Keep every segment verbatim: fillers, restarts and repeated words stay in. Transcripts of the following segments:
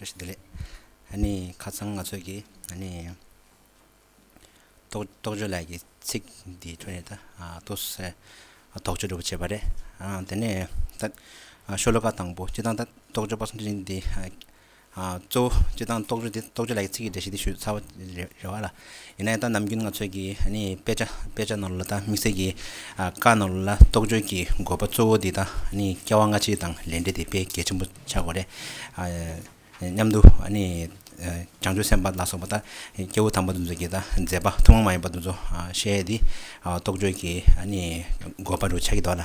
བཀྲ་ཤིས་བདེ་ལེགས། ཨ་ནི་ཁ་སང་ང་ཚོས་ཀྱི་ཨ་ནི་རྟོགས་རྟོགས་བརྗོད་ལས་ཀྱི་ཚིག་འདི་ཁྲོད་ནས་ད་ཨ་ཏོག་ཙམ་དོགས་གཅོད་འདྲ་པོ་བྱས་པ་རེད། ཨ་དེ་ནས་ད་ཨ་ཤོ་ལོ་ཀ་དང་པོ་སྤྱིར་བཏང་ད་རྟོགས་བརྗོད་པ་སངས་རྒྱས་འདི་ཨ་ཨ་གཙོ་བོ་སྤྱིར་བཏང་རྟོགས་བརྗོད་འདི་རྟོགས་བརྗོད་ལས་ཀྱི་ཚིག་གི་འགྲེལ་བཤད་འདི་ཞུས་ཚར་བ་རེད་རེད་བ་ལ། ཡིན་ན་ཡང་ད་ནམ་རྒྱུན་ང་ཚོས་ཀྱི་ཨ་ནི་དཔེ་ཆ་དཔེ་ཆ་ནང་ལ་ད་དམིགས་བསལ་གྱི་ཨ་བཀའ་ནང་ལ་རྟོགས་བརྗོད་ཀྱི་དགོས་པ་གཙོ་བོ་འདི་ད་ཨ་ནི་སྐྱེ་བ་སྔ་ཕྱི་དང་ལས་འབྲས་དེ་དཔེ་གལ་ཆེན་པོ་ཆགས་དགོས་རེད། ཨ་མཉམ་དུ་ཨ་ནི་ཨ་བྱང་ཆུབ་སེམས་དཔའ་ལ་སོགས་པ་ད་སྐྱེ་བོ་དམ་པ་དེ་ཚོ་གི་ད་མཛད་པ་ཐུན་མོང་མ་ཡིན་པ་དེ་ཚོ་ཨ་བཤད་དེ་ཨ་རྟོགས་བརྗོད་ཀྱི་ཨ་ནི་དགོས་པ་རུ་ཆགས་ཀྱི་འདུག་ལ།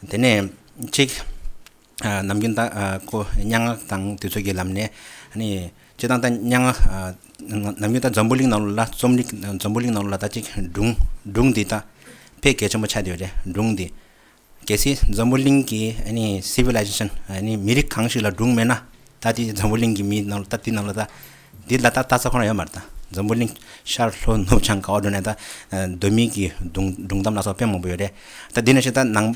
དེ་ནས་གཅིག་ཨ་ནམ་རྒྱུན་ད་ཨ་ཁོ་སྙན་ངག་དང་དེ་ཚོ་གི་ལམ་ནས་ཨ་ནི་སྤྱིར་བཏང་ད་སྙན་ངག་ཨ་ནམ་རྒྱུན་ད་འཛམ་བུ་གླིང་ནང་ལ་རྩོམ་རིག་འཛམ་བུ་གླིང་ནང་ལ་ད་གཅིག་སྒྲུང་སྒྲུང་འདི་ད་དཔེ་གལ་ཆེན་པོ་ཆགས་བསྡད་ཡོད་རེད། སྒྲུང་འདི། གལ་སྲིད་འཛམ་བུ་གླིང་གི་ཨ་ནི་སི་ཝི་ལའི་ཛེ་ཤན་ཨ་ནི་མི་རིགས་གང་ཞིག་ལ་སྒྲུང་མེད་ན་ད་དེ་འཛམ་བུ་གླིང་གི་མི་ནང་ལ་ད་དེ་ནང་ལ་ད་འདི་ལ་ད་ལྟ་ས་ཁོ་ན་ཡོད་མ་རེད། ད་འཛམ་བུ་གླིང་ཤར་ལྷོ་ནུབ་བྱང་ག་བ་འགྲོ་ནས་ད་ཨ་གདོད་མའི་གི་སྒྲུང་སྒྲུང་གཏམ་ལ་སོགས་དཔེ་མང་པོ་ཡོད་རེད། ད་འདི་ནང་བཞིན་ད་ནང་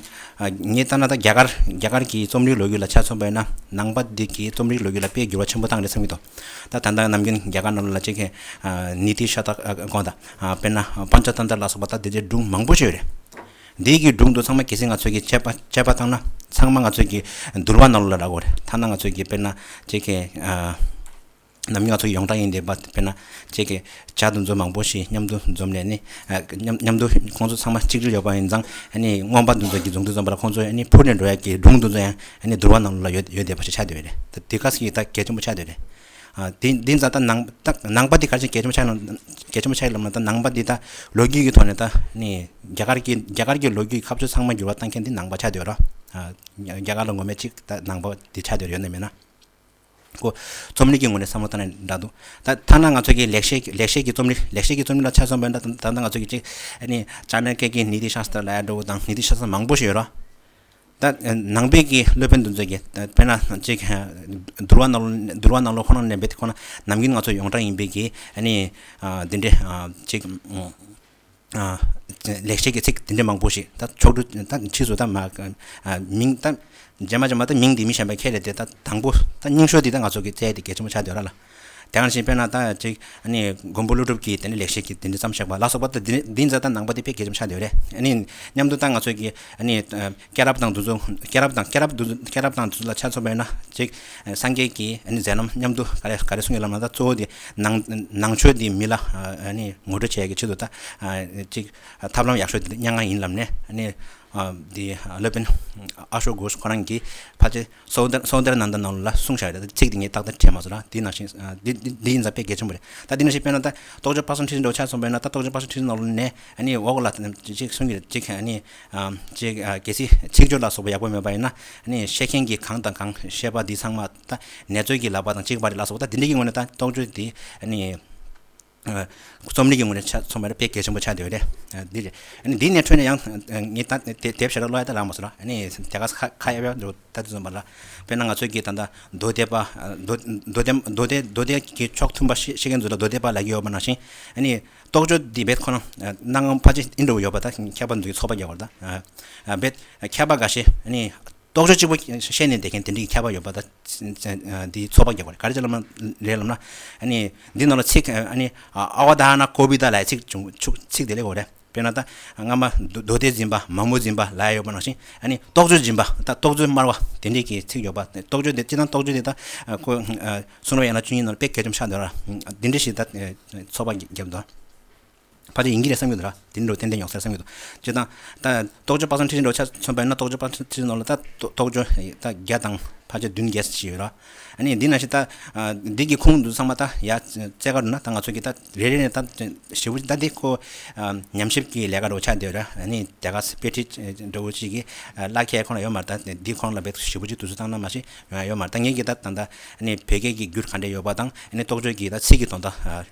ཨ་ངས་ལྟ་ན་ད་རྒྱ་གར་རྒྱ་གར་གྱི་རྩོམ་རིག་ལོ་རྒྱུས་ལ་ཆ་མཚོན་པ་ཡིན་ན་ནང་པ་འདི་གི་རྩོམ་རིག་ལོ་རྒྱུས་ལ་དཔེ་འགྱུར་བ་ཆེན་པོ་བཏང་རེད་བསམ་གྱི་འདུག་ད་ད་ལྟ་ནམ་རྒྱུན་རྒྱ་གར་ནང་ལ་ཅིག་གི་ཨ་ནི་ཏི་ཤ་ཏ་ཨ་དགོངས་དག་ཨ་དཔེར་ན་པཉྩ་ཏནྟྲ་ལ་སོགས་པ་ད་འདི་འདྲའི་སྒྲུང་མང་པོ་ཞིག་ཡོད་རེད། འདི་གི་སྒྲུང་དུ་ཚང་མ་གལ་སྲིད་ང་ཚོས་ཀྱི་དཔྱད་པ་དཔྱད་པ་བཏང་ན་ཚང་མ་ང་ཚོས་ཀྱི་འདུལ་བ་ནང་ལོགས་ལ་རག་གི་རེད། ཐ་ན་ང་ཚོས་ཀྱི་དཔེར་ན་ཅིག་གི་ཨ་ནམ་རྒྱུན་ང་ཚོ་ཡོངས་གྲགས་ཡིན་བསྡད་པ་དཔེར་ན་ཅིག་གི་བྱ་དེ་ཚོ་མང་པོ་ཞིག་མཉམ་དུ་འཛོམས་ནས་ནི་ཨ་མཉམ་མཉམ་དུ་ཁོང་ཚོ་ཚང་མ་གཅིག་སྒྲིལ་ཡོད་པ་ཡིན་ཙང་ཨ་ནི་རྔོན་པ་དེ་ཚོ་གི་རྫོང་དུ་འཛོམས་པ་ལ་ཁོང་ཚོ་ཨ་ནི་འཕུར་ནས་འགྲོ་ཡག་གི་སྒྲུང་དེ་ཚོ་ཡང་ཨ་ནི་འདུལ་བ་ནང་ལོགས་ལ་ཡོད་ཡོད་བསྡད་པ་ཞིག་ཆགས་བསྡད་ཡོད་རེད། ད་དེ་ག་ཟེ་གི་ད་གལ་ཆེན་པོ་ཆགས་བསྡད་ཡོད་རེད། ཨ་དེ་འདི་ཛ་ད་ནང་ད་ནང་པ་འདི་ག་རེ་བྱས་གལ་ཆེན་པོ་ཆགས་ལབ་གལ་ཆེན་པོ་ཆགས་ལབ་ན་ད་ནང་པ་འདི་ད་ལོ་རྒྱུས་ཀྱི་ཐོག་ནས་ད་ནི་རྒྱ་གར་གྱི་རྒྱ་གར་གྱི་ལོ་རྒྱུས་ཁ་ཕྱོགས་ཚང་མ་འགྱུར་བ་བཏང་མཁན་འདི་ནང་པ་ཆགས་བསྡད་ཡོད་ར། ཨ་རྒྱ་གར་ལ་ངོ་མས་གཅིག་ད་ནང་པ་འདི་ཆགས་བསྡད་ཡོད་ནི་མེད་ན། ཁོ་རྩོམ་རིག་གི་ངོས་ནས་བསམ་བློ་བཏང་ནས་འདྲ་འདུག་ད་ཐ་ན་ང་ཚོ་གི་ལེགས་བཤད་ལེགས་བཤད་ཀྱི་རྩོམ་རིག་ལེགས་བཤད་ཀྱི་རྩོམ་རིག་ལ་ཆ་མཚོན་པ་ཡིན་ན་ད་ད་ལྟ་ང་ཚོ་གི་གཅིག་ཨ་ནི་ཅ་ན་ཀ་གི་ནི་ཏི་ཤ་སྟྲ་ལབ་ཡ་འདྲ་བོ་དང་ནི་ཏི་ཤ་སྟྲ་མང་པོ་ཞིག་ཡོད་ར། ད་ནང་པའི་གི་སློབ་དཔོན་དེ་ཚོ་གི་དཔེར་ན་ཅིག་འདུལ་བ་ནང་ལོ་འདུལ་བ་ནང་ལོ་ཁོ་ན་ནས་འབད་དེ་ཁོ་ན་ནམ་རྒྱུན་ང་ཚོ་ཡོངས་གྲགས་ཡིན་པའི་གི་ཨ་ནི་འདི་འདྲའི་ཅིག་ལེགས་བཤད་ཀྱི་ཚིག་འདི་འདྲའི་མང་པོ་ཞིག་ད་ཕྱོགས་བསྒྲིགས་ད་ཕྱིས་སུ་ད་མ་མིང་ད་རྗེས་མ་རྗེས་མ་ད་མིང་འདི་མི་གཞན་པ་ཁྱེར་རེད་དེ་ད་དང་པོ་ད་རྙིང་ཤོས་འདི་ད་ང་ཚོ་གི་བཙལ་ཡ་དེ་གལ་ཆེན་པོ་ཆགས་བསྡད་ཡོད་ར་ལ། དེ་ག་ནང་བཞིན་དཔེར་ན་ད་ཅིག་ཨ་ནི་མགོན་པོ་ཀླུ་སྒྲུབ་ཀྱིས་དེ་ནི་ལེགས་བཤད་ཀྱི་དེ་འདྲ་བརྩམས་བཞག་པ་ལ་སོགས་པ་ད་འདི་འདི་ཡིན་ཙང་ད་ནང་པ་དེ་དཔེ་གལ་ཆེན་པོ་ཆགས་བསྡད་ཡོད་རེད། ཨ་ནི་མཉམ་དུ་ད་ང་ཚོས་ཀྱི་ཨ་ནི་སྐྱེས་རབས་དང་དེ་ཚོ་སྐྱེས་རབས་དང་སྐྱེས་རབས་དེ་ཚོ་སྐྱེས་རབས་དང་དེ་ཚོ་ལ་ཆ་མཚོན་པ་ཡིན་ན་ཅིག་སངས་རྒྱས་ཀྱི་ཨ་ནི་མཛད་རྣམ་མཉམ་དུ་ག་རེ་ག་རེ་གསུང་གི་ལབ་ན་ད་གཙོ་བོ་དེ་ནང་ནང་ཆོས་དེ་མི་ལ་ཨ་ནི་ངོ་སྤྲོད་བྱེད་ཡག་གི་ཆེད་དུ་ད་ཅིག་ཐབས་ལམ་ཡག་ཤོས་དེ་སྙན་ངག་ཡིན་ལབ་ནས་ཨ་ནི། འདི་སློབ་དཔོན་ཨ་ཤོ་གྷོཤ་ཁོ་རང་གིས་ཕལ་ཆེར་སོ་ཏར་སོ་ཏར་ནན་ད་ནང་ལ་གསུངས་བཞག་ཡོད་རེད། ཚིག་འདི་ངས་ཏག་ཏག་བྲིས་མ་སོང་ར། འདི་ནང་བཞིན་འདི་འདི་ཡིན་ཙང་དཔེ་གལ་ཆེན་པོ་རེད། ད་འདི་ནང་བཞིན་དཔེར་ན་ད་རྟོགས་བརྗོད་དཔག་བསམ་འཁྲི་ཤིང་འདྲ་བོ་ཆ་མཚོན་པ་ཡིན་ན་ད་རྟོགས་བརྗོད་དཔག་བསམ་འཁྲི་ཤིང་ནང་ལོགས་ནས་ཨ་ནི་འོག་ལ་ཅིག་གསུང་གི་རེད། ཅིག་ཨ་ནི་ཅིག་གལ་སྲིད་ཚིག་སྦྱོར་ལ་སོགས་པ་ཡག་པོ་མེད་པ་ཡིན་ན་ཨ་ནི་བཤད་མཁན་གྱིས་གང་དང་གང་བཤད་པ་འདི་ཚང་མ་ད་ནེ་ཙོ་གི་ལབ་པ་དང་གཅིག་པ་རེད་ལ་སོགས་པ། ད་འདི་འདྲ་གི་ངོས་ནས་ད་རྟོགས་བརྗོད་འདི་ཨ་ནི། རྩོམ་རིག་གི་ངོས་ནས་ཆ་མཚོན་པ་ཡིན་ན་དཔེ་གལ་ཆེན་པོ་ཆགས་བསྡད་ཡོད་རེད། འདི་རེད། ཨ་ནི་འདི་ནས་འཕྲོས་ནས་ཡང་ངས་ད་དེབ་ཞེ་དྲག་ཀློག་ཡ་ད་རག་མ་སོང་ར། ཨ་ནི་དེ་ག་ཁ་ཁ་ཡ་ཡ་འགྲོ་ད་དེ་ཚོ་མ་ལ། དཔེར་ན་ང་ཚོས་ཀྱི་ད་ལྟ་མདོ་སྡེ་པ་མདོ་མདོ་སྡེ་མདོ་སྡེ་མདོ་སྡེ་གི་ཕྱོགས་མཐུན་པ་ཤེས་ཤེས་མཁན་ཚོ་ལ་མདོ་སྡེ་པ་ལབ་ཀྱི་ཡོད་པ་ནང་བཞིན་ཨ་ནི་རྟོགས་བརྗོད་འདི་རྦད་ཁོ་ན་སྣང་ངམ་ཕལ་ཆེར་ཨིན་འགྲོ་ཡོད་པ། ད་མཁས་པ་ཚོ་གི་ཚོགས་པ་རྒྱག་པར་ད་རྦད་མཁས་པ་འགའ་ཤས་ཨ་ནི། རྟོགས་བརྗོད་གཅིག་པུ་བཤད་ནས་བསྡད་མཁན་དེ་འདྲའི་མཁས་པ་ཡོད་པ་ད་འདི་ཚོགས་པ་རྒྱག་པ་རེད། ག་རེ་བྱས་ལབ་ན་རེད་ལབ་ན་ཨ་ནི་འདི་ནང་ལ་ཚིག་ཨ་ནི་ཨ་ཝ་དྷ་ན་ཀོ་བི་ད་ལབ་ཡ་ཚིག་བྱུང་ཚིག་དེ་ལས་གོ་རེད། དཔེར་ན་ད་སྔ་མ་མདོ་མདོ་སྡེ་འཛིན་པ་མ་མོ་འཛིན་པ་ལབ་ཡ་ཡོད་པ་ནང་བཞིན་ཨ་ནི་རྟོགས་བརྗོད་འཛིན་པ་ད་རྟོགས་བརྗོད་སྨྲ་བ་དེ་འདྲའི་གི་ཚིག་ཡོད་པ། རྟོགས་བརྗོད་དེ་སྤྱིར་བཏང་རྟོགས་བརྗོད་དེ་ད་ཁོ་གསུང་རབ་ཡན་ལག་བཅུ་གཉིས་ནང་ལ་དཔེ་གལ་ཆེན་པོ་ཆགས་འདུག་ར། འདི་འདྲ་ཞིག་ད་ཚོགས་པ་རྒྱབ་འདུག་ཕལ་ཆེར་ཡིན་གྱི་རེད་བསམ་གྱི་འདུག་ར། དེ་འདྲ་ཏན་ཏན་ཡོང་ས་རེད་བསམ་གྱི་འདུག་སྤྱིར་བཏང་ད་རྟོགས་བརྗོད་དཔག་བསམ་འཁྲི་ཤིང་འདྲ་བོ་ཆ་མཚོན་པ་ཡིན་ན་རྟོགས་བརྗོད་དཔག་བསམ་འཁྲི་ཤིང་ནང་ལ་ད་རྟོགས་རྟོགས་བརྗོད་ད་བརྒྱ་དང་ཕལ་ཆེར་བདུན་བརྒྱད་ཅིག་ཡོད་ར། ཨ་ནི་འདི་ནང་བཞིན་ད་འདི་གི་ཁུངས་འདི་ཚང་མ་ད་ཡ་རྩེ་ག་རུ་ན་ད་ང་ཚོ་གི་ད་རེ་རེ་ནས་ད་ཞེ་པོ་ཅིག་ད་འདི་ཁོ་ཉམས་ཞིབ་ཀྱི་ལས་ཀ་འདྲ་བོ་ཆགས་བསྡད་ཡོད་ར། ཨ་ནི་དེ་ག་དཔེ་ཁྲིད་འདྲ་བོ་ཅིག་གི་བཀླག་མཁན་ཁོ་ན་ཡོད་མ་རེད། ད་འདི་ཁོ་ན་ལ་རྦད་ཞེ་པོ་ཅིག་དུས་ཚོད་བཏང་ན་མ་གཞི་ཡོད་མ་རེད། ད་ངས་གི་ད་ད་ད་ཨ་ནི་བོད་སྐད་ཀྱི་འགྱུར་ག་འདྲ་ཡོད་པ་དང་ཨ་ནི་རྟོགས་བརྗོད་ཀྱི་ད་ཚིག་གི་དོན་དག་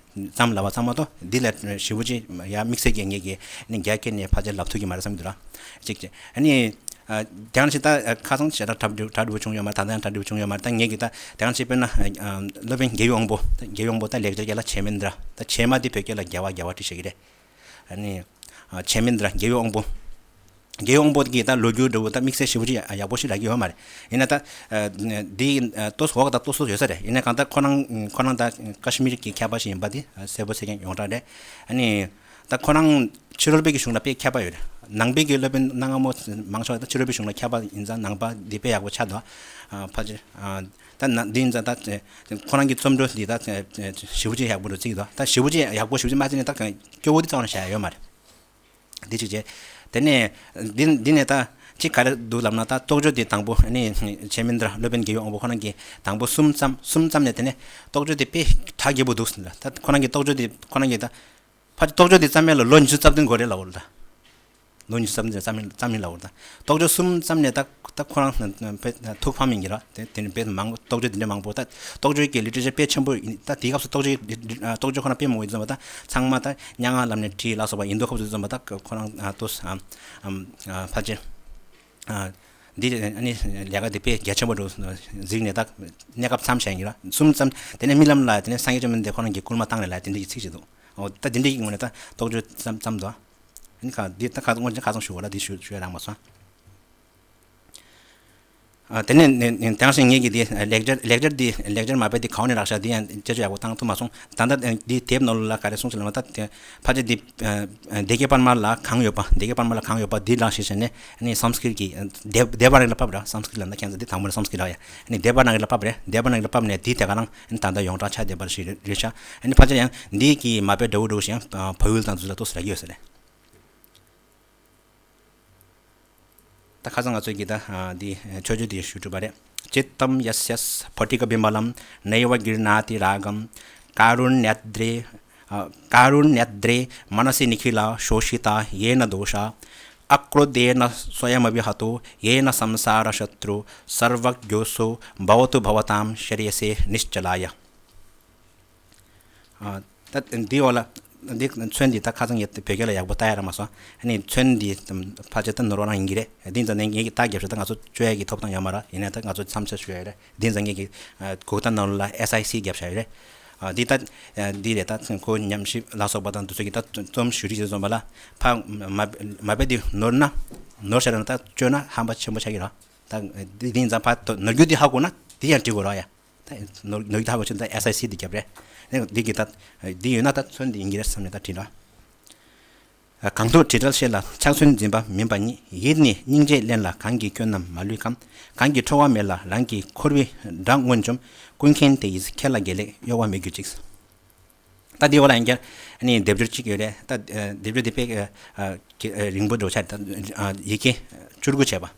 ཙམ་ལབ་པ་ཙམ་མ་གཏོགས་འདི་ལས་ཞེ་པོ་ཅིག་ཡ་དམིགས་བསལ་གྱི་ངེད་ཀྱིས་ནི་རྒྱ་སྐད་ནས་ཕལ་ཆེར་ལབ་ཐུབ་ཀྱི་མ་རེད་བསམ་གྱི་འདུག་ར། གཅིག་བྱས་ཨ་ནི་དེང་ཕྱིན་ད་ཁ་སང་ཞེ་དྲག་གྲ་སྒྲིག་གྲ་སྒྲིག་བྱུང་ཡོད་མ་རེད། ད་ལྟ་ཡང་གྲ་སྒྲིག་བྱུང་ཡོད་མ་རེད། ད་ངེད་ཀྱིས་ད་དེང་ཕྱིན་དཔེར་ན་སློབ་དཔོན་རྒྱལ་བའི་དབང་པོ་རྒྱལ་བའི་དབང་པོ་ད་ལེགས་སྦྱར་རྒྱལ་ལ་བྱེ་མན་དྲ་ད་བྱེ་མ་འདི་བོད་སྐད་ལ་རྒྱལ་བ་རྒྱལ་བ་བྲིས་བཞག་གི་རེད། ཨ་ནི་བྱེ་མན་དྲ་རྒྱལ་བའི་དབང་པོ། རྒྱལ་བའི་དབང་པོ་གི་ད་ལོ་རྒྱུས་འདྲ་བོ་ད་དམིགས་བསལ་ཞེ་པོ་ཅིག་ཡག་པོ་ཞིག་རག་གི་ཡོད་མ་རེད། ཡིན་ན་ད་འདི་ཏོག་ཙམ་འོག་ད་ཏོག་ཙམ་ཡོད་ས་རེད། ཡིན་ན་གང་ལྟར་ཁོ་རང་ཁོ་རང་ད་ཀ་ཤི་མིར་གྱི་མཁས་པ་ཞིག་ཡིན་པ་དེ་གསལ་པོ་གསལ་རྐྱང་ཡོངས་གྲགས་རེད། ཨ་ནི་ད་ཁོ་རང་ཕྱི་རོལ་པའི་གི་གཞུང་ལ་དཔེ་མཁས་པ་ཡོད་རེད། ནང་པའི་གི་སློབ་དཔོན་གནའ་སྔ་མོ་མང་ཤོས་ད་ཕྱི་རོལ་པའི་གཞུང་ལ་མཁས་པ་ཡིན་ཙང་ནང་པ་འདི་དཔེ་ཡག་པོ་ཆགས་འདུག་ཕལ་ཆེར་ད་ན་འདི་ཡིན་ཙང་ད་ཁོ་རང་གི་རྩོམ་འགྲོས་འདི་ད་ཞེ་པོ་ཅིག་ཡག་པོ་འདུག་བརྩི་གི་འདུག་ད་ཞེ་པོ་ཅིག་ཡག་པོ་ཞེ་པོ་ཅིག་མ་བརྩི་ནས་ད་སྐྱོ་བོ་འདི་རྩ་བ་ནས་བཞག་ཡ་ཡོད་མ་རེད། འདི་གཅིག་བྱས། དེ་ནས་འདི་འདི་ནས་ད་ཅིག་ག་རེ་འདུག་ལབ་ན། ད་རྟོགས་བརྗོད་དེ་དང་པོ་ཨ་ནི་ཆེན་མིན་དྲ་སློབ་དཔོན་རྒྱལ་བའི་དབང་པོ་ཁོ་རང་གིས་དང་པོ་གསུམ་བརྩམས། གསུམ་བརྩམས་ནས་དེ་ནས་རྟོགས་བརྗོད་དེ་དཔེ་གྲགས་རྒྱས་པོ་འདུག་ཟེར། ད་ཁོ་རང་གིས་རྟོགས་བརྗོད་དེ་ཁོ་རང་གིས་ད་ཕར་རྟོགས་བརྗོད་དེ་བརྩམས་མེད་ལ་ལོ་ཉི་ཤུ་རྩ་བདུན་འགོར་རེད་ལབ་འོ་ད། ལོ་ཉི་ཤུ་རྩ་བདུན་རྩ་མིན་རྩ་མིན་ལབ་འོ་ད། རྟོགས་བརྗོད་གསུམ་བརྩམས་ནས་ད་ད་ཁོ་རང་ཐུགས་ཕམ་ཡིན་གྱི་ར། དེ་དེ་ནི་དཔེ་མང་རྟོགས་བརྗོད་དེ་འདྲ་མང་པོ་ད་རྟོགས་བརྗོད་ཀྱི་ལི་ཊི་རེ་ཅར་དཔེ་ཆེན་པོ་ཡིན། ད་དེའི་སྐབས་སུ་རྟོགས་བརྗོད་རྟོགས་བརྗོད་ཁོ་ན་དཔེ་མང་པོ་ཡིན་ཙམ་པ་ད་ཚང་མ་ད་སྙན་ངག་ལམ་ནས་བྲིས་ལ་སོགས་པ་ཡིན་མདོ་ཁ་པར་ཚོ་ཙམ་པ་ད་ཁོ་རང་ཏོག་ཕལ་ཆེར་འདི་ནི་ལས་ཀ་དེ་དཔེ་རྒྱ་ཆེན་པོ་འགྲོ་གཟིགས་ནས་ད་གནས་སྐབས་མཚམས་བཞག་ཡིན་ར། གསུམ་ཙམ་དེ་ནས་རྨི་ལམ་ལ་དེ་ནས་སངས་རྒྱས་བཅོམ་ལྡན་འདས་ཁོ་རང་གི་སྐུལ་མ་བཏང་ནས་ལ་དེ་འདྲ་ཡི་ཚིག་ཅིག་འདུག་འོ་ད་དེ་འདྲ་ཡི་ངོས་ནས་ད་རྟོགས་བརྗོད་ཙམ་ཙམ་དུ། ཨ་ནི་ཁ་འདི་ད་ཁ་སང་ངོ་ཁ་སང་ཞུ་བ་ལ་འདི་ཞུ་ཞུ་ཡ་རག་མ་སོང་། ཨ་དེ་ནས་ནས་དེང་སང་ངེད་ཀྱི་འདི་ལེགས་སྦྱར་ལེགས་སྦྱར་འདི་ལེགས་སྦྱར་མ་དཔེ་འདི་གང་ནས་རག་ཤག་འདི་ཡང་དཔྱད་བརྗོད་ཡག་པོ་བཏང་ཐུབ་མ་སོང་། ད་ལྟ་འདི་དེབ་ནང་ལ་ག་རེ་གསུངས་ཤག་ལབ་ན། ད་དེ་ཕལ་ཆེར་འདི་སྡེ་དགེ་པར་མ་ལ་གང་ཡོད་པ། སྡེ་དགེ་པར་མ་ལ་གང་ཡོད་པ་འདི་བླངས་ཤིག་བྱས་ནས་ཨ་ནི་སཾ་སྐྲྀཏ་གི་སྡེ་སྡེ་པ་རིགས་ལ་ཕབ་ར། སཾ་སྐྲྀཏ་ལབ་ན་ཁྱེད་ཚོ་འདི་དང་པོ་ནས་སཾ་སྐྲྀཏ་རག་ཡ། ཨ་ནི་སྡེ་པ་རིགས་ལ་ཕབ་རེད། སྡེ་པ་རིགས་ལ་ཕབ་ནས་འདི་དེ་ག་རང་ཨ་ནི་ད་ལྟ་ཡོངས་གྲགས་ཆགས་བསྡད་པ་ཞིག་རེད་རེད་ཤག་ཨ་ནི་ཕལ་ཆེར་ཡང་འདི་གི་མ་དཔེ་འདྲ་བོ་འདྲ་བོ་ཞིག་ཡང་བལ་ཡུལ་དང་འདི་ཚོ་ལ་ཏོག་ཙམ་རག་གི་ཡོད་ས་རེད། ད་ཁ་སང་ང་ཚོའི་གི་ད་འདི་མཆོད་བརྗོད་འདི་ཞུ་གྲུབ་པ་རེད། चित्तं यस्य स्फटिकविमलं नैव गृह्णाति रागं। कारुण्याद्रे कारुण्याद्रे मनसि निखिला शोषिता येन दोषा। अक्रोधेन स्वयमपि हतो येन संसारशत्रुः। सर्वज्ञोऽसौ भवतु भवतां श्रेयसे निश्चलाय। ཨ་ད་འདི་འོག་ལ་འདི་ཚོན་འདི་ད་ཁ་སང་ངས་བོད་སྐད་ལ་ཡག་པོ་ལྟ་ཡ་རག་མ་སོང་། ཨ་ནི་ཚོན་འདི་ཕལ་ཆེར་ད་ནོར་བ་རང་ཡིན་གྱི་རེད། འདི་ཙང་ནས་ངས་ཀྱི་རྟགས་རྒྱབ་ཤག་ད་ང་ཚོ་བཅོས་ཡ་གི་ཐོབ་ཐང་ཡོད་མ་རེད། ཡིན་ན་ད་ང་ཚོ་མཚམས་ཆ་ཞུ་ཡ་རེད། འདི་ཙང་ངས་ཀྱི་གོ་ད་ནང་ལ་ཨེས་ཨའི་སི་རྒྱབ་བཞག་ཡོད་རེད། ཨ་འདི་ད་འདི་རེད། ད་ཁོ་ཉམས་ཞིབ་ལ་སོགས་པ་དང་དུ་ཚོད་ཀྱི་ད་རྩོམ་ཞུ་རིགས་ཅིག་རྩོམ་པ་ལ་ཕ་མ་མ་དཔེ་འདི་ནོར་ན་ནོར་ཤག་རེད་ན་ད་བཅོས་ན་ཧམ་པ་ཆེན་པོ་ཆགས་ཀྱི་རེད། ད་འདི་འདི་ཙང་ཕ་ནོར་རྒྱུ་འདི་ཧ་གོ་ན་འདི་ཡང་འབྲི་དགོས་ར་ཡ། ད་ནོར་ནོར་ཡིག་ད་ཧ་གོ་ཆེད་ད་ཨེས་ཨའི་སི་འདི་རྒྱབ་རེད། ནས་འདི་གི་ད་འདི་ཡོད་ན་ད་ཚོན་འདི་ཡིན་གྱི་རེད་བསམ་ནས་ད་བྲིས་ལ། གང་དུ་བྲིས་བྲལ་ཤེས་ལ་ཕྱག་མཚན་འཛིན་པ་མིན་པ་ཉིད། ཡིད་ནི་སྙིང་རྗེས་བརླན་ལ་གང་གི་སྐྱོན་རྣམས་མ་ལུས་ཁམས། གང་གི་ཁྲོ་བ་མེད་ལ་རང་གི་འཁོར་བའི་དགྲ་མངོན་འཇོམས། ཀུན་མཁྱེན་དེ་ཡིས་ཁྱེད་ལ་དགེ་ལེགས་གཡོ་བ་མེད་གྱུར་ཅིག་ད་འདི་འོག་ལ་ཡང་བསྐྱར་ཨ་ནི་སྡེབ་སྦྱོར་གཅིག་ཡོད་རེད། ད་སྡེབ་སྦྱོར་འདི་དཔེ་རིང་པོ་འགྲོ་ཆ་རེད། ད་ཡི་གེ་བཅུ་དགུ་བྱས་པ།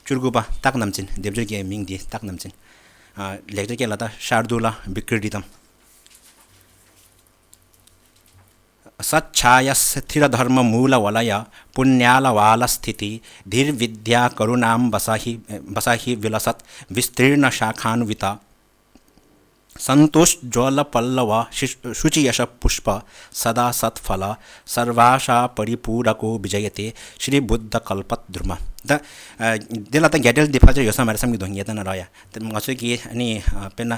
བཅུ་དགུ་པ་སྟག་རྣམ་འཛིན། སྡེབ་སྦྱོར་གྱི་མིང་འདི་སྟག་རྣམ་འཛིན། ལེགས་སྦྱར་སྐད་ལ་ད་ཤར་དུ་ལ་བི་ཀྲི་ཏམ། सच्छायास्थिरधर्ममूलवलयपुण्यालवालस्थितिधीर्विद्याकरुणाम्भसि विलसत् विस्तीर्णशाखान्विता। सन्तोज्ज्वलपल्लवशुचियशःपुष्पः सदा सत्फलः सर्वाशापरिपूरको विजयते श्रीबुद्धकल्पद्रुमः। ད་འདི་ལ་ད་རྒྱ་འགྲེལ་འདི་ཕལ་ཆེར་ཡོད་ས་མ་རེད་བསམ་གྱི་འདུག་ངས་ལྟ་ན་ར་ཡ། ད་ང་ཚོས་ཀྱིས་ཨ་ནི་དཔེར་ན་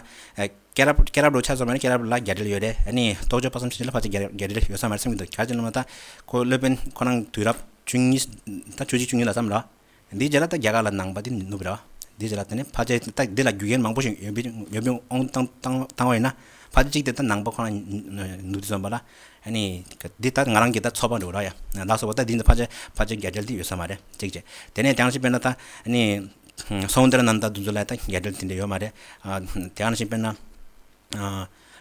ཀ་རབ་ཀ་རབ་འགྲོ་ཆ་ཚང་མ་ནི་ཀ་རབ་ལ་རྒྱ་འགྲེལ་ཡོད་རེད། ཨ་ནི་རྟོགས་བརྗོད་དཔག་བསམ་ཕྱིན་ལ་ཕལ་ཆེར་རྒྱ་རྒྱ་འགྲེལ་ཡོད་ས་མ་རེད་བསམ་གྱི་འདུག་ག་ཅི་ལབ་ན་ད་ཁོ་སློབ་དཔོན་ཁོ་རང་དུས་རབས་བཅུ་གཉིས་ད་བཅུ་གཅིག་བཅུ་གཉིས་ལ་བསམ་ལ། འདིའི་རྗེས་ལ་ད་རྒྱ་གར་ལ་ནང་པ་དེ་ནུབ་ར། འདིའི་རྗེས་ལ་དེ་ནས་ཕལ་ཆེར་ད་འདི་ལ་རྒྱུ་རྐྱེན་མང་པོ་ཞིག་ཡོད་པའི་ཡོད་པའི་དབང་དུ་བཏང་བཏང་བ་ཡིན་ན། ཕལ་ཆེར་གཅིག་དེ་ད་ནང་པ་ཁོ་རང་ནུབ་དུས་ཙམ་པ་ལ། ཨ་ནི་འདི་ད་ང་རང་གི་ད་ཚོད་དཔག་འགྲོ་ར་ཡ། ལགས་སོ། ད་འདི་ད་ཕལ་ཆེར་ཕལ་ཆེར་རྒྱ་འགྲེལ་དེ་ཡོད་ས་མ་རེད་གཅིག་བྱས། དེ་ནས་དེ་ནང་བཞིན་དཔེར་ན་ད་ཨ་ནི་སོང་དར་ནན་ད་དུ་ཚོ་ལ་ད་རྒྱ་འགྲེལ་དེ་འདྲ་ཡོད་མ་རེད། དེ་ནང་བཞིན་དཔེར་ན།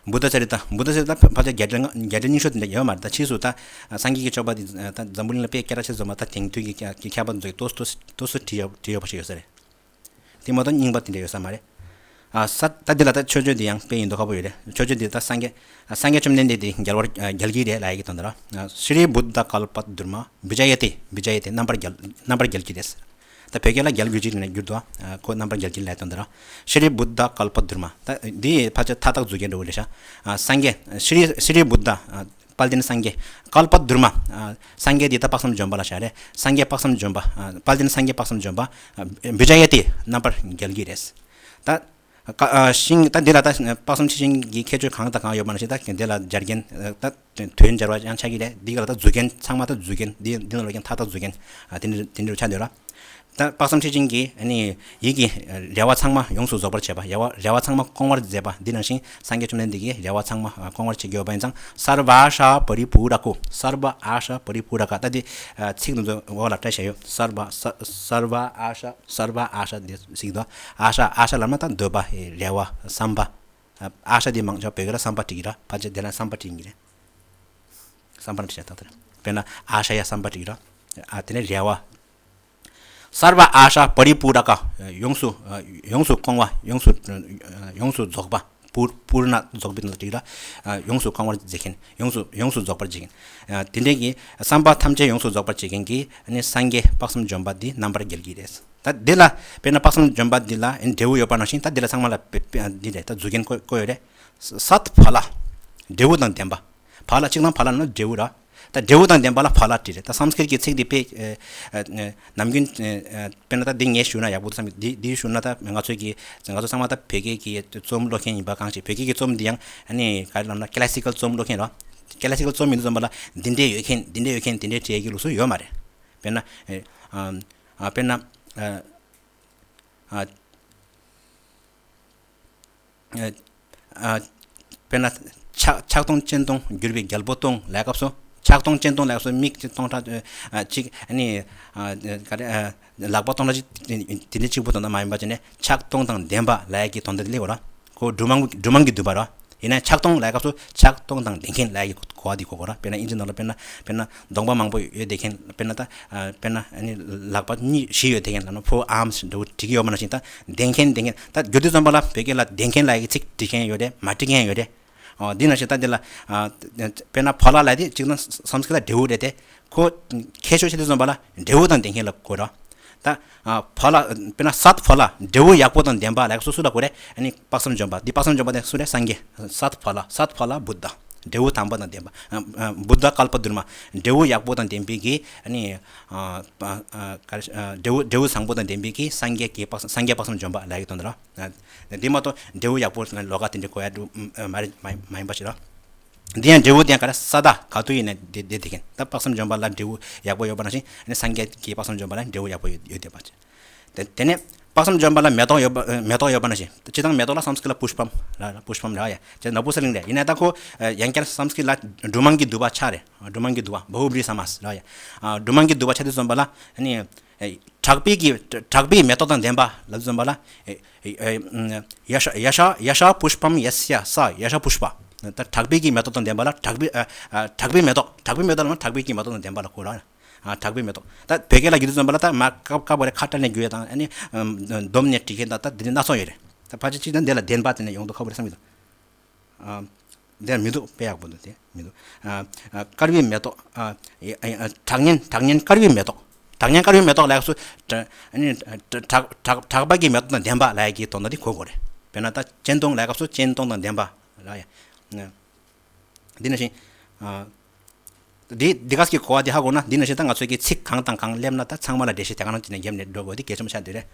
བུདྡྷ་ཙ་རི་ཏ། བུདྡྷ་ཙ་རི་ཏ་ཕལ་ཆེར་རྒྱ་འགྲེལ་རྒྱ་འགྲེལ་རྙིང་ཤོས་དེ་འདྲ་ཡོད་མ་རེད། ད་ཕྱིས་སུ་ད་སངས་རྒྱས་ཀྱི་སྤྱོད་པ་དེ་ད་འཛམ་བུ་གླིང་ལ་དཔེ་སྐད་གྲགས་ཆེ་ཙམ་མ་ད་དེང་དུས་ཀྱི་ཀྱི་མཁས་པ་ཚོས་ཏོག་ཏོག་ཏོག་ཙམ་བྲིས་ཡོད་བྲིས་ཡོད་པ་ཞིག་ཡོད་ས་རེད། དེ་མ་གཏོགས་རྙིང་པ་དེ་འདྲ་ཡོད་ས་མ་རེད། ཨ་ས་ད་འདི་ལ་ད་མཆོད་བརྗོད་འདི་ཡང་དཔེ་ཡིན་མདོག་ཁ་པོ་ཡོད་རེད། མཆོད་བརྗོད་འདི་ད་སངས་རྒྱས་སངས་རྒྱས་བཅོམ་ལྡན་འདས་དེ་རྒྱལ་བར་རྒྱལ་གྱི་རེད་ལབ་ཡ་གི་དོན་དག་ར། ཤྲཱི་བུདྡྷ་ཀལྤ་དྷརྨ་བི་ཇ་ཡ་ཏེ། བི་ཇ་ཡ་ཏེ་རྣམ་པར་རྒྱལ་རྣམ་པར་རྒྱལ་གྱི་རེད། ད་བོད་སྐད་ལ་རྒྱལ་གྱི་ཅིག་ནས་བསྒྱུར་འདུག་ཨ་ཁོ་རྣམ་པར་རྒྱལ་གྱི་ལས་དོན་དེ་ར། ཤྲཱི་བུདྡྷ་ཀལྤ་དྷརྨ། ད་འདི་ཕལ་ཆེར་མཐའ་དག་མཛུབ་རྒྱན་འདྲ་བོ་རེད་ཤག་ཨ་སངས་རྒྱས་ཤྲཱི་ཤྲཱི་བུདྡྷ། ཨ་དཔལ་ལྡན་སངས་རྒྱས། ཀལྤ་དྷརྨ། ཨ་སངས་རྒྱས་འདི་ད་དཔག་བསམ་ལྗོན་པ་ལ་བཞག་རེད། སངས་རྒྱས་དཔག་བསམ་ལྗོན་པ། ཨ་དཔལ་ལྡན་སངས་རྒྱས་དཔག་བསམ་ལྗོན་པ། ཨ་བི་ཇ་ཡ་ཏེ་རྣམ་པར་རྒྱལ་གྱི་རེད། ད་ ཀ་ཨ་ཤིང་ད་འདི་ལ་ད་དཔག་བསམ་འཁྲི་ཤིང་གི་ཁྱད་ཆོས་གང་དང་གང་ཡོད་པ་ནང་བཞིན་ད་འདི་ལ་སྦྱར་མཁན་ད་དོན་སྦྱར་བ་ཡང་ཆགས་ཀྱི་རེད། འདི་ག་ལ་ད་མཛུབ་རྒྱན་ཚང་མ་ད་མཛུབ་རྒྱན་འདི་འདི་ནང་ལ་ཡང་མཐའ་དག་མཛུབ་རྒྱན་ཨ་དེ་འདྲ་དེ་འདྲ་ཆགས་འདོད་ར། ད་དཔག་བསམ་འཁྲི་ཤིང་གི་ཨ་ནི་ཡིད་ཀྱི་རེ་བ་ཚང་མ་ཡོངས་སུ་རྫོགས་པར་བྱེད་པ། རེ་བ་རེ་བ་ཚང་མ་སྐོང་བར་མཛད་པ། འདི་ནང་བཞིན་སངས་རྒྱས་བཅོམ་ལྡན་འདས་ཀྱི་རེ་བ་ཚང་མ་སྐོང་བར་བྱེད་ཀྱི་ཡོད་པ་ཡིན་ཙང་སརྦ་ཨ་ཤ་པ་རི་པུ་ར་ཀོ། སརྦ་ཨ་ཤ་པ་རི་པུ་ར་ཀ། ད་འདི་ཚིག་འདི་ཚོ་འོག་ལ་བཀྲ་ཤིས་ཡོད། སརྦ་ས་སརྦ་ཨ་ཤ་སརྦ་ཨ་ཤ་འདི་ཟེར་གྱི་འདུག་ཨ་ཤ་ཨ་ཤ་ལབ་ན་ད་འདོད་པ་རེ་བ་བསམ་པ། ཨ་ཤ་འདི་མང་ཆེ་བ་བོད་སྐད་ལ་བསམ་པ་བྲིས་ཀྱི་ར། ཕལ་ཆེར་དེ་ལ་བསམ་པ་བྲིས་ཀྱི་རེད། བསམ་པ་ནི་བྲིས་ཡ་ད་ལྟ་རེད། དཔེར་ན་ཨ་ཤ་ཡ་བསམ་པ་བྲིས་ཀྱི་ར། ཨ་དེ་ནས་རེ་བ། སརྦ་ཨ་ཤ་པ་རི་པུ་ར་ཀ། ཡོངས་སུ་ཡོངས་སུ་སྐོང་བ། ཡོངས་སུ་ཡོངས་སུ་རྫོགས་པ། པུ་པུར་ན་རྫོགས་པའི་དོན་དུ་བྲིས་ཀྱི་ར། ཡོངས་སུ་སྐོང་བར་མཛད་མཁན། ཡོངས་སུ་ཡོངས་སུ་རྫོགས་པར་བྱེད་མཁན། དེ་འདྲའི་གི་བསམ་པ་ཐམས་ཅད་ཡོངས་སུ་རྫོགས་པར་བྱེད་མཁན་གྱི་ཨ་ནི་སངས་རྒྱས་དཔག་བསམ་འཇོམས་པ་འདི་རྣམ་པར་རྒྱལ་གྱི་རེད། ད་འདི་ལ་དཔེར་ན་དཔག་བསམ་འཇོམས་པ་འདི་ལ་ཨ་ནི་འབྲས་བུ་ཡོད་པ་ནང་བཞིན་ད་འདི་ལ་ཚང་མ་ལ་དཔེ་དཔེ་འདི་རེད། ད་མཛུབ་རྒྱན་བཀོད་བཀོད་ཡོད་རེད། སཏ་ཕ་ལ། འབྲས་བུ་དང་ལྡན་པ། ཕ་ལ་གཅིག་དང་ཕ་ལ་ནི་འབྲས་བུ་ར། ད་འབྲས་བུ་དང་ལྡན་པ་ལ་ཕ་ལ་བྲིས་རེད། ད་སཾ་སྐྲྀཏ་གི་ཚིག་འདི་དཔེ་ཨ་ཨ་ནམ་རྒྱུན་ཨ་ཨ་དཔེར་ན་ད་འདི་ངས་ཞུ་ན་ཡག་པོ་འདུག་བསམ་གི། འདི་འདི་ཞུ་ན་ད་ང་ཚོའི་གི་ང་ཚོ་ཚང་མ་ད་བོད་སྐད་ཀྱི་རྩོམ་ཀློག་མཁན་ཡིན་པ་གང་ཞིག། བོད་སྐད་ཀྱི་རྩོམ་འདི་ཡང་ཨ་ནི་ག་རེ་ལབ་ན་ཀ་ལ་སི་ཀལ་རྩོམ་ཀློག་མཁན་ར། ཀ་ལ་སི་ཀལ་རྩོམ་ཡིན་དུས་ཙམ་པ་ལ་འདི་འདྲས་ཡོད་མཁན་འདི་འདྲས་ཡོད་མཁན་འདི་འདྲས་བྲིས་ཡས་ཀྱི་ལུགས་སྲོལ་ཡོད་མ་རེད། དཔེར་ན་ཨ་ཨ་དཔེར་ན་ཨ་ཨ། ཨ་ཨ་དཔེར་ན་ཕྱག་ཕྱག་སྟོང་སྤྱན་སྟོང་གྱུར་པའི་རྒྱལ་པོ་སྟོང་ལབ་སྐབས་སུ། ཕྱག་སྟོང་སྤྱན་སྟོང་ལབ་སྐབས་སུ་མིག་གཅིག་སྟོང་ཕྲག་ཨ་གཅིག་ཨ་ནི་ཨ་ག་རེ་ཨ་ལག་པ་སྟོང་ཕྲག་གཅིག་དེ་འདྲའི་གཅིག་པུ་དོན་དག་མ་ཡིན་པ་བྱས་ནས་ཕྱག་སྟོང་དང་ལྡན་པ་ལབ་ཡས་ཀྱི་དོན་དག་དེ་སླེབས་ཡོད་ར། ཁོ་འབྲུ་མང་འབྲུ་མང་གི་བསྡུས་པ་ར། ཡིན་ན་ཕྱག་སྟོང་ལབ་སྐབས་སུ་ཕྱག་སྟོང་དང་ལྡན་མཁན་ལབ་ཡས་ཀྱི་གོ་བ་འདི་གོ་དགོས་ར། དཔེར་ན་དབྱིན་ཇི་ནང་ལ་དཔེར་ན་དཔེར་ན་གདོང་པ་མང་པོ་ཡོད་བསྡད་མཁན། དཔེར་ན་ད་ཨ་དཔེར་ན་ཨ་ནི་ལག་པ་གཉིས་བཞི་ཡོད་བསྡད་མཁན་ལབ་ན་ཕོར་ཨརམ་སི་འདྲ་བོ་བྲིས་ཀྱི་ཡོད་པ་ནང་བཞིན། ད་ལྡན་མཁན་ལྡན་མཁན་ད་བསྒྱུར་དུས་ཙམ་པ་ལ་བོད་སྐད་ལ་ལྡན་མཁན་ལབ་ཡས་ཀྱི་ཚིག་བྲིས་མཁན་ཡོད་རེད། མ་བྲིས་མཁན་ཡོད་རེད། ཨོ་འདི་ནང་བཞིན་ད་འདི་ལ་ཨ་དཔེར་ན་ཕ་ལ་ལབ་དེ་གཅིག་ན་སཾ་སྐྲྀཏ་འབྲས་བུ་རེད་དེ། ཁོ་ཁྱད་ཆོས་ཆེ་དུས་ཙམ་པ་ལ་འབྲས་བུ་དང་ལྡན་མཁན་ལ་གོ་ར། ད་ཨ་ཕ་ལ་དཔེར་ན་སཏ་ཕ་ལ་འབྲས་བུ་ཡག་པོ་དང་ལྡན་པ་ལབ་སོ་སོ་ལ་གོ་རེད། ཨ་ནི་དཔག་བསམ་འཇོམས་པ་འདི་དཔག་བསམ་འཇོམས་པ་དེ་སུ་རེད། སངས་རྒྱས། སཏ་ཕ་ལ་སཏ་ཕ་ལ་བུདྡྷ། འབྲས་བུ་དམ་པ་དང་ལྡན་པ། ཨ་ཨ་བུདྡྷ་ཀལ་པ་དྷརྨ། འབྲས་བུ་ཡག་པོ་དང་ལྡན་པའི་གི་ཨ་ནི་ཨ་ཨ་ག་རེ་ཨ་འབྲས་བུ་འབྲས་བུ་བཟང་པོ་དང་ལྡན་པའི་གི་སངས་རྒྱས་ཀྱི་དཔག་སངས་རྒྱས་དཔག་བསམ་འཇོམས་པ་ལབ་ཡག་གི་དོན་དག་ར། ཨ་འདི་མ་གཏོགས་འབྲས་བུ་ཡག་པོ་ལོགས་ཀ་དེ་འདྲ་གོ་ཡ་འགྲོ་མ་རེད། མ་མ་ཡིན་པ་ཞིག་ར། འདི་ཡང་འབྲས་བུ་དེ་ཡང་ག་རེ་ས་ད་ག་དུས་ཡིན་ན་དེ་དེ་དེ་གིན་ད་དཔག་བསམ་འཇོམས་པ་ལ་འབྲས་བུ་ཡག་པོ་ཡོད་པ་ནང་བཞིན་ཨ་ནི་སངས་རྒྱས་ཀྱི་དཔག་བསམ་འཇོམས་པ་ལ་འབྲས་བུ་ཡག་པོ་ཡོད་ཡོད་བསྡད་པ་ཅིག་དེ་དེ་ནས་དཔག་བསམ་འཇོམས་པ་ལ་མེ་ཏོག་ཡོད་པ་ཨ་མེ་ཏོག་ཡོད་པ་ནང་བཞིན་སྤྱིར་བཏང་མེ་ཏོག་ལ་སཾ་སྐྲྀཏ་ལ་པུཥྤམ་ལ་པུཥྤམ་ལབ་ཡ། ཅེས་ནག་པོ་ས་ལིང་རེད། ཡིན་ན་ད་ཁོ་ཡང་བསྐྱར་སཾ་སྐྲྀཏ་ལ་འབྲུ་མང་གི་བསྡུས་པ་ཆགས་རེད། འབྲུ་མང་གི་བསྡུས་པ་བྷ་ཧུ་བྷྲི་ས་མཱས་ལབ་ཡ། འབྲུ་མང་གི་བསྡུས་པ་ཆགས་དུས་ཙམ་པ་ལ་ཨ་ནི་དྲག་པོའི་གི་དྲག་པོའི་མེ་ཏོག་དང་ལྡན་པ་ལབ་དུས་ཙམ་པ་ལ་ཡ་ཤ་ཡ་ཤ་ཡ་ཤ་པུཥྤམ་ཡ་སྱ་ས་ཡ་ཤ་པུཥྤ། ད་དྲག་པོའི་གི་མེ་ཏོག་དང་ལྡན་པ་ལ་དྲག་པོའི་ཨ་ཨ་དྲག་པོའི་མེ་ཏོག་དྲག་པོའི་མེ་ཏོག་ལ་མ་དྲག་པོའི་གི་མེ་ཏོག་དང་ལྡན་པ་ལ་གོ་ར། ཨ་དྲག་པོའི་མེ་ཏོག་ད་བོད་སྐད་ལ་བསྒྱུར་དུས་ཙམ་པ་ལ་ད་མ་ཁ་ཁ་བོ་རེ་ཁ་བྲལ་ནས་བསྒྱུར་ཡ་དང་ཨ་ནི་ཨམ་སྡོམ་ནས་བྲིས་མཁན་དང་ད་དེ་འདྲ་སྣ་ཚོགས་ཡོད་རེད། ད་ཕལ་ཆེར་གཅིག་ན་འདི་ལ་ལྡན་པ་དེ་ནས་ཡོང་དུས་ཁག་པོ་རེད་བསམ་གྱི་འདུག་ཨ་འདིར་མི་འདུག་དཔེ་ཡག་པོ་འདུག་དེ་མི་འདུག་ཨ་ཨ་དཀར་བའི་མེ་ཏོག་ཨ་ཨ་ཨ་གྲགས་སྙན་གྲགས་སྙན་དཀར་བའི་མེ་ཏོག་གྲགས་སྙན་དཀར་བའི་མེ་ཏོག་ལབ་སུ་དྲ་ཨ་ནི་དྲ་དྲག་དྲག་དྲག་པ་གི་མེ་ཏོག་དང་ལྡན་པ་ལབ་ཡ་གི་དོན་དག་དེ་གོ་དགོས་རེད། དཔེར་ན་ད་སྤྱན་སྟོང་ལབ་སྐབས་སུ་སྤྱན་སྟོང་དང་ལྡན་པ་ལབ་ཡ། འདི་ནང་བཞིན། ཨ། འདི་འདི་ག་ཟེར་གྱི་གོ་བ་འདི་ཧ་གོ་ན་འདི་ནང་བཞིན་ད་ང་ཚོའི་གི་ཚིག་གང་དང་གང་སླེབས་ན་ད་ཚང་མ་ལ་འགྲེལ་བཤད་དེ་ག་རང་བྱས་ནས་རྒྱབ་ནས་འགྲོ་དགོས་འདི་གལ་ཆེན་པོ་ཆགས་འདུག་རེད།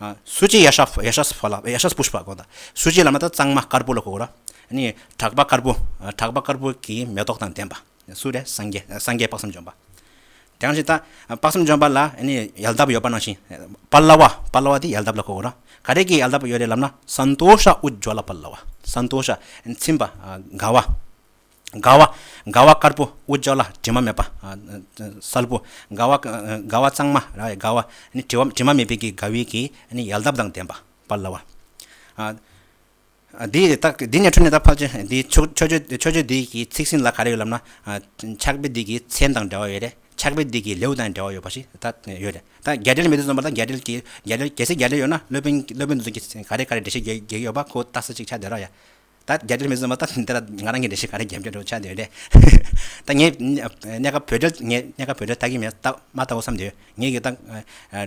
ཨ། སུ་ཅི་ཡ་ཤ་ཡ་ཤ་ཕ་ལ་ཡ་ཤ་པུཥྤ་གོ་ད། སུ་ཅི་ལབ་ན་ད་གཙང་མ་དཀར་པོ་ལ་གོ་གོ་ར། ཨ་ནི་གྲགས་པ་དཀར་པོ། ཨ་གྲགས་པ་དཀར་པོ་གི་མེ་ཏོག་དང་ལྡན་པ། སུ་རེད། སངས་རྒྱས། སངས་རྒྱས་དཔག་བསམ་འཇོམས་པ། དེ་ཡང་ཞིག་ད་དཔག་བསམ་འཇོམས་པ་ལ་ཨ་ནི་ཡལ་འདབ་ཡོད་པ་ནང་བཞིན། པ་ལ་བ། པ་ལ་བ་དེ་ཡལ་འདབ་ལ་གོ་གོ་ར། ག་རེ་གི་ཡལ་འདབ་ཡོད་རེད་ལབ་ན་སན་ཏོ་ཤ་ཨུ་ཇྭ་ལ་པ་ལ་བ། སན་ཏོ་ཤ་ཚིམ་པ། ཨ་དགའ་བ། དགའ་བ། དགའ་བ་དཀར་པོ། ཨུ་ཇྭ་ལ་དྲི་མ་མེད་པ། ཨ་གསལ་པོ། དགའ་བ་དགའ་བ་གཙང་མ་ར། དགའ་བ་ནི་དྲི་བ་དྲི་མ་མེད་པའི་གི་དགའ་བའི་གི་ནི་ཡལ་འདབ་དང་ལྡན་པ། པ་ལ་བ། ཨ་འདི་ད་འདི་ནས་འཕྲོས་ནས་ད་ཕལ་ཆེར་འདི་ཕྱོགས་ཕྱོགས་ཆོས་ཕྱོགས་ཆོས་འདི་གི་ཚིག་ཟིན་ལ་ག་རེ་ཡོད་ལབ་ན། ཕྱག་དཔེ་འདི་གི་མཚན་དང་འབྲེལ་བ་ཡོད་རེད། ཕྱག་དཔེ་འདི་གི་ལེའུ་དང་འབྲེལ་བ་ཡོད་པ་ཞིག་ད་ཡོད་རེད། ད་རྒྱ་འགྲེལ་མེད་དུས་ཙམ་པ་ད་རྒྱ་འགྲེལ་གྱི་རྒྱ་འགྲེལ་གལ་སྲིད་རྒྱ་འགྲེལ་ཡོད་ན་སློབ་དཔོན་སློབ་དཔོན་འདི་ཚོ་གི་ག་རེ་ག་རེ་འགྲེལ་བཤད་རྒྱག་རྒྱག་ཡོད་པ་ཁོ་ལྟ་ས་ཅིག་ཆགས་བསྡད་ར་ཡ། ད་རྒྱ་འགྲེལ་མི་བཟོ་མ་ད་འདི་ལ་ང་རང་གི་འགྲེལ་བཤད་ག་རེ་རྒྱབ་རྒྱབ་འགྲོ་ཆགས་བསྡད་རེད། ད་ངས་གནས་སྐབས་བོད་འགྲེལ་ངས་གནས་སྐབས་བོད་འགྲེལ་ལྟ་གི་མེད། ལྟ་མ་ལྟ་འོ་བསམ་བསྡད་ཡོད། ངས་ཀྱི་ད་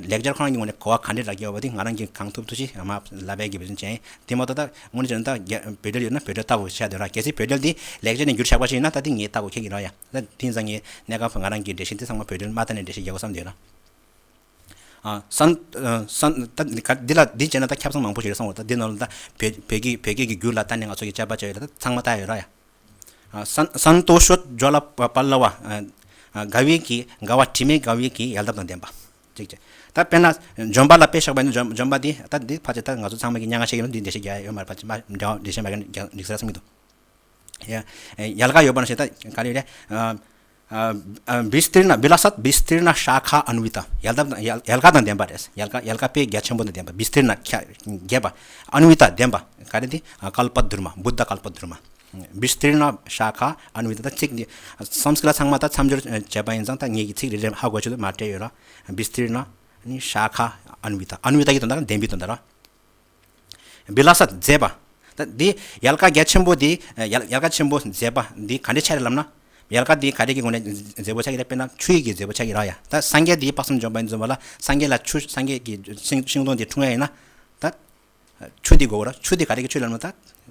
ལེགས་སྦྱར་ཁོ་རང་གི་ངོས་ནས་གོ་བ་ག་འདྲས་རག་གི་ཡོད་པ་དེ་ང་རང་གིས་གང་ཐུབ་ཐུབ་ཅིག་མ་ལབ་པའི་གི་བེད་སྤྱོད་བྱས། དེ་མ་གཏོགས་ད་དངོས་གནས་བྱས་ན་ད་རྒྱ་བོད་འགྲེལ་ཡོད་ན་བོད་འགྲེལ་ལྟ་དགོས་ཆགས་བསྡད་ར། གལ་སྲིད་བོད་འགྲེལ་དེ་ལེགས་སྦྱར་ནས་བསྒྱུར་ཆགས་པ་ཞིག་ཡིན་ན་ད་དེ་ངས་ལྟ་དགོས་ཁེལ་གི་ར་ཡ། ད་དེང་སང་ངས་གནས་སྐབས་ང་རང་གི་འགྲེལ་བཤད་དེ་ཚང་མ་བོད་འགྲེལ་མ་ལྟ་ནས་འགྲེལ་བཤད་རྒྱག་དགོས་བསམ་བསྡད་ཡོད་ར། ཨ་སན་ཨ་སན་ད་འདི་ག་འདི་ལ་འདི་བྱས་ན་ད་ཁྱབ་ཚང་མང་པོ་ཞིག་རེད་བསམ་འོ། ད་འདི་ནང་ལ་ད་བོད་བོད་ཀྱི་བོད་སྐད་ཀྱི་རྒྱུད་ལ་ད་ནི་ང་ཚོ་གི་དཔྱད་པ་བྱས་ཡོད་ལ་ད་ཚང་མ་ལྟ་ཡོད་ར་ཡ། ཨ་སན་སན་ཏོ་ཤོད་ཇོ་ལ་པ་པ་ལ་བ་ཨ་ཨ་དགའ་བའི་གི་དགའ་བ་དྲི་མེད་དགའ་བའི་གི་ཡལ་འདབ་དང་ལྡན་པ། ཅིག་ཅིག་ད་དཔེར་ན་འཇོམས་པ་ལ་དཔེ་བཞག་པ་ཡིན་ན་འཇོམས་འཇོམས་པ་འདི་ད་འདི་ཕལ་ཆེར་ད་ང་ཚོ་ཚང་མ་གི་མྱ་ངན་ཤེས་ཀྱི་ལ་འདི་འགྲེལ་བཤད་རྒྱག་ཡ་ཡོད་མ་རེད། ཕལ་ཆེར་མ་འདྲ་བ་འགྲེལ་བཤད་མ་རྒྱག་འགྲིག་ས་རེད་བསམ་གྱི་འདུག་ཡ། ཡལ་ག་ཡོད་པ་ན་ཞེ་ད་ག་རེ་རེད། ཨ་ཨ་བི་སྟིར་ན་བི་ལ་སད་བི་སྟིར་ན་ཤ་ཁ་ཨ་ནུ་བི་ཏ། ཡལ་འདབ་དང་ཡལ་ཡལ་ག་དང་ལྡན་པ་རེད། ཡལ་ག་ཡལ་ག་དཔེ་རྒྱ་ཆེན་པོ་དང་ལྡན་པ། བི་སྟིར་ན་ཁ་རྒྱས་པ། ཨ་ནུ་བི་ཏ་ལྡན་པ། ག་རེ་འདི་ཨ་ཀལ་པ་དུར་མ་བུདྡྷ་ཀལ་པ་དུར་མ། བི་སྟིར་ན་ཤ་ཁ་ཨ་ནུ་བི་ཏ། ད་ཚིག་འདི་སམ་སྐྲྀ་ལ་ཚང་མ་ད་མཚམས་སྦྱོར་བྱས་པ་ཡིན་ཙང་ད་ངེད་ཀྱི་ཚིག་རེ་རེ་ཧ་གོ་ཆེད་དུ་མ་སྤྲད་ཡོད་ར། བི་སྟིར་ན་ནི་ཤ་ཁ་ཨ་ནུ་བི་ཏ། ཨ་ནུ་བི་ཏ་གི་དོན་དག་ལྡན་པའི་དོན་དག་ར། བི་ལ་སད་མཛེས་པ། ད་འདི་ཡལ་ག་རྒྱ་ཆེན་པོ་འདི་ཡལ་ཡལ་ག་ཆེན་པོ་མཛེས་པ་འདི་ག་འདྲ་ཆགས་རེད་ལབ་ན། ཡལ་ག་འདི་ག་རེ་གི་ངོས་ནས་མཛེས་པོ་ཆགས་ཀྱི་རེད། དཔེར་ན་ཆུ་ཡི་གི་མཛེས་པོ་ཆགས་ཀྱི་ར་ཡ། ད་སངས་རྒྱས་འདི་དཔག་བསམ་འཇོམས་པ་ཡིན་ཙམ་པ་ལ་སངས་རྒྱས་ལ་ཆུ་སངས་རྒྱས་ཀྱི་ཤིང་ཤིང་སྡོང་འདི་འཁྲུངས་ཡ་ཡིན་ན། ད་ཆུ་འདི་དགོས་ར། ཆུ་འདི་ག་རེ་གི་ཆུ་ལབ་ན་ད་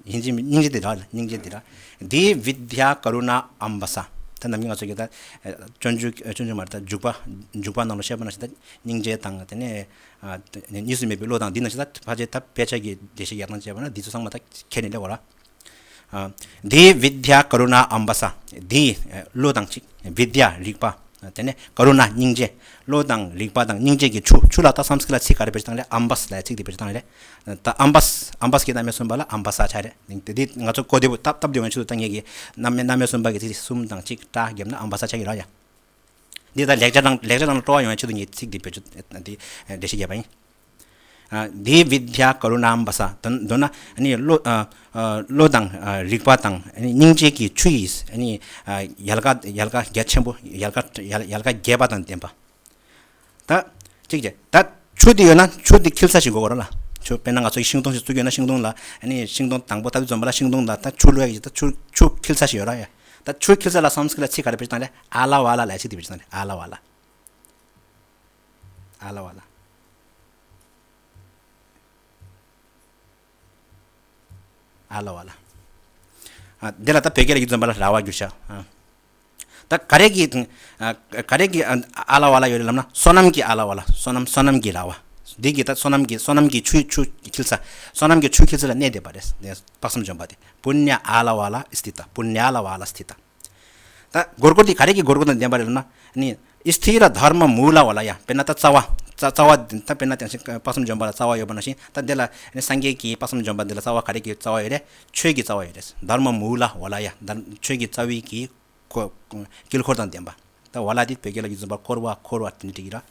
ཡིན་གཅིག་མིན་སྙིང་རྗེ་འདི་ར་ལ་སྙིང་རྗེ་འདི་ར། འདི་བི་དྱ་ཀ་རུ་ན་ཨམ་བ་ས། ད་ནམ་རྒྱུན་ང་ཚོ་གི་ད་སྤྱོད་འཇུག་སྤྱོད་འཇུག་མ་རེད། ད་འཇུག་པ་འཇུག་པ་ནང་ལ་བཤད་པ་ན་ཞེ་ད་སྙིང་རྗེ་དང་དེ་ནས། ཨ་དེ་གཉིས་སུ་མེད་པའི་བློ་དང་འདི་ནང་བཞིན་ད་ཕལ་ཆེར་ད་དཔེ་ཆ་གི་འགྲེལ་བཤད་རྒྱག་སྟངས་བྱས་པ་ན་འདི་ཚོ་ཚང་མ་ད་ཁྱེར་ནས་སླེབས་པ་ར། ཨ་འདི་བི་དྱ་ཀ་རུ་ན་ཨམ་བ་ས། འདི་བློ་དང་གཅིག་བི་དྱ་རིག་པ། དེ་ནས་ཀ་རུ་ན་སྙིང་རྗེ། བློ་དང་རིག་པ་དང་སྙིང་རྗེ་གི་ཆུ། ཆུ་ལ་ད་སམ་སྐྲྀ་ལ་ཚིག་ག་རེ་བེད་སྤྱོད་བཏང་རེད། ཨམ་བ་ས་ལ་ཚིག་དེ་བེད་སྤྱོད་བཏང་རེད། ད་ཨམ་བ་ས་ཨམ་བ་ས་གི་རྣམ་དབྱེ་གསུམ་པ་ལ་ཨམ་བ་ས་ཆགས་རེད། འདི་འདི་ང་ཚོ་གོ་བདེ་པོ་སྟབས་སྟབས་བདེ་བའི་ཆེད་དུ་ད་ངེད་ཀྱི་རྣམ་རྣམ་དབྱེ་གསུམ་པ་གི་ཚིག་གསུམ་དང་གཅིག་སྒྲ་བརྒྱབ་ན་ཨམ་བ་ས་ཆགས་ཀྱི་ར་ཡ། འདི་ད་ལེགས་སྦྱར་ནང་ལེགས་སྦྱར་ནང་ལ་སྤྲོ་བ་ཡོང་བའི་ཆེད་དུ་ངས་ཚིག་འདི་བེད་སྤྱོད་འདི་འགྲེལ་བཤད་བརྒྱབ་པ་ཡིན། ཨ་འདི་བི་དྱ་ཀ་རུ་ན་ཨམ་བ་ས། ད་མདོར་ན་ནི་བློ་ཨ་ཨ་བློ་དང་ཨ་རིག་པ་དང་ཨ་ནི་སྙིང་རྗེ་གི་ཆུ་ཡིས་ཨ་ནི་ཨ་ཡལ་ག་ཡལ་ག་རྒྱ་ཆེན་པོ་ཡལ་ག་ཡལ་ཡལ་ག་རྒྱས་པ་དང་ལྡན་པ། ད་གཅིག་བྱས་ད་ཆུ་འདི་ཡོད་ན་ཆུ་འདི་འཁྱིལ་ས་ཞིག་དགོས་ར་ལ། ཆུ་དཔེར་ན་ང་ཚོ་ཤིང་སྡོང་ཞིག་བཙུགས་ཡོད་ན་ཤིང་སྡོང་ལ་ཨ་ནི་ཤིང་སྡོང་དང་པོ་ད་དུ་འཛོམས་པ་ལ་ཤིང་སྡོང་ལ་ད་ཆུ་བླུགས་ཡ་གི་ད་ཆུ་ཆུ་འཁྱིལ་ས་ཞིག་ཡོད་ར་ཡ། ད་ཆུ་འཁྱིལ་ས་ལ་སམ་སྐྲྀ་ལ་ཚིག་ག་རེ་བེད་སྤྱོད་བཏང་རེད། ཨ་ལ་བ་ལ་ལ་ཚིག་དེ་བེད་སྤྱོད་བཏང་རེད། ཨ་ལ་བ་ལ། ཨ་ལ་བ་ལ། ཨ་ལ་བ་ལ། ཨ་དེ་ལ་ད་བོད་སྐད་ལ་ཡིག་འཛོམས་པ་ལ་ར་བ་བསྒྱུར་བྱ། ཨ་ད་ག་རེ་གི་ཨ་ག་རེ་གི་ཨ་ལ་བ་ལ་ཡོད་རེད་ལབ་ན་བསོད་ནམས་ཀྱི་ཨ་ལ་བ་ལ། བསོད་ནམས་བསོད་ནམས་ཀྱི་ར་བ། འདི་གི་ད་བསོད་ནམས་ཀྱི་བསོད་ནམས་ཀྱི་ཆུ་ཆུ་འཁྱིལ་ས། བསོད་ནམས་ཀྱི་ཆུ་འཁྱིལ་ས་ལ་གནས་བསྡད་པ་རེད། དཔག་བསམ་འཇོམས་པ་དེ་པུ་ཎྱ་ཨ་ལ་བ་ལ་སི་ཏི་ཏ། པུ་ཎྱ་ལ་བ་ལ་སི་ཏི་ཏ། ད་སྒོར་སྒོར་དེ་ག་རེ་གི་སྒོར་སྒོར་དང་ལྡན་པ་རེད་ལབ་ན། ནི་སི་ཐི་ར་དྷརྨ་མུ་ལ་བ་ལ་ཡ། དཔེར་ན་ད་རྩ་བ། རྩ་རྩ་བ་ད་དཔེར་ན་དེང་སང་དཔག་བསམ་འཇོམས་པ་ལ་རྩ་བ་ཡོད་པ་ནང་བཞིན་ད་འདི་ལ་ནི་སངས་རྒྱས་ཀྱི་དཔག་བསམ་འཇོམས་པ་འདི་ལ་རྩ་བ་ག་རེ་གི་རྩ་བ་ཡོད་རེད། ཆོས་ཀྱི་རྩ་བ་ཡོད་རེད། དྷརྨ་མུ་ལ་བ་ལ་ཡ། ད་ཆོས་ཀྱི་རྩ་བའི་གི་འཁོར་དཀྱིལ་འཁོར་དང་ལྡན་པ། ད་བ་ལ་དེ་བོད་སྐད་ལ་ཡིག་འཛོམས་པ་འཁོར་བ་འཁོར་བ་དེ་འདྲ་བྲིས་ཀྱི་ར།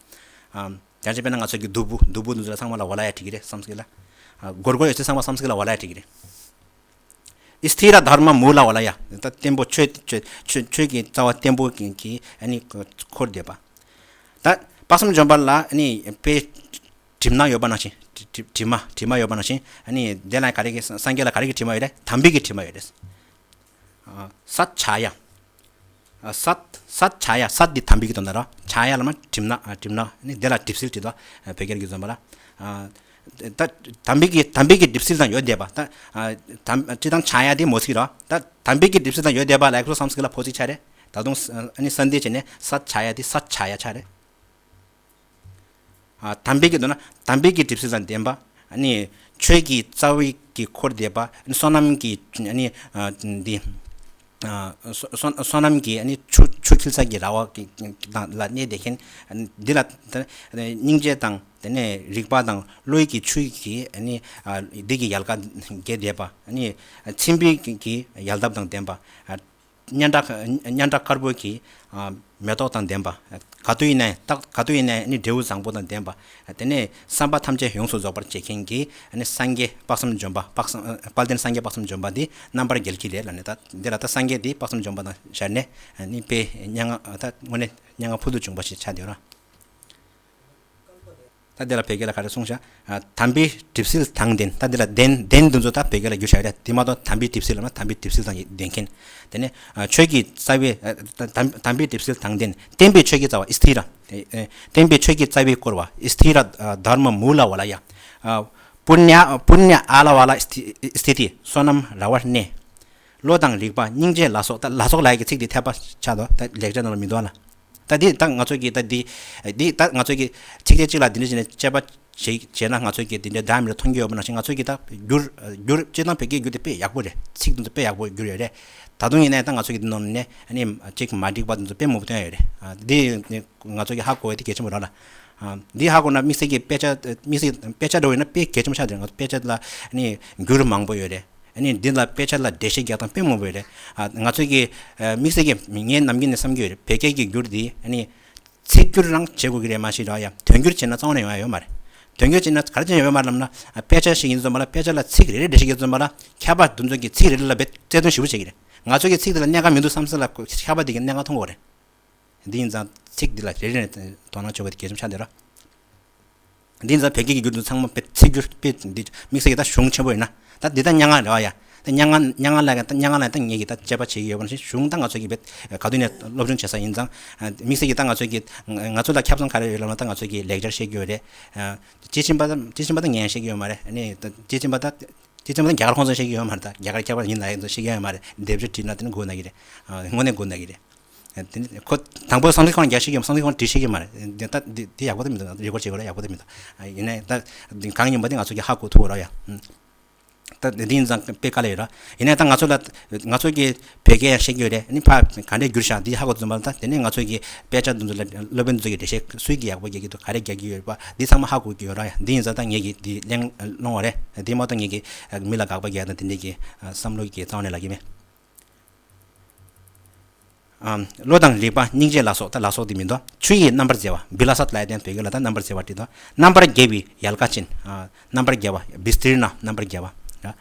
ཨམ་ད་ཅི་དཔེར་ན་ང་ཚོ་གི་གདུ་བུ་གདུ་བུ་འདི་ཚོ་ལ་ཚང་མ་ལ་བ་ལ་ཡ་བྲིས་ཀྱི་རེད་སམ་སྐྲྀ་ལ། ཨ་སྒོར་སྒོར་ཡོད་ཚད་ཚང་མ་སམ་སྐྲྀ་ལ་བ་ལ་ཡ་བྲིས་ཀྱི་རེད། སི་ཐི་ར་དྷརྨ་མུ་ལ་བ་ལ་ཡ། ད་བརྟན་པོ་ཆོས་ཆོས་ཆོས་ཆོས་ཀྱི་རྩ་བ་བརྟན་པོ་གི་གི་ཨ་ནི་འཁོར་བསྡད་པ། ད་དཔག་བསམ་འཇོམས་པ་ལ་ཨ་ནི་དཔེ་གྲིབ་ནག་ཡོད་པ་ནང་བཞིན་གྲིབ་གྲིབ་མ་གྲིབ་མ་ཡོད་པ་ནང་བཞིན་ཨ་ནི་དེ་ལ་ག་རེ་གི་སངས་རྒྱས་ལ་ག་རེ་གི་གྲིབ་མ་ཡོད་རེད། དམ་པའི་གི་གྲིབ་མ་ཡོད་རེད། ཨ་སད་ཆ་ཡ། ཨ་སད་སད་ཆ་ཡ། སད་འདི་དམ་པའི་གི་དོན་དག་ར། ཆ་ཡ་ལ་མ་གྲིབ་ནག་ཨ་གྲིབ་ནག་ནི་དེ་ལ་གྲིབ་བསིལ་བྲིས་དོ། ཨ་བོད་སྐད་ཀྱི་འཛོམས་པ་ལ། ཨ་ད་དམ་པའི་གི་དམ་པའི་གི་གྲིབ་བསིལ་དང་ཡོད་བསྡད་པ། ད་ཨ་དམ་སྤྱི་དང་ཆ་ཡ་དེ་མོ་ཚིག་ར། ད་དམ་པའི་གི་གྲིབ་བསིལ་དང་ཡོད་བསྡད་པ་ལ་ཡག་སོ་སམ་སྐྲྀ་ལ་ཕོ་ཚིག་ཆ་རེད། ད་དུང་ཨ་ནི་སན་དེ་བྱས་ནས་སད་ཆ་ཡ་དེ་སད་ཆ་ཡ་ཆ་རེད། ཨ་དམ་པའི་གི་དོན་ན་དམ་པའི་གི་གྲིབ་བསིལ་དང་ལྡན་པ། ཨ་ནི་ཆོས་ཀྱི་རྩ་བའི་གི་འཁོར་བསྡད་པ། ཨ་ནི་བསོད་ནམས་ཀྱི་ཨ་ནི་ཨ་འདི་ཨ་བསོད་བསོད་བསོད་ནམས་ཀྱི་ཨ་ནི་ཆུ་ཆུ་འཁྱིལ་ས་གི་ར་བ་གི་དང་ལ་གནས་བསྡད་མཁན། ཨ་ནི་འདི་ལ་ད་སྙིང་རྗེ་དང་དེ་ནས་རིག་པ་དང་བློ་ཡི་གི་ཆུ་གི་ཨ་ནི་ཨ་འདི་གི་ཡལ་ག་རྒྱས་བསྡད་པ། ཨ་ནི་མཚན་དཔེ་གི་ཡལ་འདབ་དང་ལྡན་པ། ཨ་སྙན་གྲགས་སྙན་གྲགས་དཀར་པོ་གི་ཨ་མེ་ཏོག་དང་ལྡན་པ། ག་དུས་ཡིན་ནའི་ད་ག་དུས་ཡིན་ནའི་ནི་འབྲས་བུ་བཟང་པོ་དང་ལྡན་པ། དེ་ནས་བསམ་པ་ཐམས་ཅད་ཡོངས་སུ་རྫོགས་པར་བྱེད་མཁན་གྱི་ནི་སངས་རྒྱས་དཔག་བསམ་འཇོམས་པ། དཔག་བསམ་དཔལ་ལྡན་སངས་རྒྱས་དཔག་བསམ་འཇོམས་པ་འདི་རྣམ་པར་རྒྱལ་གྱི་ལས་ལ་ནི་ད་འདི་ལ་ད་སངས་རྒྱས་འདི་དཔག་བསམ་འཇོམས་པ་དང་སྦྱར་ནས་ནི་དཔེ་སྙན་ངག་ད་དངོས་གནས་སྙན་ངག་ཕུལ་དུ་བྱུང་བ་ཞིག་ཆགས་བསྡད་ཡོད་ར། ད་འདི་ལ་བོད་སྐད་ལ་ག་རེ་གསུངས་ཤག་ཨ་དམ་པའི་གྲིབ་བསིལ་དང་ལྡན། ད་འདི་ལ་ལྡན་ལྡན་འདི་ཚོ་ད་བོད་སྐད་ལ་བསྒྱུར་བྱ་ཡོད་རེད། དེ་མ་གཏོགས་དམ་པའི་གྲིབ་བསིལ་ལབ་ན་དམ་པའི་གྲིབ་བསིལ་དང་ལྡན་མཁན། དེ་ནས་ཨ་ཆོས་ཀྱི་རྩ་བའི་ཨ་དམ་དམ་པའི་གྲིབ་བསིལ་དང་ལྡན། བརྟན་པའི་ཆོས་ཀྱི་རྩ་བ་ཨི་སི་ཐི་ར། ཨེ་ཨེ་བརྟན་པའི་ཆོས་ཀྱི་རྩ་བས་བསྐོར་བ། ཨི་སི་ཐི་ར་ཨ་དྷརྨ་མུ་ལ་བ་ལ་ཡ། ཨ་པུ་ཎྱ་པུ་ཎྱ་ཨ་ལ་བ་ལ་སི་ཐི་སི་ཐི་ཏི། བསོད་ནམས་ར་བར་གནས། བློ་དང་རིག་པ་སྙིང་རྗེ་ལ་སོགས། ད་ལ་སོགས་ལ་ཡ་གི་ཚིག་འདི་འཐད་པ་ཆགས་འདུག་ད་ལེགས་སྦྱར་ནང་ལ་མི་འདུག་ཨ་ལ། ད་འདི་ད་ང་ཚོ་གི་ད་འདི་འདི་ད་ང་ཚོ་གི་ཚིག་གྲས་གཅིག་ལ་འདི་འདྲ་བྱས་ནས་དཔྱད་པ་བྱེད་བྱས་ན་ང་ཚོ་གི་འདི་འདྲའི་འདྲ་མི་འདྲ་མཐོང་རྒྱུ་ཡོད་པ་ནང་བཞིན། ང་ཚོ་གི་ད་བསྒྱུར་བསྒྱུར་སྤྱིར་བཏང་བོད་སྐད་བསྒྱུར་དེ་དཔེ་ཡག་པོ་རེད། ཚིག་དེ་ཚོ་དཔེ་ཡག་པོ་བསྒྱུར་ཡོད་རེད། ད་དུང་ཡིན་ནའི་ད་ང་ཚོ་གི་འདི་ནང་ནས་ཨ་ནི་གཅིག་མ་འགྲིག་པ་དེ་ཚོ་དཔེ་མང་པོ་བཏོན་ཡོད་རེད། ཨ་འདི་ང་ཚོ་གི་ཧ་གོ་བ་དེ་གལ་ཆེན་པོ་རེད་ལ། ཨ་འདི་ཧ་གོ་ན་དམིགས་བསལ་གྱི་དཔེ་ཆ་དམིགས་བསལ་དཔེ་ཆ་འགྲོ་ཡིན་ན་དཔེ་གལ་ཆེན་པོ་ཆགས་འདུག་ང་ཚོ་དཔེ་ཆ་ལ་ཨ་ནི་འགྱུར་མང་པོ་ཡོད་རེད། ཨ་ནི་འདི་ལ་དཔེ་ཆ་ལ་འགྲེལ་བཤད་རྒྱག་སྟངས་དཔེ་མང་པོ་ཡོད་རེད། ཨ་ང་ཚོ་གི་ཨ་དམིགས་བསལ་གྱི་ངས་ནམ་རྒྱུན་ནས་བསམ་གྱི་ཡོད་རེད། བོད་སྐད་ཀྱི་འགྱུར་འདི་ཨ་ནི་ཚིག་སྒྱུར་རང་བྱེད་དགོས་ཀྱི་རེད་མ་གཞི་ར་ཡ། དོན་སྒྱུར་བྱས་ན་རྩ་བ་ནས་ཡོང་ཡ་ཡོད་མ་རེད། དོན་སྒྱུར་བྱས་ན་ག་རེ་བྱས་ཡོད་མ་རེད་ལབ་ན། ཨ་དཔེ་ཆ་ཞིག་ཡིན་ཙམ་པ་ལ་དཔེ་ཆ་ལ་ཚིག་རེ་རེ་འགྲེལ་བཤད་རྒྱག་ཙམ་པ་ལ་མཁས་པ་དེ་ཚོ་གིས་ཚིག་རེ་རེ་ལ་རྦད་རྩལ་འདོན་ཞེ་པོ་བྱེད་ཀྱི་རེད། ང་ཚོ་གི་ཚིག་དེ་ལ་གནད་འགག་མི་འདུག་བསམ་ས་ལ་མཁས་པ་དེ་གིས་གནད་འགག་མཐོང་གི་རེད། འདི་ཡིན་ཙང་ཚིག་འདི་ལ་རེ་རེ་ནས་དོ་སྣང་བྱེད་དགོས་དེ་གལ་ཆེན་པོ་ཆགས་འདུག་ར། འདི་ཡིན་ཙང་བོད་སྐད་ཀྱི་འགྱུར་དུ་ཚང་མ་དཔེ་ཚིག་སྒྱུར་དཔེ་འདི་དམིགས་བསལ་གྱི་ད་གཞུང་ཆེན་པོ་ཡིན་ན། ད་འདི་ད་སྙན་ངག་རེད་བ་ཡ། ད་སྙན་ངག་སྙན་ངག་ལ་ད་སྙན་ངག་ལ་ད་ངེད་ཀྱིས་ད་དཔྱད་པ་བྱེད་ཀྱི་ཡོད་པ་ནང་བཞིན། གཞུང་ད་ང་ཚོ་གི་དཔེ་ག་དུས་ནས་སློབ་སྦྱོང་བྱེད་ས་ཡིན་ཙང་། དམིགས་བསལ་གྱི་ད་ང་ཚོ་གི་ང་ཚོ་ལ་ཁྱབ་ཚང་ག་རེ་ཡོད་ལབ་ན། ད་ང་ཚོ་གི་ལེགས་སྦྱར་བཤད་ཀྱི་ཡོད་རེད། སྐྱེས་ཆེན་པ་ད་སྐྱེས་ཆེན་པ་ད་ངས་བཤད་ཀྱི་ཡོད་མ་རེད། ཨ་ནི་ད་སྐྱེས་ཆེན་པ་ད་སྐྱེས་ཆེན་པ་ད་རྒྱ་གར་ཁོང་ཚོས་བཤད་ཀྱི་ཡོད་མ་རེད། ད་རྒྱ་གར་མཁས་པ་ཡིན་ལ་ཡིན་ཙང་བཤད་ཀྱི་ཡོད་མ་རེད། དེབ་ཆ་བྲིས་ན་དེ་ནི་དགོས་ན་གི་རེད། དངོས་གནས་དགོས་ན་གི་རེད། དེ་ནི་ཁོ་དང་པོ་སང་ཐིག་ཁོང་རྒྱག་ཤེས་ཀྱི་མ། སང་ཐིག་ཁོང་བྲིས་ཤེས་ཀྱི་མ་རེད། དེ་ད་དེ་དེ་ཡག་པོ་དེ་མི་འདུག་རེ་ཀོར་བྱེད་དགོས་རེད། ཡག་པོ་དེ་མི་འདུག་ཡིན་ནའི་ད་གང་ཡིན་པ་དེ་ང་ཚོ་གི་ཧ་གོ་ཐུབ་རོགས་ཡ། ད་དེ་ཡིན་ཙང་དཔེ་དཀའ་ལས་ཡོད་ར། ཡིན་ནའི་ད་ང་ཚོ་ལ་ང་ཚོ་གི་བོད་སྐད་ཡང་ཤེས་ཀྱི་ཡོད་རེད། ཨ་ནི་ཕ་ག་འདྲས་བསྒྱུར་བཞག་འདི་ཧ་གོ་ཙམ་པ་ལ། ད་དེ་ནས་ང་ཚོ་གི་དཔེ་ཆ་འདི་ཚོ་ལ་སློབ་དཔོན་འདི་ཚོ་གི་འགྲེལ་བཤད་སུས་ཀྱི་ཡག་པོ་རྒྱག་གི་འདུག་ག་རེ་རྒྱག་གི་ཡོད་པ་འདི་ཚང་མ་ཧ་གོ་གི་ཡོད་ར་ཡ། འདི་ཡིན་ཙང་ད་ངེད་ཀྱིས་འདི་གླེང་སློང་བ་རེད། དེ་མ་གཏོགས་ངེད་ཀྱིས་མི་ལ་དགག་པ་རྒྱག་དང་དེ་འདྲས་ཀྱི་བསམ་བློ་གི་རྩ་བ་ནས་ལབ་ཀྱི་མེད། ཨམ། བློ་དང་རིག་པ་སྙིང་རྗེ་ལ་སོགས། ད་ལ་སོགས་དེ་མི་འདུག་ཆུ་ཡི་རྣམ་པར་མཛེས་པ། བི་ལ་སཱད་ལབ་ཡ་དེ་བོད་སྐད་ལ་ད་རྣམ་པར་མཛེས་པ་བྲིས་འདུག་རྣམ་པར་རྒྱས་པའི་ཡལ་ག་ཅན། ཨ། རྣམ་པར་རྒྱས་པ། བི་སྟི་རི་ན། རྣམ་པར་རྒྱས་པ།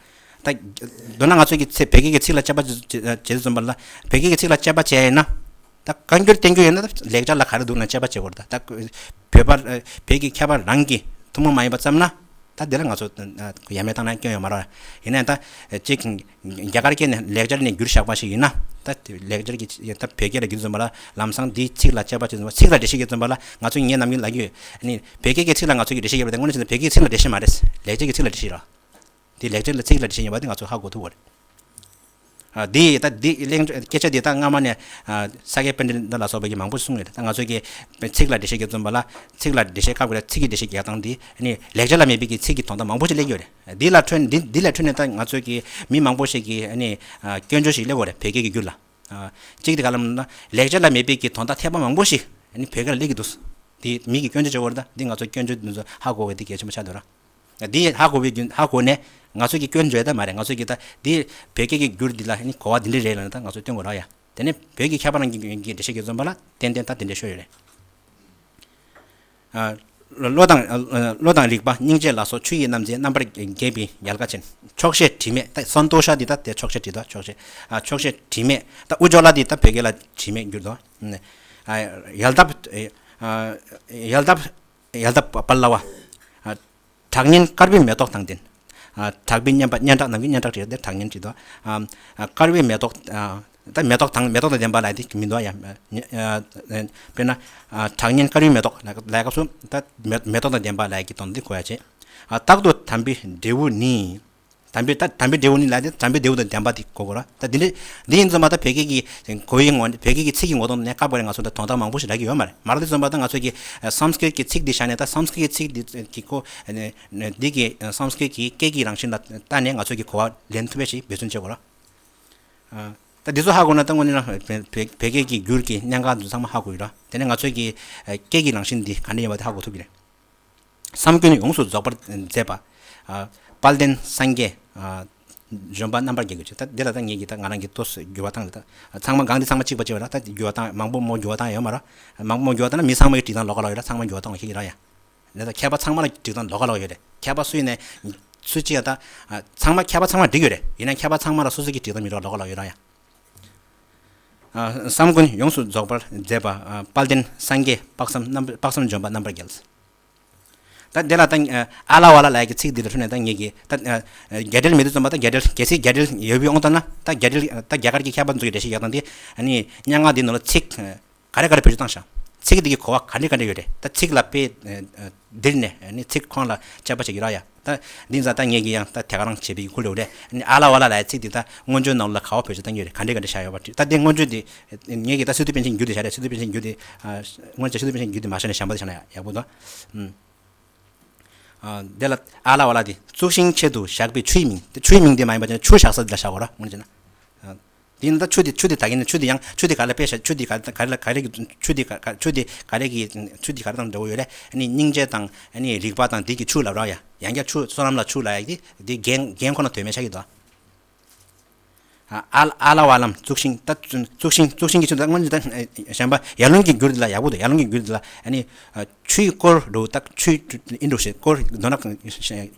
ད་མདོར་ན་ང་ཚོ་གི་ཚེ་བོད་སྐད་ཀྱི་ཚིག་ལ་དཔྱད་པ་བྱེད་དུས་ཙམ་པ་ལ། བོད་སྐད་ཀྱི་ཚིག་ལ་དཔྱད་པ་བྱས་ཡིན་ན། ད་བཀའ་འགྱུར་བསྟན་འགྱུར་ཡོད་ན་ད་ལེགས་སྦྱར་ལ་ག་རེ་འདུག་ན་དཔྱད་པ་བྱེད་དགོས་རེད། ད་བོད་པ་བོད་ཀྱི་མཁས་པ་རང་གི་ཐུན་མོང་མ་ཡིན་པ་བརྩམས་ན། ད་དེ་ལ་ང་ཚོ་ཡ་མེད་བཏང་ན་སྐྱོན་ཡོད་མ་རེད། ཡིན་ནའི་ད་གཅིག་རྒྱ་གར་སྐད་ནས་ལེགས་སྦྱར་ནས་བསྒྱུར་བཞག་པ་ཞིག་ཡིན་ན། ད་ལེགས་སྦྱར་གྱི་ད་བོད་སྐད་ལ་བསྒྱུར་ཙམ་པ་ལ་ལམ་སང་འདིའི་ཚིག་ལ་དཔྱད་པ་བྱེད་ཙམ་པ། ཚིག་ལ་འགྲེལ་བཤད་བརྒྱབ་ཙམ་པ་ལ་ང་ཚོ་ངས་ནམ་རྒྱུན་ལབ་ཀྱི་ཡོད། ཨ་ནི་བོད་སྐད་ཀྱི་ཚིག་ལ་ང་ཚོ་གིས་འགྲེལ་བཤད་བརྒྱབ་པ་དེ་དངོས་གནས་བྱས་ན་བོད་སྐད་ཀྱི་ཚིག་ལ་འགྲེལ་བཤད་མ་རེད། ལེགས་སྦྱར་གྱི་ཚིག་ལ་འགྲེལ་བཤད་རེད། དེ་ལེགས་སྦྱར་ལ་ཚིག་ལ་འགྲེལ་བཤད་ཡིན་པ་དེ་ང་ཚོས་ཧ་གོ་ཐུབ་པ་རེད། ཨ། འདི་ད་འདི་གླེང་སྐད་ཆ་འདི་ད་སྔ་མ་ནས། ཨ། ས་སྐྱ་པཎྜི་ཏ་ལ་སོགས་པ་གིས་མང་པོ་གསུངས་ཡོད་རེད། ད་ང་ཚོ་གིས་ཚིག་ལ་འགྲེལ་བཤད་རྒྱག་ཙམ་པ་ལ། ཚིག་ལ་འགྲེལ་བཤད་སྐབས་ཀྱི་ཚིག་གི་འགྲེལ་བཤད་རྒྱག་སྟངས་འདི་ནི་ལེགས་སྦྱར་ལ་མེད་པའི་གི་ཚིག་གི་དོན་དག་མང་པོ་ཞིག་གླེང་གི་ཡོད་རེད། འདི་ལ་འཕྲོས་འདི་འདི་ལ་འཕྲོས་ནས་ད་ང་ཚོ་གི་མི་མང་པོ་ཞིག་གིས་ནི། ཨ། སྐྱོན་བརྗོད་ཞིག་གླེང་གི་ཡོད་རེད། བོད་སྐད་ཀྱི་འགྱུར་ལ། ཨ། གཅིག་དེ་ག་ལབ་ན། ལེགས་སྦྱར་ལ་མེད་པའི་གི་དོན་དག་ཐེག་པ་མང་པོ་ཞིག་ནི་བོད་སྐད་ལ་སླེབས་ཀྱི་འདུག་འདི་མི་གིས་སྐྱོན་བརྗོད་བྱེད་ཀྱི་ཡོད་རེད། ད་འདི་ང་ཚོ་སྐྱོན་བརྗོད་འདི་ཚོ་ཧ་གོ་དགོས་དེ་གལ་ཆེན་པོ་ཆགས་འདུག་ར། འདི་ཧ་གོ་བའི་རྒྱུ་ཧ་གོ་ནས་ང་ཚོ་གིས་སྐྱོན་བརྗོད་ད་མ་རེད། ང་ཚོ་གིས་ད་འདི་བོད་སྐད་ཀྱི་འགྱུར་འདི་ལ་ནི་གོ་བ་འདི་འདྲ་རེད་ལབ་ནས་ད་ང་ཚོས་སྟོན་དགོས་ར་ཡ། དེ་ནས་བོད་ཀྱི་མཁས་པ་རྣམས་ཀྱིས་འགྲེལ་བཤད་བརྒྱབ་ཙམ་པ་ལ་ཏན་ཏན་ད་དེ་འདྲ་ཤོད་ཡོད་རེད། ཨ། བློ་དང་། ཨ། བློ་དང་རིག་པ་སྙིང་རྗེ་ལ་སོགས། ཆུ་ཡི་རྣམ་མཛེས་རྣམ་པར་རྒྱས་པའི་ཡལ་ག་ཅན། ཆོག་ཤེས་དྲི་མེད། ད་སན་ཏོ་ཤ་འདི་ད་དེ་ཆོག་ཤེས་བྲིས་འདུག་ཆོག་ཤེས། ཨ། ཆོག་ཤེས་དྲི་མེད། ད་ཨུ་ཇོ་ལ་འདི་ད་བོད་སྐད་ལ་དྲི་མེད་བསྒྱུར་འདུག་ཨ། ཡལ་འདབ། ཨ། ཡལ་འདབ། ཡལ་འདབ་པ་ལ་བ། ཨ། གྲགས་སྙན་དཀར་པོའི་མེ་ཏོག་དང་ལྡན། ཨ། གྲགས་པའི་སྙན་པ། སྙན་གྲགས། ནམ་རྒྱུན་སྙན་གྲགས་བྲིས་ཏེ་གྲགས་སྙན་བྲིས་འདུག་ཨ། ཨ། དཀར་པོའི་མེ་ཏོག་ཨ། ད་མེ་ཏོག་དང་མེ་ཏོག་དང་ལྡན་པ་ལབ་དེ་མི་འདུག་ཡ། ཨ། དཔེར་ན། ཨ། གྲགས་སྙན་དཀར་པོའི་མེ་ཏོག་ལབ་སྐབས་སུ་ད་མེ་མེ་ཏོག་དང་ལྡན་པ་ལབ་ཀྱི་དོན་དེ་གོ་ཡ་བྱེད། ཨ། རྟག་ཏུ་དམ་པའི་འབྲས་བུ་ནི། དམ་པའི་ད་དམ་པའི་འབྲས་བུ་ནི་ལབ་དེ་དམ་པའི་འབྲས་བུ་དང་ལྡན་པ་དེ་གོ་དགོས་ར། ད་འདི་འདྲ་འདི་ཡིན་ཙམ་པ་ད་བོད་སྐད་ཀྱི་གོ་བའི་ངོ་བོ། བོད་སྐད་ཀྱི་ཚིག་གི་ངོ་གདོང་ནས་སྐབས་འགའ་རེ་ང་ཚོ་ད་དོན་དག་མང་པོ་ཞིག་རག་གི་ཡོད་མ་རེད། མ་རེད་དེ་ཙམ་པ་ད་ང་ཚོ་གི་སཾ་སྐྲྀཏ་གི་ཚིག་འདི་བཞག་ནས། ད་སཾ་སྐྲྀཏ་གི་ཚིག་འདི་གི་གོ་འདི་གི་སཾ་སྐྲྀཏ་གི་སྐད་ཀྱི་རང་བཞིན་ལ་ལྟ་ནས་ང་ཚོ་གི་གོ་བ་ལེན་ཐུབ་པ་ཞིག་འབད་བརྩོན་བྱེད་དགོས་ར། ད་འདི་ཚོ་ཧ་གོ་ན་ད་དངོས་གནས་ན་བོད་བོད་སྐད་ཀྱི་འགྱུར་གྱི་གནད་འགག་འདི་ཚང་མ་ཧ་གོ་ཡོད་ར། དེ་ནས་ང་ཚོ་གི་སྐད་ཀྱི་རང་བཞིན་འདི་ག་འདྲ་ཡིན་པ་དེ་ཧ་གོ་ཐུབ་ཀྱི་རེད། བསམ་ཀུན་ཡོངས་སུ་རྫོགས་པར་མཛད་པ། ཨ། དཔལ་ལྡན་སངས་རྒྱས། ཨ། འབྱོན་པ་རྣམ་པར་རྒྱལ་གྱི་ཆོས། ད་འདི་ལ་ད་ངེད་ཀྱིས་ད་ང་རང་གིས་ཏོག་ཙམ་འགྱུར་བ་བཏང་རེད། ད་ཚང་མ་གང་འདི་ཚང་མ་གཅིག་པ་གཅིག་པ་རེད། ད་འགྱུར་བ་བཏང་། མང་པོ་མོ་འགྱུར་བ་བཏང་ཡོད་མ་རེད། མང་པོ་མོ་འགྱུར་བ་བཏང་ན་མི་ཚང་མ་གི་སྒྲིག་སྟངས་ལོགས་ཀ་ལོགས་ཡོད་ར། ཚང་མ་འགྱུར་བ་བཏང་བ་ཞིག་ར་ཡ། ད་མཁས་པ་ཚང་མ་ལ་སྒྲིག་སྟངས་ལོགས་ཀ་ལོགས་ཡོད་རེད། མཁས་པ་སུ་ཡིན་ནའི་སུ་གཅིག་ཡ་ད། ཨ། ཚང་མ་མཁས་པ་ཚང་མ་འགྲིག་ཡོད་རེད། ཡིན་ན་མཁས་པ་ཚང་མ་ལ་སོ་སོ་གི་སྒྲིག་སྟངས་མི་འདྲ་བ་ལོགས་ཀ་ལོགས་ཡོད་ར་ཡ། ཨ། བསམ་ཀུན་ཡོངས་སུ་རྫོགས་པར་མཛད་པ། ཨ། དཔལ་ལྡན་སངས་རྒྱས་དཔག་བསམ་རྣམ་དཔག་བསམ་འབྱོན་པ་རྣམ་པར་རྒྱལ། ད་འདི་ལ་ད་ཨ་ལ་བ་ལ་ལབ་ཀྱི་ཚིག་འདི་ལ་འཕྲོས་ནས་ད་ངེད་ཀྱིས་ད་ཨ་རྒྱ་འགྲེལ་མེད་དུས་ཙམ་པ། ད་རྒྱ་འགྲེལ་གལ་སྲིད་རྒྱ་འགྲེལ་ཡོད་པའི་དབང་དུ་ན། ད་རྒྱ་འགྲེལ་ད་རྒྱ་གར་གྱི་མཁས་པ་ཚོ་གི་འགྲེལ་བཤད་རྒྱག་སྟངས་དེ། ཨ་ནི་སྙན་ངག་འདི་ནང་ལ་ཚིག་ག་རེ་ག་རེ་བེད་སྤྱོད་བཏང་ཤག་ཚིག་འདི་གི་གོ་བ་ག་འདྲ་ག་འདྲ་ཡོད་རེད། ད་ཚིག་ལ་དཔེ་འདིར་ནས་ནི་ཚིག་ཁོང་ལ་དཔྱད་པ་བྱེད་ཀྱི་ར་ཡ། ད་འདི་ཚ་ད་ངེད་ཀྱི་ཡང་ད་དེ་ག་རང་བྱེད་པའི་ཁུལ་ཡོད་རེད། ཨ་ལ་བ་ལ་ལ་ཡ་ཚིག་འདི་ད་སྔོན་བྱོན་ནང་ལ་ག་བ་བེད་སྤྱོད་བཏང་གི་ཡོད་རེད། ག་འདྲ་ག་འདྲ་བཞག་ཡོད་པ་ད་འདི་སྔོན་བྱོན་འདི་ངེད་ཀྱི་ད་སི་ཏུ་པཎ་ཆེན་འགྱུར་འདི་བཞག་རེད། སི་ཏུ་པཎ་ཆེན་འགྱུར་འདི་སྔོན་བྱོན་སི་ཏུ་པཎ་ཆེན་འགྱུར་འདི་མ་བཞག་ནས་གཞན་པ་འདི་བཞག་ན་ཡག་པོ་འདུག་དེ་ལ་ཨ་ལ་བ་ལ་དེ་གཙུག་ཤིང་ཆེད་དུ་བཞག་པའི་ཆུའི་མིང་། དེ་ཆུའི་མིང་དེ་མ་ཡིན་པ་ཅན་ཆུ་བཞག་ས་དེ་ལ་བཞག་གོ་ར། དངོས་གནས་བྱས་ན། དེ་ཡིན་ད་ཆུ་དེ་ཆུ་དེ་ད་གིན་ཆུ་དེ་ཡང་ཆུ་དེ་ག་ལ་དཔེ་བཞག་ཆུ་དེ་ག་ག་ལ་ག་རེ་གི་ཆུ་དེ་ག་ག་ཆུ་དེ་ག་རེ་གི་ཆུ་དེ་ག་རེ་དང་འདྲ་བོ་ཡོད་རེད། ཨ་ནི་སྙིང་རྗེ་དང་ཨ་ནི་རིག་པ་དང་དེ་གི་ཆུ་ལབ་ར་ཡ། ཡང་བསྐྱར་ཆུ་བསོད་ནམས་ལ་ཆུ་ལ་ཡ་དེ་དེ་རྒན་རྒན་ཁོ་ན་དོན་མེད་ཆགས་ཀྱི་འདུག་ཨ་ཨ་ལ་བ་ལམ་གཙུག་ཤིང་ད་གཙུག་ཤིང་གཙུག་ཤིང་གི་ཆུ་ད་སྔོན་ད་གཞན་པ་ཡར་ཀླུང་གི་འགྱུར་འདི་ལ་ཡག་པོ་འདུག་ཡར་ཀླུང་གི་འགྱུར་འདི་ལ་ཨ་ནི་ཆུའི་སྐོར་འགྲོ་ད་ཆུའི་ཨིན་འགྲོ་ཞེས་སྐོར་མདོར་ན་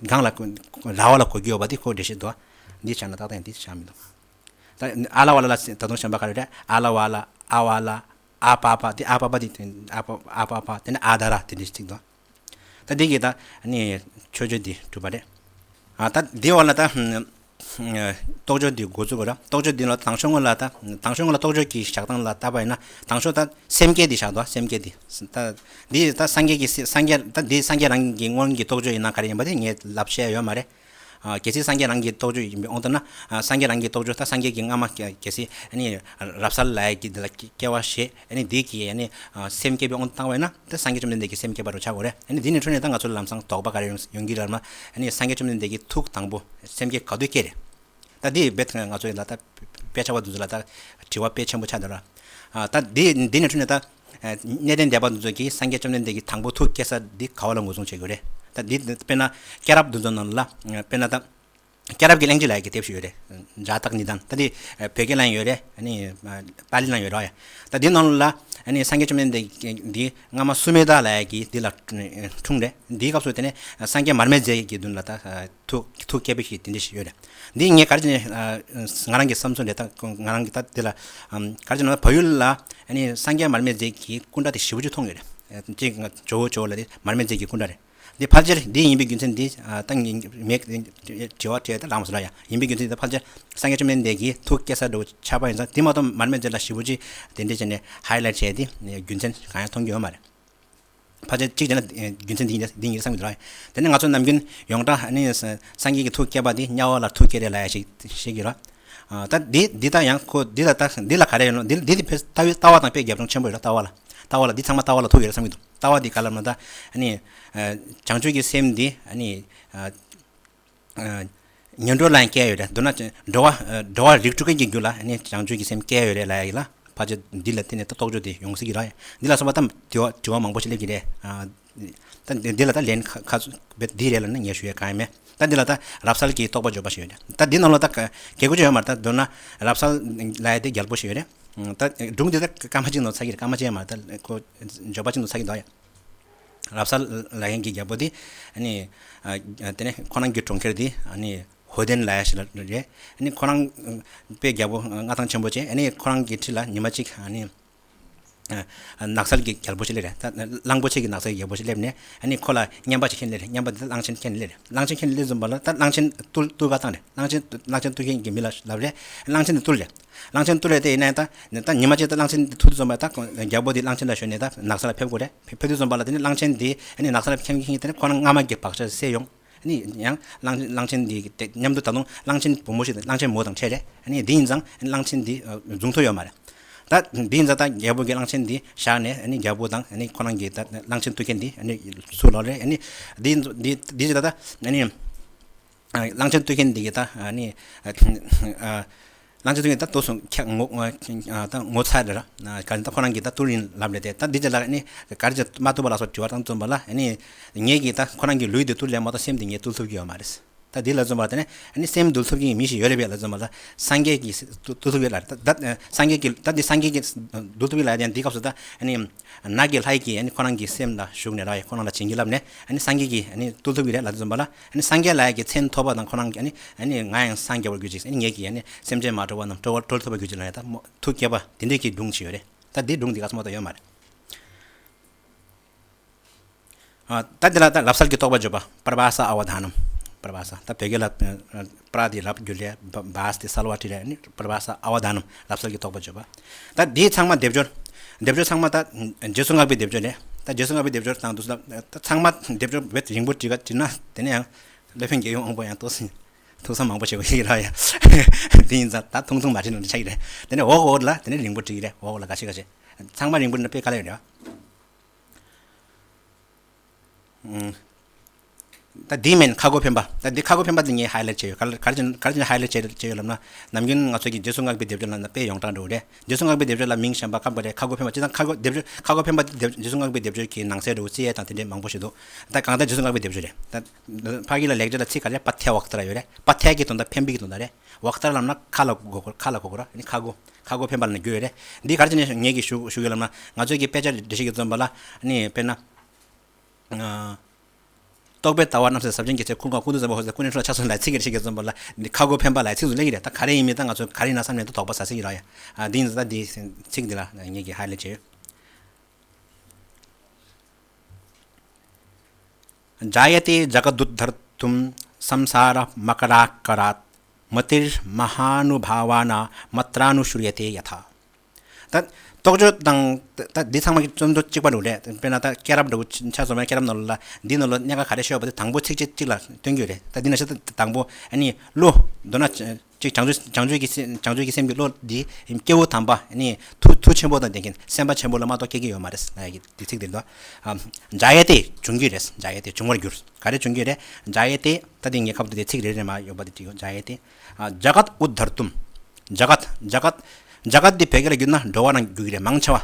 གང་ལ་ར་བ་ལ་གོ་རྒྱུ་ཡོད་པ་དེ་ཁོ་འགྲེལ་བཤད་འདུག་འདི་བྱས་ན་ཏག་ཏག་ཡིན། འདི་བྱས་མི་འདུག་ད་ཨ་ལ་བ་ལ་ལ་ད་དུང་གཞན་པ་ག་རེ་རེད། ཨ་ལ་བ་ལ་ཨ་བ་ལ་ཨ་པ་པ་དེ་ཨ་པ་པ་དེ་ཨ་པ་ཨ་པ་པ་དེ་ནི་ཨ་ད་ར་དེ་འདྲ་ཞིག་འདུག་ད་འདི་གི་ད་ནི་མཆོད་བརྗོད་འདི་གྲུབ་པ་རེད། ཨ་ད་འདི་བ་ལ་ད་རྟོགས་བརྗོད་འདི་འགོ་བཙུགས་དགོས་ར། རྟོགས་བརྗོད་འདི་ལ་དང་ཤོས་སྔོན་ལ་ད་དང་ཤོས་སྔོན་ལ་རྟོགས་བརྗོད་ཀྱི་བཞག་སྟངས་ལ་ལྟ་བ་ཡིན་ན་དང་ཤོས་ད་སེམས་བསྐྱེད་འདི་བཞག་འདུག་སེམས་བསྐྱེད་འདི་ད་འདི་ད་སངས་རྒྱས་ཀྱི་སེ་སངས་རྒྱས་ད་འདི་སངས་རྒྱས་རང་གི་སྔོན་གྱི་རྟོགས་བརྗོད་ཡིན་ན་ག་རེ་ཡིན་པ་དེ་ངས་ལབ་བཤད་ཡོད་མ་རེད། ཨ་གལ་སྲིད་སངས་རྒྱས་རང་གི་རྟོགས་བརྗོད་ཡིན་པའི་དབང་དུ་ན། ཨ་སངས་རྒྱས་རང་གི་རྟོགས་བརྗོད་ད་སངས་རྒྱས་ཀྱི་སྔ་མ་གལ་སྲིད་ཨ་ནི་རབ་གསལ་ལ་ཡ་གི་འདི་ལ་སྐྱེ་བ་བཞེས་ཨ་ནི་འདི་གི་ཨ་ནི་སེམས་བསྐྱེད་པའི་དབང་དུ་བཏང་བས་ན་ད་སངས་རྒྱས་བཅོམ་ལྡན་འདས་ཀྱི་སེམས་བསྐྱེད་པ་རུ་ཆགས་དགོས་རེད། ཨ་ནི་འདི་ནས་འཕྲོས་ནས་ད་ང་ཚོ་ལམ་སང་དོགས་པ་ག་རེ་ཡོང་ཡོང་གི་རེད་ལབ་ན་ཨ་ནི་སངས་རྒྱས་བཅོམ་ལྡན་འདས་ཀྱི་ཐུགས་དང་པོ་སེམས་བསྐྱེད་ག་དུས་སྐྱེ་རེད། ད་འདི་རྦད་ང་ཚོ་ཡིན་ལ་ད་དཔེ་ཆ་བ་འདི་ཚོ་ལ་ད་དྲི་བ་དཔེ་ཆེན་པོ་ཆགས་འདུག་ར། ཨ་ད་འདི་འདི་ནས་འཕྲོས་ནས་ད་གནས་བརྟན་སྡེ་པ་འདི་ཚོ་གིས་སངས་རྒྱས་བཅོམ་ལྡན་འདས་ཀྱི་དང་པོ་ཐུགས་བསྐྱེད་ས་འདི་ག་བ་ལ་ངོས་བཟུང་བྱེད་དགོས་རེད། ད་འདི་དཔེར་ན་སྐྱེས་རབས་འདི་ཚོ་ནང་ལ་དཔེར་ན་ད་སྐྱེས་རབས་ཀྱི་གླེང་བརྗོད་ལབ་ཡག་གི་དེབ་ཞིག་ཡོད་རེད། ཛ་དག་ཉི་ཟླ་ད་འདི་བོད་སྐད་ལ་ཡང་ཡོད་རེད། ཨ་ནི་པཱ་ལི་ལ་ཡང་ཡོད་རེད་ཡ། ད་འདི་ནང་ལ་ཨ་ནི་སངས་རྒྱས་བཅོམ་ལྡན་འདས་འདི་སྔ་མ་སུ་མེ་ད་ལབ་ཡག་གི་འདི་ལ་འཁྲུངས་རེད། འདིའི་སྐབས་སུ་དེ་ནས་སངས་རྒྱས་མར་མེ་མཛད་ཀྱི་མདུན་ལ་ད་ཐུགས་ཐུགས་བསྐྱེད་པའི་ཞིག་དེ་འདྲ་ཞིག་ཡོད་རེད། འདི་ངས་ག་རེ་བྱས་ནས་ང་རང་གི་བསམ་ཚུལ་རེད། ད་ང་རང་གི་ད་འདི་ལ་ག་རེ་བྱས་ན་བལ་ཡུལ་ལ་ཨ་ནི་སངས་རྒྱས་མར་མེ་མཛད་ཀྱི་སྐུ་འདྲ་དེ་ཞེ་པོ་ཅིག་མཐོང་ཡོད་རེད། གཅིག་ཇོ་བོ་ཇོ་བོ་ལ་དེ་མར་མེ་མཛད་ཀྱི་སྐུ་འདྲ་རེད། འདི་ཕལ་ཆེར་འདི་ཡིན་པའི་རྒྱུ་མཚན་འདི་ད་ངས་མེད་དྲི་བ་དྲིས་ད་ལངས་མ་སོང་ལ་ཡ། ཡིན་པའི་རྒྱུ་མཚན་འདི་ཕལ་ཆེར་སངས་རྒྱས་བཅོམ་ལྡན་འདས་ཀྱི་ཐུགས་བསྐྱེད་ས་འདྲ་བོ་ཆགས་པ་ཡིན་ཙང་འདི་མ་གཏོགས་མར་མེ་མཛད་ལ་ཞེ་པོ་ཅིག་དེ་འདྲ་བྱས་ནས་ཧའི་ལའིཊ་བྱས་ཏེ་རྒྱུ་མཚན་གང་ཡང་མཐོང་རྒྱུ་ཡོད་མ་རེད། ཕལ་ཆེར་གཅིག་བྱས་ན་རྒྱུ་མཚན་འདི་ཡིན་འདི་ཡིན་བསམ་གྱི་འདུག་དེ་ནས་ང་ཚོ་ནམ་རྒྱུན་ཡོངས་གྲགས་ནི་སངས་རྒྱས་ཀྱི་ཐུགས་བསྐྱེད་པ་འདི་དམྱལ་བ་ལ་ཐུགས་བསྐྱེད་རེད་ལབ་ཡ་ཞིག་ཤེས་ཀྱི་རེད། ད་འདི་འདི་ད་ཡང་ཁོ་འདི་ལ་ད་འདི་ལ་ག་རེ་ཡོད་ནོ་འདི་འདི་དེ་ཕལ་ལྟ་བའི་ལྟ་བ་དང་དཔེ་རྒྱབ་ལྗོངས་ཆེན་པོ་ཡོད་རེད། ལྟ་བ་ལ་ལྟ་བ་ལ་འདི་ཚང་མ་ལྟ་བ་ལ་ཐུག་ཡོད་རེད་བསམ་གྱི་འདུག་ལྟ་བ་འདི་ག་ལབ་ན་ད་ཨ་ནི་བྱང་ཆུབ་ཀྱི་སེམས་འདི་ཨ་ནི་ངན་འགྲོ་ལ་ཡང་སྐྱེ་ཡོད་རེད། མདོར་ན་འགྲོ་བ་འགྲོ་བ་རིགས་དྲུག་གི་རྒྱུ་ལ་ནི་བྱང་ཆུབ་ཀྱི་སེམས་སྐྱེ་ཡོད་རེད་ལབ་ཡ་ཡིན་ལ། ཕལ་ཆེར་འདི་ལ་བརྟེན་ནས་ད་རྟོགས་བརྗོད་དེ་ཡོང་སྲིད་ཀྱི་རེད། འདི་ལ་སོགས་པ་ད་དྲི་བ་དྲི་བ་མང་པོ་ཞིག་སླེབས་ཀྱི་རེད། ད་འདི་ལ་ད་ལན་ཁ་ཁ་འདི་རེད་ལབ་ན་ངས་ཞུ་ཡ་གང་ཡང་མེད། ད་འདི་ལ་ད་རབ་གསལ་གྱི་རྟོགས་པ་བརྗོད་པ་ཞིག་ཡོད་རེད། ད་འདི་ནང་ལ་ད་གལ་དགོས་ཅིག་ཡོད་མ་རེད། ད་མདོར་ན་རབ་གསལ་ལབ་ཡ་དེ་རྒྱལ་པོ་ཞིག་ཡོད་རེད། ད་སྒྲུང་འདི་ད་སྐར་མ་གཅིག་ནང་ཚར་གྱི་རེད། སྐར་མ་གཅིག་ཡང་མ་རེད། ད་ཁོ་བརྗོད་པ་གཅིག་ནང་ཚར་གྱི་འདུག་ཡ། རབ་གསལ་ལབ་མཁན་གྱི་རྒྱལ་པོ་དེ་ཨ་ནི་ཨ་དེ་ནས་ཁོ་རང་གི་གྲོང་ཁྱེར་དེ་ཨ་ནི་ཧོ་དན་ལབ་ཡ་ཞིག་ལ་རེད། ཨ་ནི་ཁོ་རང་དཔེ་རྒྱལ་པོ་མངའ་ཐང་ཆེན་པོ་བྱས། ཨ་ནི་ཁོ་རང་གི་འཁྲིས་ལ་ཉི་མ་གཅིག་ཨ་ནི་ནགས་ཚལ་གྱི་རྒྱལ་པོ་ཞིག་སླེབས་རེད། ད་གླང་པོ་ཆེ་གི་ནགས་ཚལ་གྱི་རྒྱལ་པོ་ཞིག་སླེབས་ནས་ཨ་ནི་ཁོ་ལ་རྔན་པ་ཅིག་ཁྱེར་ནས་སླེབས་རེད། རྔན་པ་དེ་གླང་ཆེན་ཁྱེར་ནས་སླེབས་རེད། གླང་ཆེན་ཁྱེར་ནས་སླེབས་ཙམ་པ་ལ་ད་གླང་ཆེན་བཏུལ་བཏུལ་ག་བཏང་རེད། གླང་ཆེན་གླང་ཆེན་བཏུལ་རེད། གླང་ཆེན་དེ་བཏུལ་རེད། གླང་ཆེན་བཏུལ་རེད་དེ་ཡིན་ནའི་ད་ད་ཉི་མ་གཅིག་ད་གླང་ཆེན་དེ་ཐུག་དུས་ཙམ་པ་ད་རྒྱལ་པོ་དེ་གླང་ཆེན་ལ་ཞོན་ནས་ད་ནགས་ཚལ་ལ་ཕེབས་དགོས་རེད། ཕེབས་དུས་ཙམ་པ་ལ་དེ་ནས་གླང་ཆེན་དེ་ཨ་ནི་ནགས་ཚལ་ལ་ཕེབས་མཁན་དེ་ནས་ཁོ་རང་སྔ་མ་གི་བག་ཆགས་སད་ཡོང་། ཨ་ནི་ཡང་གླང་གླང་ཆེན་དེ་དེ་མཉམ་དུ་ད་དུང་གླང་ཆེན་བུ་མོ་ཞིག་དང་གླང་ཆེན་མོ་དང་འཕྲད་རེད། ཨ་ནི་དེ་ཡིན་ཙང་གླང་ཆེན་དེ་བཟུང་ཐུབ་ཡོད་མ་རེད། ད་དེ་ཡིན་ཙང་ད་རྒྱལ་པོ་གིས་གླང་ཆེན་དེ་བཞག་ནས་ཨ་ནི་རྒྱལ་པོ་དང་ཨ་ནི་ཁོ་རང་གི་ད་གླང་ཆེན་བཏུལ་མཁན་དེ་ཨ་ནི་ཚུར་ལོག་རེད། ཨ་ནི་དེ་དེ་དེ་ད་ད་ཨ་ནི། གླང་ཆེན་བཏུལ་མཁན་འདི་གིས་ད་ཨ་ནི་གླང་ཆེན་བཏུལ་མཁན་ད་ལྟོས་སོང་ཁྱེད་ངོ་ད་ངོ་ཚ་རེད་ར། ག་རེ་ད་ཁོ་རང་གིས་ད་བཏུལ་ཡིན་ལབ་རེད་དེ། ད་འདི་ཅི་ལ་ཨ་ནི་ག་རེ་ཅི་མ་བཏུལ་བ་ལ་སོགས་དྲི་བ་བཏང་ཙམ་པ་ལ་ཨ་ནི་ངེད་ཀྱིས་ད་ཁོ་རང་གི་ལུས་འདི་བཏུལ་ལས་མ་གཏོགས་སེམས་འདི་ངས་བཏུལ་ཐུབ་ཀྱི་ཡོད་མ་རེད། ད་འདི་ལ་ཙམ་པ་ད་ནི་ཨ་ནི་སེམས་བཏུལ་ཐུབ་ཀྱི་མི་ཞིག་ཡོད་རེད་པས་ལ་ཙམ་པ་ད་སངས་རྒྱས་ཀྱིས་བཏུལ་ཐུབ་ཀྱི་ལ་ད་ད་སངས་རྒྱས་ཀྱིས་ད་འདི་སངས་རྒྱས་ཀྱིས་བཏུལ་ཐུབ་ཀྱི་ལ་ཡ་འདི་སྐབས་སུ་ད་ཨ་ནི། ནགས་ཀྱི་ལྷ་ཡི་གིས་ཨ་ནི་ཁོ་རང་གི་སེམས་ལ་ཞུགས་ནས་ར་ཡ་ཁོ་རང་ལ་བྱིན་གྱིས་བརླབས་ནས་ཨ་ནི་སངས་རྒྱས་ཀྱིས་ཨ་ནི་བཏུལ་ཐུབ་ཀྱི་རེད་ལབ་དུས་ཙམ་པ་ལ་ཨ་ནི་སངས་རྒྱས་ལ་ཡ་གི་མཚན་ཐོབ་པ་དང་ཁོ་རང་གིས་ཨ་ནི་ཨ་ནི་ང་ཡང་སངས་རྒྱས་པར་གྱུར་ཅིག་ཨ་ནི་ངེད་ཀྱིས་ཨ་ནི་སེམས་ཅན་མ་དྲོ་བ་རྣམས་སྤྲོ་བ་སྤྲོ་ཐུབ་པར་གྱུར་ཅིག་ལབ་ཡ་ད་མོ་ཐུགས་བསྐྱེད་པ་དེ་འདྲས་ཀྱི་སྒྲུང་ཅིག་ཡོད་རེད། ད་འདི་སྒྲུང་འདི་ག་སོ་མ་གཏོགས་ཡོད་མ་རེད། ཨ་ད་འདི་ལ་ད་རབ་གསལ་གྱི་རྟོགས་པ་བརྗོད་པ་པྲ་བྷཱ་ས་ཨ་ཝ་དྷ་ནམ། པྲ་བྷཱ་ས་ད་བོད་སྐད་ལ་པྲ་དེ་རབ་བསྒྱུར་རེད། བྷཱ་ས་དེ་གསལ་བ་བྲིས་རེད། ཨ་ནི་པྲ་བྷཱ་ས་ཨ་ཝ་དྷ་ནམ་རབ་གསལ་གྱི་རྟོགས་པ་བརྗོད་པ། ད་འདི་ཚང་མ་སྡེབ་སྦྱོར། སྡེབ་སྦྱོར་ཚང་མ་ད་རྗེས་སུ་བསྔགས་པའི་སྡེབ་སྦྱོར་རེད། ད་རྗེས་སུ་བསྔགས་པའི་སྡེབ་སྦྱོར་དང་དུ་ད་ཚང་མ་སྡེབ་སྦྱོར་བེད་རིང་པོ་བྲིས་ཀ་བྲིས་ན་དེ་ནས་ཡང་སློབ་དཔོན་རྒྱལ་བའི་དབང་པོ་ཡང་ཏོག་ཙམ་ཐུགས་བསམ་མང་པོ་བྱེད་དགོས་ཀྱི་ར་ཡ། དེ་ཡིན་ཙང་ད་ཐུང་ཐུང་མ་བྲིས་ན་འགྲིག་ཆགས་ཀྱི་རེད། དེ་ནས་འོག་འོག་ལ་དེ་ནས་རིང་པོ་བྲིས་ཀྱི་རེད། འོག་འོག་ལ་འགའ་ཤས་འགའ་ཤས་ཚང་མ་རིང་པོ་བྲིས་ན་དཔེ་དཀའ་ལས་ཡོད་རེད་བ། ཨུམ། ད་འདི་མིན་ཁ་སྒོ་འཕེན་པ། ད་འདི་ཁ་སྒོ་འཕེན་པ་འདི་ངས་highlight་བྱས་ཡོད། ག་ག་རེ་བྱས་ག་རེ་བྱས་highlight་བྱས་བྱས་ཡོད་ལབ་ན། ནམ་རྒྱུན་ང་ཚོ་གི་རྗེས་སུ་བསྔགས་པའི་སྡེབ་སྦྱོར་ལབ་ན་དཔེ་ཡོངས་གྲགས་འགྲོ་གི་རེད། རྗེས་སུ་བསྔགས་པའི་སྡེབ་སྦྱོར་ལ་མིང་གཞན་པ་སྐབས་འགའ་རེ་ཁ་སྒོ་འཕེན་པ་སྤྱིར་བཏང་ཁ་སྒོ་སྡེབ་སྦྱོར་ཁ་སྒོ་འཕེན་པ་འདི་སྡེབ་རྗེས་སུ་བསྔགས་པའི་སྡེབ་སྦྱོར་གྱི་ནང་གསེས་འགྲོ་བརྩི་ཡས་དང་དེ་འདྲའི་མང་པོ་ཞིག་འདུག་ད་གང་ལྟར་རྗེས་སུ་བསྔགས་པའི་སྡེབ་སྦྱོར་རེད། ད་ཕ་གི་ལ་ལེགས་སྦྱར་ལ་ཚིག་ག་རེ་པ་ཐའི་ཝག་ཏྲ་ཡོད་རེད། པ་ཐའི་གི་དོན་དག་འཕེན་པའི་གི་དོན་དག་རེད། ཝག་ཏྲ་ལབ་ན་ཁ་ལ་གོ་གོ་ཁ་ལ་གོ་གོ་ར་ནི་ཁ་སྒོ་ཁ་སྒོ་འཕེན་པ་ལ་ནི་རྒྱུ་ཡོད་རེད། འདི་ག་རེ་བྱས་ནས་ངེད་ཀྱིས་ཞུ་ཞུ་གི་ལབ་ན། ང་ཚོའི་གི་དཔེ་ཆ་འགྲེལ་བཤད་ཀྱི་རྩོམ་པ་ལ་ནི་དཔེར་ན། ཨ། རྟོག་པའི་ལྟ་བ་རྣམ་སེལ་ཟབ་ཆེན་རྒྱལ་སྲས་ཀུན་དགའ་ཀུན་ཏུ་བཟང་པོ་ཧོར་ཟེར་ཀུན་ནས་འཕྲོ་ལ་ཆགས་སོང་ལ་ཚིག་གི་འགྲེལ་བཤད་ཀྱི་རྩོམ་པ་ལ་ནི་ཁ་སྒོ་འཕེན་པ་ལ་ཚིག་ཟུར་ལེགས་ཀྱི་རེད། ད་ག་རེ་ཡིན་མིན་ད་ང་ཚོ་ག་རེ་ཡིན་ན་བསམ་ནས་ད་དོགས་པ་ཟ་སྲིད་ཀྱི་ར་ཡ། ཨ། འདི་ཡིན་ད་འདི་ཚིག་འདི་ལ་ངེད་ཀྱིས་highlight བྱས་ཡོད། जायते जगदुद्धर्तुं संसारमकराकारात्। मतिर्महानुभावानामत्रानुश्रूयते यथा। ད་རྟོགས་བརྗོད་དང་ད་འདི་ཚང་མ་གི་རྩོམ་འདུ་གཅིག་པ་འདུག་རེད། དཔེར་ན་ད་སྐྱེས་རབས་འདྲ་བོ་ཆ་ཚང་མ་སྐྱེས་རབས་ནང་ལ་འདི་ནང་ལ་གནད་འགག་ག་རེ་ཤོད་པ་དེ་དང་པོ་ཚིགས་བཅད་གཅིག་ལ་སྟོན་གྱི་ཡོད་རེད། ད་འདི་ན་ཤ་ད་དང་པོ་ཨ་ནི་བློ་མདོར་ན། ཅིག་བྱང་ཆུབ་བྱང་ཆུབ་ཀྱི་སེམས་བྱང་ཆུབ་ཀྱི་སེམས་ཀྱི་བློ་འདི་སྐྱེས་བུ་དམ་པ་ནི་མཐུ་མཐུ་ཆེན་པོ་དང་ལྡན་མཁན་སེམས་དཔའ་ཆེན་པོ་ལ་མ་གཏོགས་སྐྱེ་གི་ཡོད་མ་རེད་ལབ་ཡ་གི་འདི་ཚིག་འདི་འདུག་ཨ། जायते འབྱུང་གི་རེད། जायते འབྱུང་བར་འགྱུར། ག་རེ་འབྱུང་གི་རེད། जायते ད་འདི་ངས་ཁ་བརྡ་དེ་ཚིག་རེ་རེ་མ་ཡོད་པ་དེ་འབྲི་དགོས། जायते། ཨ། जगदुद्धर्तुं། जगत् जगत् जगत् འདི་བོད་སྐད་ལ་བསྒྱུར་ན་འགྲོ་བ་རང་འགྱུར་གི་རེད། མང་ཆེ་བ་བོད་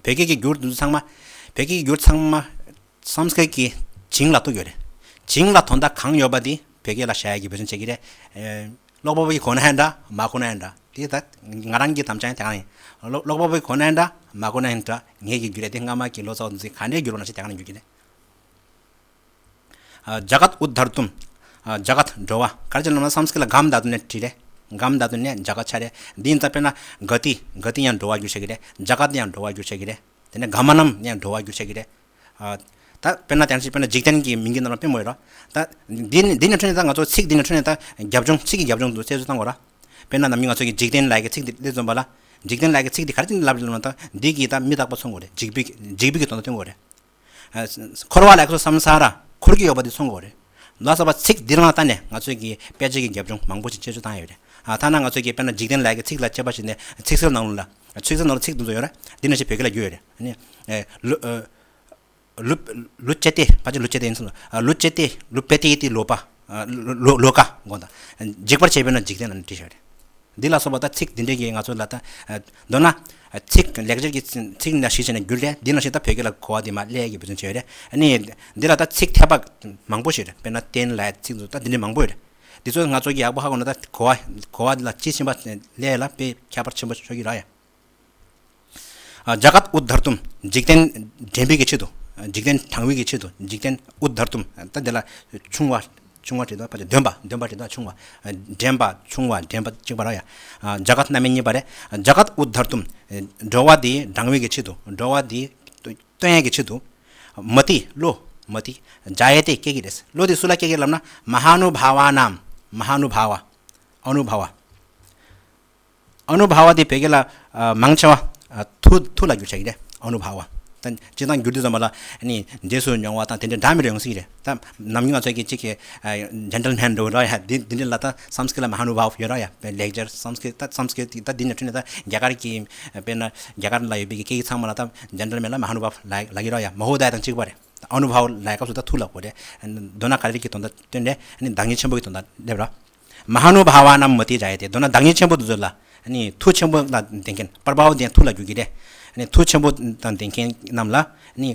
སྐད་ཀྱི་བསྒྱུར་འདི་ཚང་མ་བོད་སྐད་ཀྱི་བསྒྱུར་ཚང་མ་སཾ་སྐྲྀཏ་གི་བྱིངས་ལ་གཏུགས་ཡོད་རེད། བྱིངས་ལ་དོན་དག་གང་ཡོད་པ་འདི་བོད་སྐད་ལ་བཞག་ཡ་གི་འབད་བརྩོན་བྱེད་ཀྱི་རེད། ཨེ། ཀློག་པ་པོ་གིས་གོ་ན་ཡང་འདྲ་མ་གོ་ན་ཡང་འདྲ། དེ་ད་ང་རང་གི་དམ་བཅའ་ཡང་དེ་གང་ཡིན། ཀློག་ཀློག་པ་པོ་གིས་གོ་ན་ཡང་འདྲ་མ་གོ་ན་ཡང་འདྲ། ངེད་ཀྱི་བསྒྱུར་ཡ་དེ་སྔ་མ་གི་ལོ་ཙཱ་བ་ཚོས་ག་འདྲས་བསྒྱུར་བ་ནང་བཞིན་དེ་གང་ཡིན་བསྒྱུར་གྱི་རེད། ཨ། जगदुद्धर्तुं། ཨ། जगत् འགྲོ་བ། ག་རེ་བྱས་ན་སཾ་སྐྲྀཏ་ལ་གམ་धातु ནས་བྲིས་རེད། གམ་धातु ནས་जगत् ཆགས་རེད། འདི་ཡིན་ཙང་དཔེར་ན་गति། गति ཡང་འགྲོ་བ་བསྒྱུར་བྱེད་ཀྱི་རེད། जगत् ཡང་འགྲོ་བ་བསྒྱུར་བྱེད་ཀྱི་རེད། དེ་ནས་गमनम् ཡང་འགྲོ་བ་བསྒྱུར་བྱེད་ཀྱི་རེད། ཨ། ད་དཔེར་ན་དེ་ནང་བཞིན་དཔེར་ན་འཇིག་རྟེན་གྱི་མིང་གི་ནང་ལ་དཔེ་མོ་ཡོད་ར། ད་འདི་ནི་འདི་ནས་འཕྲོས་ནས་ད་ང་ཚོ་ཚིག་འདི་ནས་འཕྲོས་ནས་ད་རྒྱབ་ལྗོངས་ཚིག་གི་རྒྱབ་ལྗོངས་དུ་རྩད་གཅོད་བཏང་དགོས་ར། དཔེར་ན་ནམ་རྒྱུན་ང་ཚོ་གི་འཇིག་རྟེན་ལབ་ཡ་གི་ཚིག་འདི་སླེབས་ཙམ་པ་ལ། འཇིག་རྟེན་ལབ་ཡ་གི་ཚིག་འདི་ག་རེ་བྱས་ནས་ལབ་ཡོད་ལབ་ན། ད་འདི་གིས་ད་མི་རྟག་པ་མཚོན་དགོས་རེད། འཇིག་པའི་འཇིག་པའི་གི་དོན་དག་སྟོན་དགོས་རེད། ཨ། འཁོར་བ་ལ་ཡ་ཁོ་སཾ་སཱ་ར་འཁོར་གྱི་ཡོད་པ་འདི་མཚོན་དགོས་རེད། ལ་སོགས་པ་ཚིག་འདི་རང་ལ་བལྟས་ནས་ང་ཚོས་ཀྱི་དཔེ་ཆ་གི་རྒྱབ་ལྗོངས་མང་པོ་ཞིག་དཔྱད་བརྗོད་བཏང་ཡོད་རེད། ཨ། ཐ་ན་ང་ཚོས་ཀྱི་དཔེར་ན་འཇིག་རྟེན་ལབ་ཡ་གི་ཚིག་ལ་དཔྱད་པ་བྱས་ནས་ཚིག་གསལ་ནང་ལོགས་ལ། ཚིག་གསལ་ནང་ལོགས་ཚིག་འདི་ཚོ་ཡོད་རེད། འདི་ནང་བཞིན་བོད་སྐད་ལ་བསྒྱུར་ཡོད་རེད། ཨ་ནི། ཨེ། ལུ། ཨ། ལུ་ཅེ་ཏེ། ཕལ་ཆེར་ལུ་ཅེ་ཏེ་ཡིན་སོང་། ཨ། ལུ་ཅེ་ཏེ། ལུ་པེ་ཏེ་ཡི་ཏི་ལོ་པ། ཨ། ལོ་ལོ་ཀ་དགོངས་དག་འཇིག་པར་བྱེད་པས་ན་འཇིག་རྟེན་ལ་ནི་བྲིས་བཞག་རེད། འདི་ལ་སོགས་པ་ད་ཚིག་འདི་འདྲའི་གི་ང་ཚོ་ལ་ད། ཨ། མདོར་ན། ཨ། ཚིག་ལེགས་སྦྱར་གྱི་ཚིག་ཚིག་ནང་བཞིན་བྱས་ནས་བསྒྱུར་རེད། འདི་ནང་བཞིན་ད་བོད་སྐད་ལ་གོ་བ་འདི་མར་སླེབས་ཀྱི་འབད་བརྩོན་བྱས་ཡོད་རེད། ཨ་ནི། འདི་ལ་ད་ཚིག་འཐད་པ་མང་པོ་ཞིག་རེད། དཔེར་ན་རྟེན་ལབ་ཡ་ཚིག་ཚོ་ད་འདི་འདྲའི་མང་པོ་ཡོད་རེད། འདི་ཚོ་ང་ཚོ་གི་ཡག་པོ་ཧ་གོ་ན་ད་གོ་བ་གོ་བ་འདི་ལ་དཔྱིས་ཕྱིན་པ་སླེབས་ཡ་ལ་དཔེ་ཁྱད་པར་ཆེན་པོ་ཤོར་གྱི་རེད་ཡ། ཨ། जगदुद्धर्तुं། འཇིག་རྟེན་འདྲེན་པའི་གི་ཆེད་དུ། འཇིག་རྟེན་དྲང་བའི་གི་ཆེད་དུ། འཇིག་རྟེན་उद्धर्तुं། ད་འདི་ལ་ཆུང་བ། ཆུང་བ་བྲིས་དང་ཕལ་ཆེར་འདོན་པ། འདོན་པ་བྲིས་དང་ཆུང་བ། འདྲེན་པ། ཆུང་བ། འདྲེན་པ་གཅིག་པ་རེད་ཡ། ཨ། जगत् རྣམ་དབྱེ་གཉིས་པ་རེད། जगदुद्धर्तुं། འགྲོ་བ་འདི་དྲང་བའི་གི་ཆེད་དུ། འགྲོ་བ་འདི་སྟོན་ཡ་གི་ཆེད་དུ། मति བློ། मति जायते སྐྱེ་གི་རེད། བློ་འདི་སུ་ལ་སྐྱེ་གི་ལབ་ན། महानुभावानां། महानुभाव། अनुभव། अनुभव དེ་བོད་སྐད་ལ། ཨ། མང་ཆེ་བ། ཨ། མཐུ་མཐུ་ལ་བསྒྱུར་བྱ་གི་རེད། अनुभव། ད་སྤྱིར་བཏང་བསྒྱུར་དུས་ཙམ་པ་ལ་ནི་རྗེས་སུ་མྱོང་བ་དང་དེ་འདྲ་འདྲ་མི་འདྲ་ཡོང་སྲིད་ཀྱི་རེད། ད་ནམ་རྒྱུན་ང་ཚོ་གི་གཅིག་གི། ཨ། ཇེན་ཊལ་མེན་འདྲ་བོ་རེད་ཡ། འདི་འདི་འདྲ་ལ་ད་སཾ་སྐྲྀཏ་ལ་མ་ཧཱ་ནུ་བྷཱ་ཝ་ཡོད་རེད་ཡ། ལེགས་སྦྱར་སཾ་སྐྲྀཏ་ད་སཾ་སྐྲྀཏ་ད་འདི་ནས་འཕྲོས་ནས་ད་རྒྱ་གར་གྱི། དཔེར་ན་རྒྱ་གར་ལ་ཡོད་པའི་གི་སྐད་ཡིག་ཚང་མ་ལ་ད་ཇེན་ཊལ་མེན་ལ་མ་ཧཱ་ནུ་བྷཱ་ཝ་ལབ་ལབ་ཀྱི་རེད་ཡ། མ་ཧོ་དྷ་ཡ་དང་གཅིག་པ་རེད། ད་ཨ་ནུ་བྷཱ་ཝ་ལབ་སྐབས་སུ་ད་མཐུ་ལབ་དགོས་རེད། མདོར་ན་ག་རེ་གི་དོན་དག་སྟོན་རེད། ཨ་ནི་བདག་ཉིད་ཆེན་པོ་གི་དོན་དག་སླེབས་ར། མ་ཧཱ་ནུ་བྷཱ་ཝ་ནཱམ་མ་ཏི་ཛཱ་ཡ་ཏེ། མདོར་ན་བདག་ཉིད་ཆེན་པོ་དེ་ཚོ་ལ། ཨ་ནི་མཐུ་ཆེན་པོ་ལ་ལྡན་མཁན། པར་བྷ་ཝ་དེ་མཐུ་ལ་འགྱུར་གྱི་རེད། ཨ་ནི་མཐུ་ཆེན་པོ་དང་ལྡན་མཁན་རྣམས་ལ། ཨ་ནི་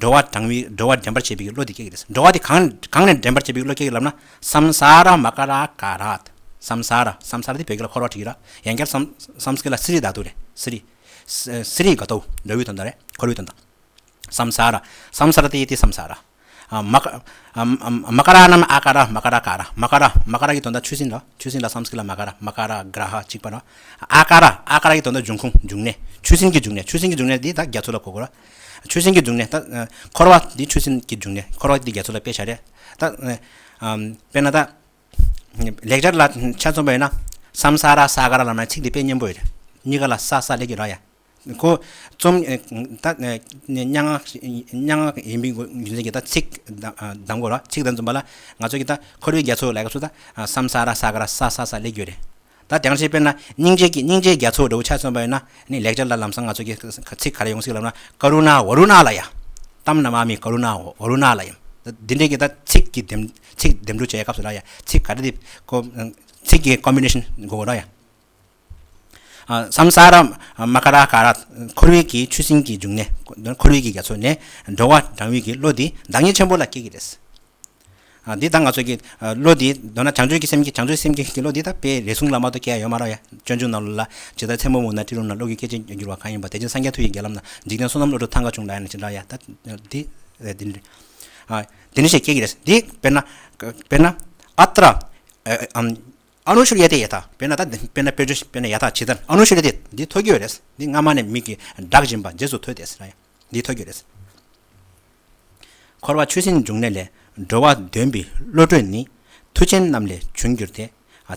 འགྲོ་བ་དྲང་བའི་འགྲོ་བ་འདྲེན་པར་བྱེད་པའི་བློ་དེ་སྐྱེ་གི་རེད། འགྲོ་བ་དེ་གང་གང་ནས་འདྲེན་པར་བྱེད་པའི་བློ་སྐྱེ་གི་ལབ་ན། སཾ་སཱ་ར་མ་ཀ་ར་ཀ་ར་ཏ། སཾ་སཱ་ར། སཾ་སཱ་ར་དེ་བོད་སྐད་ལ་འཁོར་བ་བྲིས་ཀྱི་ར། ཡང་བསྐྱར་སཾ་སཾ་སྐྲྀཏ་ལ་སི་རི་དྷཱ་ཏུ་རེད། སི་རི། སི་རི་ག་ཏོ། འགྲོ་བའི་དོན་དག་རེད། འཁོར་བའི་དོན་དག་སཾ་སཱ་ར། སཾ་སཱ་ར་ཏེ་ཡེ་ཏེ་སཾ་སཱ་ར། ཨ། མ་ཀ་ཨ། ཨ། མ་ཀ་ར་ནཱམ་ཨ་ཀ་ར། མ་ཀ་ར་ཀ་ར། མ་ཀ་ར། མ་ཀ་ར་གི་དོན་དག་ཆུ་སྲིན་ལ། ཆུ་སྲིན་ལ་སཾ་སྐྲྀཏ་ལ་མ་ཀ་ར། མ་ཀ་ར་གྲཱ་ཧ་གཅིག་པ་ར། ཨ་ཀ་ར། ཨ་ཀ་ར་གི་དོན་དག་འབྱུང་ཁུངས་འབྱུང་གནས། ཆུ་སྲིན་གྱི་འབྱུང་གནས། ཆུ་སྲིན་གྱི་འབྱུང་གནས་འདི་ད་རྒྱ་མཚོ་ལ་གོ་དགོས་ར། ཆུ་སྲིན་གྱི་འབྱུང་གནས་ད། ཨ། འཁོར་བ་འདི་ཆུ་སྲིན་གྱི་འབྱུང་གནས། འཁོར་བ་འདི་རྒྱ་མཚོ་ལ་དཔེ་བཞག་རེད། ད། ཨ། དཔེར་ན་ད། ལེགས་སྦྱར་ལ་ཆ་མཚོན་པ་ཡིན་ན། སཾ་སཱ་ར་ས་ཀ་ར་ལབ་ན་ཚིག་འདི་དཔེ་སྙན་པོ་ཡོད་རེད། གཉིས་ཀ་ལ་ས་ས་སླེབས་ཀྱི་ར་ཡ། ཁོ་རྩོམ་ད་སྙན་ངག་སྙན་ངག་ཡིན་པའི་རྒྱུ་མཚན་གྱིས་ད་ཚིག་གདམ་དགོས་ར། ཚིག་དང་འཛོམས་པ་ལ་ང་ཚོ་གི་ད་འཁོར་བའི་རྒྱ་མཚོ་ལ་ག་ཚོད་ད་སམ་ས་ར་ས་ག་ར་ས་ས་ས་ལེགས་རྒྱུ་རེད། ད་དེང་སང་དཔེར་ན་སྙིང་རྗེ་གི་སྙིང་རྗེའི་རྒྱ་མཚོ་འདྲ་བོ་ཆ་མཚོན་པ་ཡིན་ན་ནི་ལེགས་སྦྱར་ལ་ལམ་སང་ང་ཚོ་གི་ཚིག་ག་རེ་ཡོང་སྲིད་ལབ་ན་ཀ་རུ་ཎ་ཝ་རུ་ཎ་ལ་ཡ། ཏམ་ན་མ་མི་ཀ་རུ་ཎ་ཝ་རུ་ཎ་ལ་ཡ། འདི་འདྲའི་གི་ད་ཚིག་གི་འདེམས་ཚིག་འདེམས་སྒྲུག་བྱེད་སྐབས་སུ་ལ་ཡ་ཚིག་ག་རེ་དེ་ཀོ་ཚིག་གི་ཀོམ་བི་ནེ་ཤན་དགོས་ར་ཡ། སམ་ས་ར་མ་ཀ་ར་ཀ་ར། འཁོར་བའི་གི་ཆུ་སྲིན་གྱི་འབྱུང་གནས། འཁོར་བའི་གི་རྒྱ་མཚོ་ནས་འགྲོ་བ་སྒྲོལ་བའི་གི་བློ་འདི་བདག་ཉིད་ཆེན་པོ་ལ་སྐྱེ་གི་རེད། འདི་ད་ང་ཚོ་གི་བློ་འདི་མདོར་ན་བྱང་ཆུབ་ཀྱི་སེམས་ཀྱི་བྱང་ཆུབ་སེམས་ཀྱི་བློ་འདི་ད་དཔེ་རེ་ཟུང་ལ་མ་གཏོགས་སྐྱེ་ཡ་ཡོད་མ་རེད་ཡ། སྤྱོད་འཇུག་ནང་ལོགས་ལ་ཇི་ལྟར་མཚན་མོ་མོ་ན་སྤྲིན་རུམ་ན་བློ་གི་སྐད་ཅིག་འགྱུར་བ་གང་ཡིན་པ། དེ་བཞིན་སངས་རྒྱས་མཐུ་ཡི་རྒྱལ་ལམ་ན་འཇིག་རྟེན་བསོད་ནམས་བློ་གྲོས་ཐང་ག་བྱུང་ལ་ཡ་ནི་ཅི་འདྲ་ཡ་ད་འདི་འདི་འདི་འདི་ནི་ཞེས་སྐྱེ་གི་རེད། འདི་དཔེར་ན་དཔེར་ན་ཨ་ཏྲ་ཨ་ཨ་ཨ་ནུ་ཤུར་ཡ་ཏེ་ཡ་ཐ། དཔེར་ན་ད་དཔེར་ན་དཔེ་བརྗོད་དཔེར་ན་ཡ་ཐ་ཇི་ལྟར་ཨ་ནུ་ཤུར་ཡ་ཏེ་འདི་ཐོས་ཀྱི་ཡོད་རེད། འདི་སྔ་མ་ནས་མིག་གིས་བསྒྲགས་བཞིན་པ་རྗེས་སུ་ཐོས་ཏེ་ཟེར་ཡ། འདི་ཐོས་ཀྱི་ཡོད་རེད། འཁོར་བ་ཆུ་སྲིན་འབྱུང་གནས་ལས། འགྲོ་བ་འདོན་པའི་བློ་གྲོས་ནི། མཐུ་ཆེན་རྣམས་ལས་བྱུང་གྱུར་ཏེ།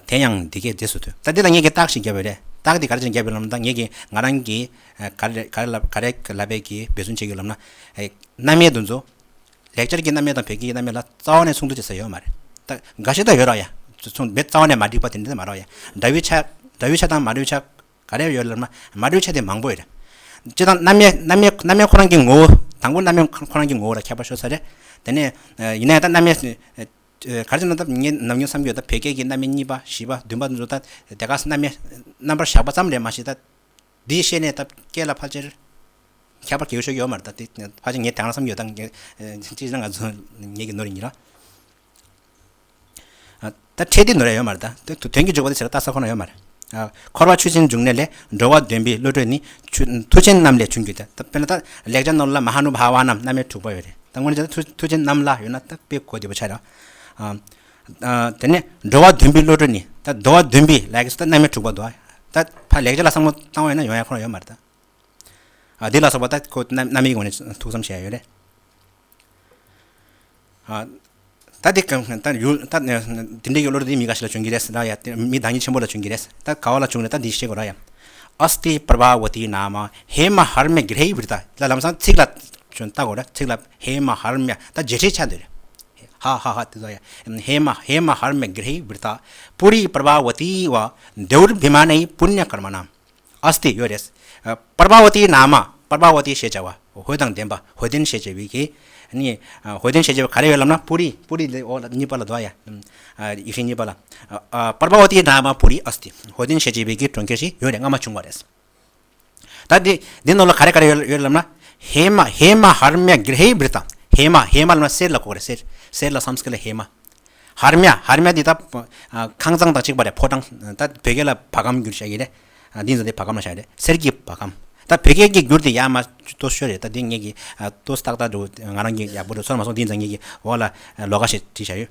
དེ་ཡང་འདི་སྐད་རྗེས་སུ་ཐོས། ད་འདི་ལ་ངེད་ཀྱིས་རྟགས་ཤིག་བརྒྱབ་པ་རེད། རྟགས་འདི་ག་རེ་བྱས་བརྒྱབ་པ་ལབ་ན་ད་ངེད་ཀྱིས་ང་རང་གིས་ག་རེ་ག་རེ་ལབ་ག་རེ་ལབ་པའི་གི་འབད་བརྩོན་བྱེད་ཀྱི་ལབ་ན། རྣམ་དབྱེ་འདི་ཚོ་ལེགས་སྦྱར་གྱི་རྣམ་དབྱེ་དང་བོད་སྐད་ཀྱི་རྣམ་དབྱེ་ལ་རྩ་བ་ནས་མཚུངས་བསྡུར་བྱེད་ས་ཡོད་མ་རེད། ད་འགའ་ཞིག་ད་ཡོད་ར་ཡ། མཚུངས་རྦད་རྩ་བ་ནས་མ་འགྲིག་པ་དེ་འདྲ་མ་ར་ཡ། འདྲ་བའི་ཆ་འདྲ་བའི་ཆ་དང་མ་འདྲ་བའི་ཆ་ག་རེ་ཡོད་ལབ་ན་མ་འདྲ་བའི་ཆ་དེ་མང་པོ་ཡོད་རེད། སྤྱིར་བཏང་རྣམ་དབྱེ་རྣམ་དབྱེ་རྣམ་དབྱེ་ཁོ་རང་གི་ངོ་བོ་དང་པོ་རྣམ་དབྱེ་ཁོ་རང་གི་ངོ་བོ་ལ་ཁྱད་པར་ཤོར་ས་རེད། དེ་ནས་ཡིན་ན་ཡང་ད་རྣམ་དབྱེ་ག་རེ་ཟེར་ན་ད་ངས་ནམ་རྒྱུན་བསམ་གྱི་ཡོད། ད་བོད་སྐད་ཀྱི་རྣམ་དབྱེ་གཉིས་པ་བཞི་པ་བདུན་པ་དེ་ཚོ་ད་དེ་ག་རྣམ་དབྱེ་རྣམ་པར་བཞག་པ་ཙམ་རེད་མ་གཞི་ད། འདི་བཤད་ནས་ད་སྐད་ལ་ཕལ་ཆེར་ཁྱད་པར་གལ་ཤོས་ཡོད་མ་རེད། ད་དེ་ཕལ་ཆེར་ངས་དེང་རང་བསམ་ཡོད། ད་ངས་ཅི་ན་ང་ཚོ་ངེད་ཀྱི་ནོར་ཡིན་ར། ད་ཁྲེལ་དེ་ནོར་ཡ་ཡོད་མ་རེད། ད་དོན་གྱི་འཇུག་པ་དེ་ཟེར་ལྟ་ས་ཁོ་ན་ཡོད་མ་རེད། འཁོར་བ་ཆུ་སྲིན་འབྱུང་གནས་ལས། འགྲོ་བ་འདོན་པའི་བློ་གྲོས་ནི། མཐུ་ཆེན་རྣམས་ལས་བྱུང་གྱུར་ཏེ། ད་དཔེར་ན་ད་ལེགས་སྦྱར་ནང་ལ་མ་ཧཱ་ནུ་བྷ་ཝ་ནམ་རྣམ་དབྱེ་དྲུག་པ་ཡོད་རེད། ད་དངོས་གནས་བྱས་ན་མཐུ་ཆེན་རྣམས་ལ་ཡོད་ན་ད་དཔེ་གོ་བདེ་པོ་ཆགས་རེད། དེ་ནས་འགྲོ་བ་འདོན་པའི་བློ་གྲོས་ནི། ད་འགྲོ་བ་འདོན་པའི་ལ་ཡ་གི་ད་རྣམ་དབྱེ་དྲུག་པ་འདུག་ད་ཕ་ལེགས་སྦྱར་ལ་བསམ་བློ་བཏང་བ་ཡིན་ན་ཡོང་ཡ་ཁོ་ན་ཡོད་མ་རེད་ད། ཨ་འདི་ལ་སོགས་པ་ད་ཁོ་རྣམ་རྣམ་དབྱེའི་ངོས་ནས་ཐུགས་བསམ་བཞེས་ཡ་ཡོད་རེད། ཨ་ད་འདི་གང་ད་ཡུལ་ད་འདི་འདྲའི་ཡུལ་ལོར་འདི་མི་འགའ་ཞིག་ལ་བྱུང་གི་རེད་ཟེར་ཡ། མི་བདག་ཉིད་ཆེན་པོ་ལ་བྱུང་གི་རེད། ད་ག་བ་ལ་བྱུང་རེད། ད་འདི་ཤེས་དགོས་ར་ཡ། ཨསྟི་པྲ་བྷ་ཝ་ཏི་ནཱ་མ་ཧེ་མ་ཧརྨ་གྲཱི་བྲི་ཏ། ད་ལམ་སང་ཚིག་ལ་བྱོན་ལྟ་དགོས་ར། ཚིག་ལ་ཧེ་མ་ཧརྨ་ད་རྗེས་ཁྲིད་ཆགས་འདུག་རེད། ཧ་ཧ་ཧ་དེ་ཚོ་ཡ། ཧེ་མ་ཧེ་མ་ཧརྨ་གྲཱི་བྲི་ཏ་པུ་རི་པྲ་བྷ་ཝ་ཏི་བ་དེའུར་བི་མ་ནའི་པུ་ཉ་ཀརྨ་ནཱམ། ཨསྟི་ཡོད་རེད། པྲ་བྷ་ཝ་ཏི་ནཱ་མ། པྲ་བྷ་ཝ་ཏི་ཞེས་བྱ་བ་འོད་དང་ལྡན་པ་འོད་ལྡན་ཞེས་བྱ་བའི་གི་ནི། འོད་ལྡན་ཞེས་བྱ་བ་ག་རེ་ཡོད་ལབ་ན་པུ་རི། པུ་རི་ལས་འོག་ལ་གཉིས་པ་ལ་འདུག་ཡ། ཡིག་ཆ་གཉིས་པ་ལ། པྲ་བྷ་ཝ་ཏི་ནཱ་མ་པུ་རི་ཨསྟི། འོད་ལྡན་ཞེས་བྱ་བའི་གི་གྲོང་ཁྱེར་ཞིག་ཡོད་རེད། སྔ་མ་བྱུང་བ་རེད། ད་འདི་འདི་ནང་ལ་ག་རེ་ག་རེ་ཡོད་ཡོད་ལབ་ན། ཧེ་མ་ཧེ་མ་ཧརྨ་གྲཱི་བྲི་ཏ། ཧེ་མ་ཧེ་མ་ལབ་ན་གསེར་ལ་གོ་རེད། གསེར་གསེར་ལ་སཾ་སྐྲྀ་ལ་ཧེ་མ། ཧརྨ། ཧརྨ་འདི་ད་ཁང་བཟང་དང་གཅིག་པ་རེད། ཕོ་བྲང་། ད་བོད་སྐད་ལ་བ་གམ་བསྒྱུར་བྱ་གི་རེད། འདི་ཚོ་འདི་བ་གམ་ལ་བྱ་རེད། གསེར་གྱི་བ་གམ། ད་བོད་སྐད་ཀྱི་བསྒྱུར་དེ་ཡག་མ་ཏོ་ཤོད་རེད། ད་འདི་ངེད་ཀྱི་ཏོ་སྟག་ཏག་འགྲོ་ང་རང་གི་ཡག་པོ་རེད། སོ་མ་སོང་འདི་ཚོ་ངེད་ཀྱི་འོག་ལ་ལོགས་ཀ་ཞིག་བྲིས་བྱ་ཡོད།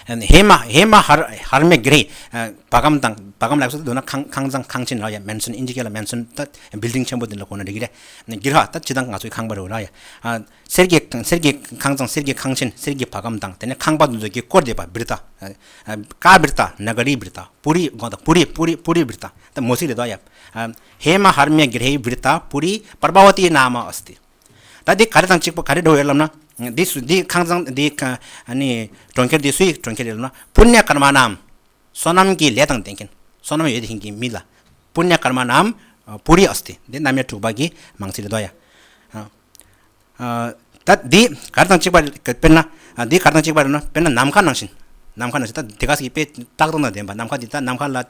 ཧེ་མ་ཧེ་མ་ཧར་ཧརྨ་གྲཱི། བ་གམ་དང་བ་གམ་ལ་སོགས་དུ་ན་ཁང་ཁང་བཟང་ཁང་ཆེན་ར་ཡ། མན་སོན། ཨིན་ཇི་སྐད་ལ་མན་སོན། ད་བིལ་ཌིང་ཆེན་པོ་འདི་ལ་གོ་ན་འགྲིག་གི་རེད། གྲཱི་ཧ་ད་སྤྱིར་བཏང་ང་ཚོའི་ཁང་པ་རེད་ར་ཡ། གསེར་གྱི་གསེར་གྱི་ཁང་བཟང་། གསེར་གྱི་ཁང་ཆེན། གསེར་གྱི་བ་གམ་དང་དེ་ནས་ཁང་པ་འདི་ཚོ་གིས་བསྐོར་བསྡད་པ་བྲི་ཏ། ཀ་བྲི་ཏ། ན་ག་རི་བྲི་ཏ། པུ་རི་གོ་ད་པུ་རི་པུ་རི་པུ་རི་བྲི་ཏ། ད་མོ་སི་རེད་དོ་ཡ། ཧེ་མ་ཧརྨ་གྲཱི་བྲི་ཏ་པུ་རི་པྲ་བྷ་ཝ་ཏི་ནཱ་མ་ཨསྟི། ད་འདི་ག་རེ་དང་གཅིག་པ་ག་རེ་འགྲོ་ཡོད་ལབ་ན། འདི་སུ་འདི་ཁང་བཟང་འདི་ཁ་ཨ་ནི་གྲོང་ཁྱེར་འདི་སུའི་གྲོང་ཁྱེར་རེད་ལབ་ན། པུ་ཉ་ཀརྨ་ནཱམ། བསོད་ནམས་ཀྱི་ལས་དང་ལྡན་མཁན། བསོད་ནམས་ཡོད་མཁན་གྱི་མི་ལ། པུ་ཉ་ཀརྨ་ནཱམ་པུ་རི་ཨསྟི། འདི་རྣམ་དབྱེ་དྲུག་པ་གི་མང་ཚིག་རེད་དོ་ཡ། ད་འདི་ག་རེ་དང་གཅིག་པ་རེད། དཔེར་ན་འདི་ག་རེ་དང་གཅིག་པ་རེད་ན། དཔེར་ན་ནམ་མཁའ་ནང་བཞིན། ནམ་མཁའ་ནང་བཞིན། ད་དེ་ག་ཟིག་དཔེ་བཀྲག་མདངས་དང་ལྡན་པ། ནམ་མཁའ་འདི་ད་ནམ་མཁའ་ལ་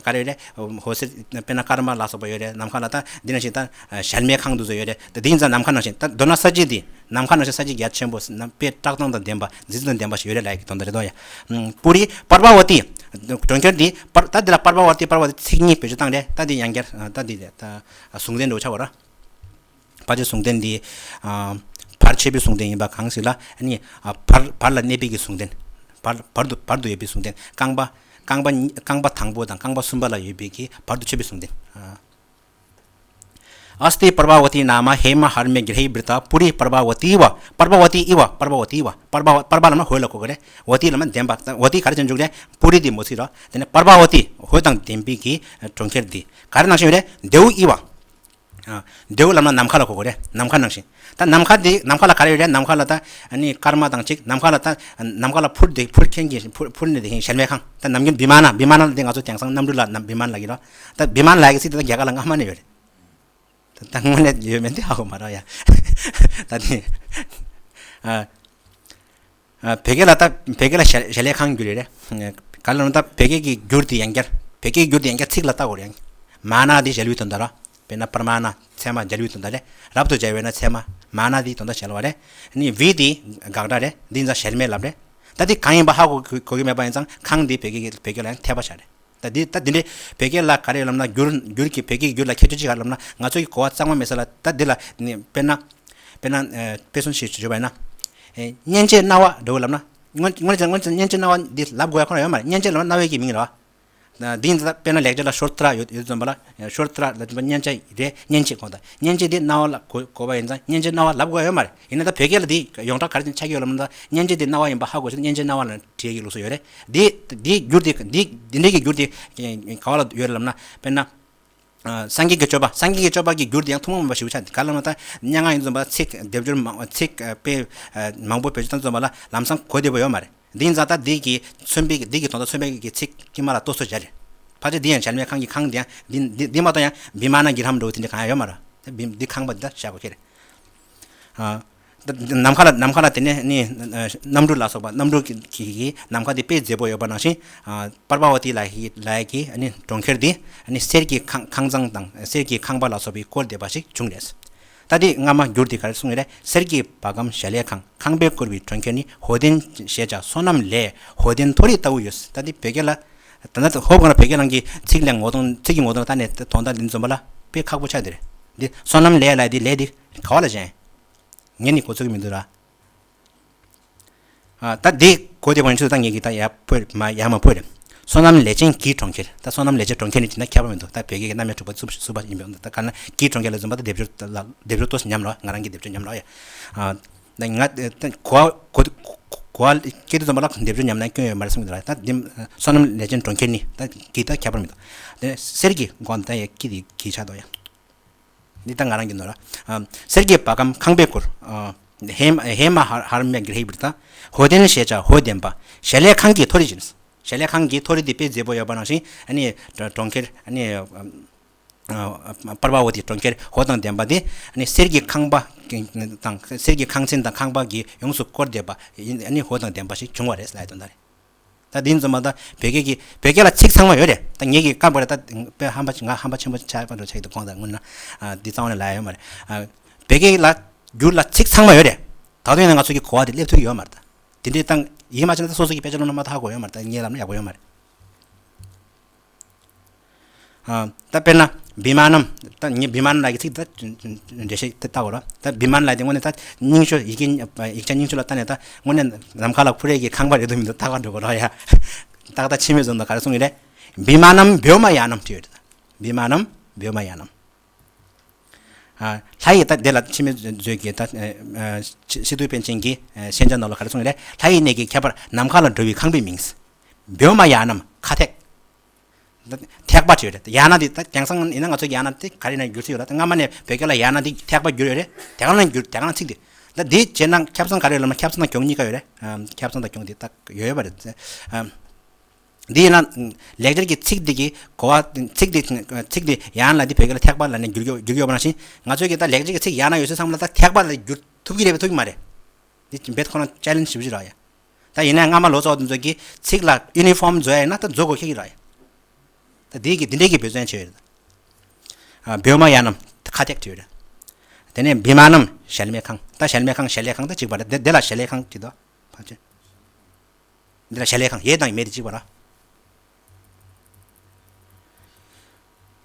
ག་རེ་རེད། འོད་ཟེར་དཔེར་ན་སྐར་མ་ལ་སོགས་པ་ཡོད་རེད། ནམ་མཁའ་ལ་ད་འདི་ནང་བཞིན་ད་གཞལ་མེད་ཁང་དུ་བཟོ་ཡོད་རེད། ད་འདི་ཡིན་ཙང་ནམ་མཁའ་ནང་བཞིན། ད་མདོར་ན་ས་གཞི་འདི་ནམ་མཁའ་ནང་བཞིན་ས་གཞི་རྒྱ་ཆེན་པོ་ནམ་དཔེ་བཀྲག་མདངས་དང་ལྡན་པ། མཛེས་སྡུག་དང་ལྡན་པ་ཞིག་ཡོད་རེད་ལབ་ཡ་གི་དོན་དག་རེད་དོ་ཡ། པུ་རི་པྲ་བྷ་ཝ་ཏི། གྲོང་ཁྱེར་འདི་པར་ད་འདི་ལ་པྲ་བྷ་ཝ་ཏི། པྲ་བྷ་ཝ་ཏི་ཚིག་གཉིས་བེད་སྤྱོད་བཏང་རེད། ད་འདི་ཡང་བསྐྱར་ད་འདི་ད་ཟུང་ལྡན་འགྲོ་ཆགས་པ་ར། ཕལ་ཆེར་ཟུང་ལྡན་འདི། ཨ། བར་ཆད་པའི་ཟུང་ལྡན་ཡིན་པ་གང་ཞིག་ལ་ནི། ཨ། བར་བར་ལ་གནས་པའི་གི་ཟུང་ལྡན། བར་བར་དུ་བར་དུ་ཡོད་པའི་ཟུང་ལྡན། རྐང་པ་རྐང་པ་རྐང་པ་དང་པོ་དང་རྐང་པ་གསུམ་པ་ལ་ཡོད་པའི་གི་བར་དུ་ཆད་པའི་ཟུང་ལྡན། ཨ། ཨསྟི་པརྦ་ཝ་ཏི་ནཱ་མ་ཧེ་མ་ཧརྨ་གྷྲཱིཿ་བྷྲཱིཿཏ་པུ་རི་པརྦ་ཝ་ཏི་བ། པརྦ་ཝ་ཏི་ཨི་བ། པརྦ་ཝ་ཏི་བ། པརྦ་པརྦ་ལབ་ན་ཧོ་ལ་གོ་གི་རེད། ཝ་ཏི་ལབ་ན་ལྡན་པ། ཝ་ཏི་ག་རེ་བྱས་འཇུག་རེད། པུ་རི་དེ་མོ་ཚིག་རོ། དེ་ནས་པརྦ་ཝ་ཏི་ཧོ་དང་ལྡན་པའི་གི་གྲོང་ཁྱེར་འདི་ག་རེ་ནང་བཞིན་ཡོད་རེད། མདེའུ་ཨི་བ། ཨ། མདེའུ་ལབ་ན་ནམ་མཁའ་ལ་གོ་གི་རེད། ནམ་མཁའ་ནང་བཞིན། ད་ནམ་མཁའ་འདི་ནམ་མཁའ་ལ་ག་རེ་ཡོད་རེད། ནམ་མཁའ་ལ་ད་ཨ་ནི་སྐར་མ་དང་གཅིག་ནམ་མཁའ་ལ་ད་ནམ་མཁའ་ལ་འཕུར་དེ་འཕུར་མཁན་གྱི་འཕུར་འཕུར་ནས་དེ་བཞིན་གཞལ་མེད་ཁང་། ད་ནམ་རྒྱུན་བི་མ་ན་བི་མ་ན་ལ་དེ་ང་ཚོ་དེང་སང་གནམ་གྲུ་ལ་ནམ་བི་མ་ན་ལ་གི་རོ། ད་བི་མ་ན་ལ་གི་ཚིག་དེ་ད་རྒྱ་གར་ལ་སྔ་མ་ནས་ཡོད་རེད། ད་དངོས་གནས་ཡོད་མེད་དེ་ཧ་གོ་མ་རེད་ཡ། ད་དེ་ཨ། ཨ། བོད་སྐད་ལ་ད་བོད་སྐད་ལ་གཞལ་གཞལ་ཡས་ཁང་བསྒྱུར་ཡོད་རེད། ག་ལ་ད་བོད་སྐད་ཀྱི་བསྒྱུར་དེ་ཡང་བསྐྱར། བོད་སྐད་བསྒྱུར་དེ་ཡང་བསྐྱར་ཚིག་ལ་བལྟ་དགོས་རེད། མ་ན་དེ་གཞལ་བའི་དོན་དག་རེད། དཔེར་ན་པར་མ་ན་ཚད་མ་འཇལ་བའི་དོན་དག་རེད། རབ་ཏུ་སྦྱར་བས་ན་ཚད་མ། མ་ན་དེའི་དོན་དག་གཞལ་བ་རེད། ནི་བི་དེ་དགག་སྒྲ་རེད། འདི་ཡིན་ཙང་གཞལ་མེད་ལབ་རེད། ད་འདི་གང་ཡིན་པ་ཧ་གོ་གོ་གི་མེད་པ་ཡིན་ཙང་ཁང་འདི་བོད་སྐད་ཀྱི་བོད་སྐད་ལ་ཡང་འཐད་པ་ཆགས་རེད། ད་འདི་ད་འདི་འདྲའི་བོད་སྐད་ལ་ག་རེ་ལབ་ན་བསྒྱུར་བསྒྱུར་གྱི་བོད་སྐད་བསྒྱུར་ལ་ཁྱད་ཆོས་ཅི་ག་ལབ་ན། ང་ཚོ་གི་གོ་བ་གཙང་མ་མེད་ས་ལ་ད་འདི་ལ་ནི་དཔེར་ན་དཔེར་ན་ཨ་དཔེ་མཚོན་ཞིག་བརྗོད་པ་ཡིན་ན། ཨེ་སྙན་ཆའི་རྣ་བ་འདྲ་བོ་ལབ་ན། སྔོན་སྔོན་ཆད་སྔོན་ཆད་སྙན་ཆའི་རྣ་བ་འདི་ལབ་དགོས་ཡ་ཁོ་ན་ཡོད་མ་རེད། སྙན་ཆ་ལབ་ན་རྣ་བའི་གི་མིང་རེད་བ། འདི་ཡིན་ཙང་དཔེར་ན་ལེགས་སྦྱར་ལ་ཤོར་ཏྲ་ཡོད་ཡོད་ཙམ་པ་ལ་ཤོར་ཏྲ་ལ་ཙམ་པ་སྙན་ཆ་རེད། སྙན་ཆའི་དགོངས་དག་སྙན་ཆ་འདི་རྣ་བ་ལ་གོ་གོ་བ་ཡིན་ཙང་སྙན་ཆའི་རྣ་བ་ལབ་དགོས་ཡ་ཡོད་མ་རེད། ཡིན་ན་ད་བོད་སྐད་ལ་འདི་ཡོངས་གྲགས་ག་རེ་ཆགས་ཀྱི་ཡོད་ལབ་ན། ད་སྙན་ཆ་འདི་རྣ་བ་ཡིན་པ་ཧ་གོ་ཞིག་སྙན་ཆའི་རྣ་བ་ལ་བྲིས་ཀྱི་ལུགས་སྲོལ་ཡོད་རེད། འདི་འདི་བསྒྱུར་འདི་འདི་འདི་འདྲའི་གི་བསྒྱུར་འདི་ག་བ་ལ་ཡོད་རེད་ལབ་ན། དཔེར་ན། ཨ། སངས་རྒྱས་ཀྱི་སྤྱོད་པ། སངས་རྒྱས་ཀྱི་སྤྱོད་པ་གི་བསྒྱུར་དེ་ཡང་ཐུན་མོང་མ་ཞིག་ཆགས། ག་ལ་ན་ད་སྙན་ངག་ཡིན་ཙམ་པ་ཚིག་སྡེབ་སྦྱོར་མང་ཚིག་དཔེ་མང་པོ་བེད་སྤྱོད་བཏང་ཙམ་པ་ལ་ལམ་སང་གོ་བདེ་པོ་ཡོད་མ་རེད། འདི་ཡིན་ཙང་ད་འདི་གི་མཚོན་དཔེ་འདི་གི་དོན་དག་མཚོན་དཔེ་གི་ཚིག་དཀྱིལ་མ་ལ་ལྟོས་སོ་སྦྱར་རེད། ཕལ་ཆེར་འདི་ཡང་གཞལ་མེད་ཁང་གི་ཁང་འདི་ཡང་འདི་འདི་འདི་མ་གཏོགས་ཡང་བི་མ་ན་གི་རམ་འགྲོ་དེ་འདྲ་གང་ཡང་ཡོད་མ་རེད། ད་འདི་ཁང་པ་འདི་ད་བཞག་གོ་ཁེ་རེད། ཨ། ད་ནམ་མཁའ་ལ་ནམ་མཁའ་ལ་དེ་ནས་ནི་གནམ་གྲུ་ལ་སོགས་པ་གནམ་གྲུ་གི་གི་གི་ནམ་མཁའ་དེ་དཔེ་མཛེས་པོ་ཡོད་པ་ནང་བཞིན། ཨ། པརྦ་ཝ་ཏི་ལ་ཡི་ལ་ཡི་གི་ནི་གྲོང་ཁྱེར་དེ་ནི་གསེར་གྱི་ཁང་ཁང་བཟང་དང་གསེར་གྱི་ཁང་པ་ལ་སོགས་པའི་བཀོད་བསྡད་པ་ཞིག་བྱུང་རེད། ད་དེ་སྔ་མ་བསྒྱུར་དེ་ག་རེ་གསུངས་ཡོད་རེད། གསེར་གྱི་བ་གམ་གཞལ་ཡས་ཁང་། ཁང་པས་བསྐོར་བའི་གྲོང་ཁྱེར་ནི། ཧོ་ཏན་ཞེས་བྱ་སོ་ནམ་ལས་ཧོ་ཏན་མཐོ་རིས་ལྟ་བུ་ཡོད། ད་དེ་བོད་སྐད་ལ་ད་ལྟ་ཧོབ་གང་ལ་བོད་སྐད་ནང་གི་ཚིག་ལ་ངོ་གདོང་ཚིག་གི་ངོ་གདོང་ལ་ལྟ་ནས་དོན་དག་འདི་ཚོ་མ་ལ་དཔེ་ཁག་པོ་ཆགས་དེ་རེད། འདི་སོ་ནམ་ལས་ལ་དེ་ལས་དེ་ག་བ་ལ་བྱས། ངས་ནི་གོ་ཚོད་ཀྱི་མི་འདུག་ར། ཨ། ད་འདི་གོ་དེ་བང་ཆུ་ད་ངས་ཀྱི་ད་ཡ་ཕོད་མ་ཡ་མ་ཕོད་རེད། སོ་ནམ་ལས་ཅན་གྱི་གྲོང་ཁྱེར། ད་སོ་ནམ་ལས་ཅན་གྲོང་ཁྱེར་ནི་དེ་ན་ཁྱད་པར་མི་འདུག་ད་བོད་སྐད་ཀྱི་རྣམ་དབྱེ་དྲུག་པ་བསུབ་བསུབ་པ་ཡིན་པས། ད་ག་ན་གྱི་གྲོང་ཁྱེར་ལ་འཛོམས་པ་སྡེབ་སྦྱོར་ལ་སྡེབ་སྦྱོར་ཏོ་ཉམས་ལ་ང་རང་གི་སྡེབ་སྦྱོར་ཉམས་ལ་ཡ། ཨ། ད་ང་ད་གོ་གོ་གོ་སྐད་དུ་འཛོམས་པ་ལ་སྡེབ་སྦྱོར་ཉམས་ན་སྐྱོན་ཡོད་མ་རེད་བསམ་གྱི་འདུག་ད་འདི་སོ་ནམ་ལས་ཅན་གྲོང་ཁྱེར་ནི་ད་གྱི་ད་ཁྱད་པར་མི་འདུག་དེ་གསེར་གྱི་སྒོ་ད་ཡ་ཀི་དེ་གྱི་ཆགས་འདུག་ཡ། འདི་ད་ང་རང་གི་ནོར་ལ། ཨ། གསེར་གྱི་བ་གམ་ཁང་པས་བསྐོར། ཨ། ཧེ་མ་ཧེ་མ་ཧར་ཧར་མ་གྷྲཱིཿ་བྷྲཱིཿཏ། ཧོ་ཏན་ཞེས་བྱ་ཧོ་ལྡན་པ། གཞལ་ཡས་ཁང་གི་མཐོ་རིས་ཡིན། གཞལ་ཡས་ཁང་གི་མཐོ་རིས་འདི་དཔེ་མཛེས་པོ་ཡོད་པ་ནང་བཞིན་ཨ་ནི་གྲོང་ཁྱེར་ཨ་ནི་ཨ་པརྦ་ཝ་ཏི་གྲོང་ཁྱེར་ཧོ་དང་ལྡན་པ་འདི་ཨ་ནི་གསེར་གྱི་ཁང་པ་དང་གསེར་གྱི་ཁང་ཚན་དང་ཁང་པ་གིས་ཡོངས་སུ་བསྐོར་བསྡད་པ་ཡིན། ཨ་ནི་ཧོ་དང་ལྡན་པ་ཞིག་བྱུང་བ་རེད་ལབ་དོན་དག་རེད། ད་འདི་ཡིན་ཙམ་པ་ད་བོད་སྐད་ཀྱི་བོད་སྐད་ལ་ཚིག་ཚང་མ་ཡོད་རེད། ད་ངེད་ཀྱི་སྐབས་རེ་ད་དཔེ་ཧམ་པ་ང་ཧམ་པ་ཆེན་པོ་ཆགས་པ་འགྲོ་ཆགས་ཀྱི་འདུག་དགོངས་དག་དངོས་ན་འདི་རྩ་བ་ནས་ལབ་ཡ་ཡོད་མ་རེད། བོད་སྐད་ལ་བསྒྱུར་ལ་ཚིག་ཚང་མ་ཡོད་རེད། ད་དུང་ཡང་ང་ཚོ་གི་གོ་བ་དེ་སླེབས་ཐུབ་ཀྱི་ཡོད་མ་རེད། ད་དེ་འདྲའི་ད་ཡིན་མ་བྱས་ན་ད་སོ་སོ་གི་དཔེ་ཆ་ལོ་ན་མ་ད་ཧ་གོ་ཡོད་མ་རེད། ད་ངས་ལབ་ན་ཡག་པོ་ཡོད་མ་རེད། ཨ། ད་དཔེར་ན་བི་མ་ནམ། ད་ངས་བི་མ་ནམ་ལབ་ཀྱི་ཚིག་ད་འགྲེལ་བཤད་ད་ལྟ་གོ་ར། ད་བི་མ་ནམ་ལབ་དེ་དངོས་གནས་ད་རྙིང་ཤོས་ཡི་གེ་ཡིག་ཆ་རྙིང་ཤོས་ལ་ལྟ་ནས་ད་དངོས་གནས་ནམ་མཁའ་ལ་འཕུར་ཡས་ཀྱི་ཁང་པ་རེད་འདུག་མི་འདུག་ལྟ་ག་འགྲོ་གོ་ར་ཡ། ཏག་ཏག་ཕྱི་མིག་བཟོ་འདུག་ག་རེ་གསུང་གི་རེད། བི་མ་ནམ་བྱོ་མ་ཡ་ནམ་བྲིས་ཡོད་རེད། བི་མ་ནམ་བྱོ་མ་ཡ་ནམ། ཨ། ལྷ་ཡི་ད་དེ་ལ་ཕྱི་མིག་བཟོས་ཀྱི་ད་ཨ་ཨ་སི་ཏུ་པཎ་ཆེན་གྱི་ཨ་ཤན་སྦྱར་ནང་ལ་ག་རེ་གསུངས་རེད། ལྷ་ཡི་གནས་ཀྱི་ཁྱད་པར་ནམ་མཁའ་ལ་འགྲོ་བའི་ཁང་པའི་མིང་། བྱོ་མ་ཡ་ནམ་ཁ་ཐེག་ཐེག་པ་བྲིས་རེད། ཡ་ན་དེ་ད་དེང་སང་ཡིན་ན་ང་ཚོ་ཡ་ན་དེ་ག་རེ་ན་བསྒྱུར་སྲོལ་ཡོད་ལ། ད་སྔ་མ་ནས་བོད་སྐད་ལ་ཡ་ན་དེ་ཐེག་པ་བསྒྱུར་ཡོད་རེད། དེ་ག་ན་བསྒྱུར་དེ་ག་ན་ཚིག་དེ། ད་དེ་བྱས་ན་ཁྱབ་ཚང་ག་རེ་ཡོད་ལབ་ན་ཁྱབ་ཚང་དང་གྱོང་གཉིས་ཀ་ཡོད་རེད། ཨ། ཁྱབ་ཚང་དང་གྱོང་དེ་ད་ཡོད་ཡོད་པ་རེད། ཨ། འདི་ཡིན་ན་ལེགས་སྦྱར་གྱི་ཚིག་འདི་གི་གོ་བ་ཚིག་འདི་ཚིག་འདི་ཡང་ལ་འདི་བོད་སྐད་ལ་ཐེག་པ་ལ་ནས་བསྒྱུར་གྱི་བསྒྱུར་གྱི་ཡོད་པ་ནང་བཞིན་ང་ཚོའི་གི་ད་ལེགས་སྦྱར་གྱི་ཚིག་ཡང་ན་ཡོད་ཚད་ཚང་མ་ལ་ད་ཐེག་པ་ལ་བསྒྱུར་ཐུབ་ཀྱི་རེད་པས་ཐུབ་ཀྱི་མ་རེད། འདི་རྦད་ཁོ་ན་ཅེ་ལེན་ཇི་ཞེ་པོ་ཅིག་རག་ཡ། ད་ཡིན་ན་སྔ་མ་ལོ་ཙཱ་བ་དེ་ཚོ་གི་ཚིག་ལ་ཡུ་ནི་ཕོམ་བཟོ་ཡ་ཡིན་ན་ད་བཟོ་དགོས་ཁེག་གི་རག་ཡ། ད་འདི་གི་འདི་འདྲའི་གི་འབད་བརྩོན་བྱས་ཡོད་རེད། ཨ། བྱོ་མ་ཡ་ནམ་ཁ་ཐེག་བྲིས་ཡོད་རེད། དེ་ནས་བི་མ་ནམ་གཞལ་མེད་ཁང་། ད་གཞལ་མེད་ཁང་གཞལ་ཡས་ཁང་ད་གཅིག་པ་རེད། དེ་དེ་ལ་གཞལ་ཡས་ཁང་བྲིས་འདུག་ཕལ་ཆེར། འདི་ལ་གཞལ་ཡས་ཁང་ཡས་དང་མེད་དེ་གཅིག་པ་ར།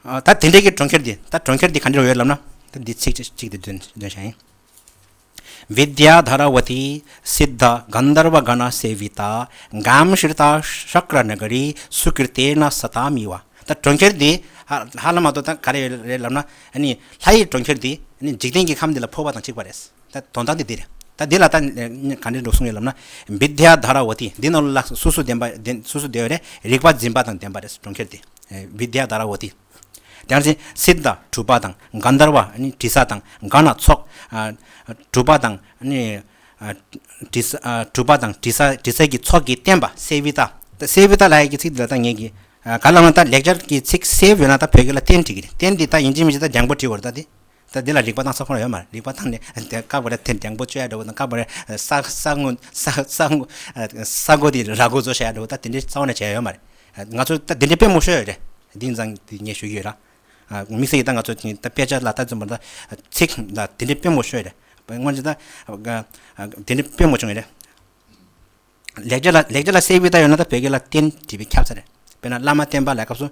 ཨ། ད་དེ་འདྲའི་གི་གྲོང་ཁྱེར་འདི་ད་གྲོང་ཁྱེར་འདི་ག་འདྲ་ཡོད་ལབ་ན། ད་འདི་ཚིག་གཅིག་གཅིག་དེ་འདོན་འདོན་བྱ་ཡིན། विद्याधरवती सिद्धगन्धर्वगणसेविता गां श्रिता शक्रनगरी सुकृतेन सतामिव। ད་གྲོང་ཁྱེར་འདི་ཧ་ཧ་ལམ་མ་གཏོགས་ད་ག་རེ་རེད་ལབ་ན། ཨ་ནི་ལྷ་ཡི་གྲོང་ཁྱེར་འདི་ཨ་ནི་འཇིག་རྟེན་གྱི་ཁམས་འདི་ལ་ཕོག་པ་དང་གཅིག་པ་རེད། ད་དོན་དག་འདི་འདི་རེད། ད་འདི་ལ་ད་ག་འདྲ་འགྲོ་གསུང་ཡོད་ལབ་ན། བི་དྱ་དྷ་ར་ཝ་ཏི། འདི་ནང་ལ་སོ་སོ་ལྡན་པ་ལྡན་སོ་སོ་བདེ་བ་རེད། རིག་པ་འཛིན་པ་དང་ལྡན་པ་རེད། གྲོང་ཁྱེར་འདི་བི་དྱ་དྷ་ར་ཝ་ཏི། དེ་ནང་བཞིན་སིདྡྷ་གྲུབ་པ་དང་གནྡྷར་བ་ཨ་ནི་དྲི་ས་དང་ག་ན་ཚོགས། ཨ་གྲུབ་པ་དང་ཨ་ནི་ཨ་དྲི་ས་ཨ་གྲུབ་པ་དང་དྲི་ས་དྲི་ས་གི་ཚོགས་ཀྱིས་བསྟེན་པ་སེ་བི་ཏ། ད་སེ་བི་ཏ་ལབ་ཡག་གི་ཚིག་འདི་ལ་ད་ངེད་ཀྱིས་ཨ་ག་ལབ་ན། ད་ལེགས་སྦྱར་གྱི་ཚིག་སེ་བི་ཡོད་ན་ད་བོད་སྐད་ལ་བསྟེན་བྲིས་ཀྱི་རེད། བསྟེན་འདི་ད་ཡིན་གཅིག་མིན་གཅིག་ད་སྦྱང་པོ་བྲིས་པ་རེད། ད་འདི་ད་འདི་ལ་རིག་པ་བཏང་ས་ཁོ་ན་ཡོད་མ་རེད། རིག་པ་བཏང་ནས་ད་སྐབས་རེ་དེ་སྦྱང་པོ་བཅོ་ཡ་འདྲ་བོ་དང་། སྐབས་རེ་ས་ས་ངོ་ས་ས་ངོ་ས་གོ་དེ་ར་གོ་བཟོ་བྱ་ཡ་འདྲ་བོ་ད་དེ་འདྲའི་རྩ་བ་ནས་བྱས་ཡ་ཡོད་མ་རེད། ང་ཚོ་ད་དེ་འདྲའི་དཔེ་མང་ཤོས་ཡོད་རེད། འདི་ཙང་དེ་ངས་ཞུ་གི་ཡོད་ར། ཨ་དམིགས་བསལ་གྱི་ད་ང་ཚོ་ད་དཔེ་ཆ་ལ་ལྟ་ཙམ་པ་ད་ཚིག་ལ་དེ་འདྲའི་དཔེ་མང་ཤོས་རེད། སྔོན་ཆད་ད་དེ་འདྲའི་དཔེ་མང་བྱུང་ཡོད་རེད། ལེགས་སྦྱར་ལ་ལེགས་སྦྱར་ལ་སེ་བི་ཏ་ཡོད་ན་ད་བོད་སྐད་ལ་བསྟེན་བྲིས་པས་ཁྱབ་ཚར་རེད། དཔེར་ན་བླ་མ་བསྟེན་པ་ལབ་སྐབས་སུ།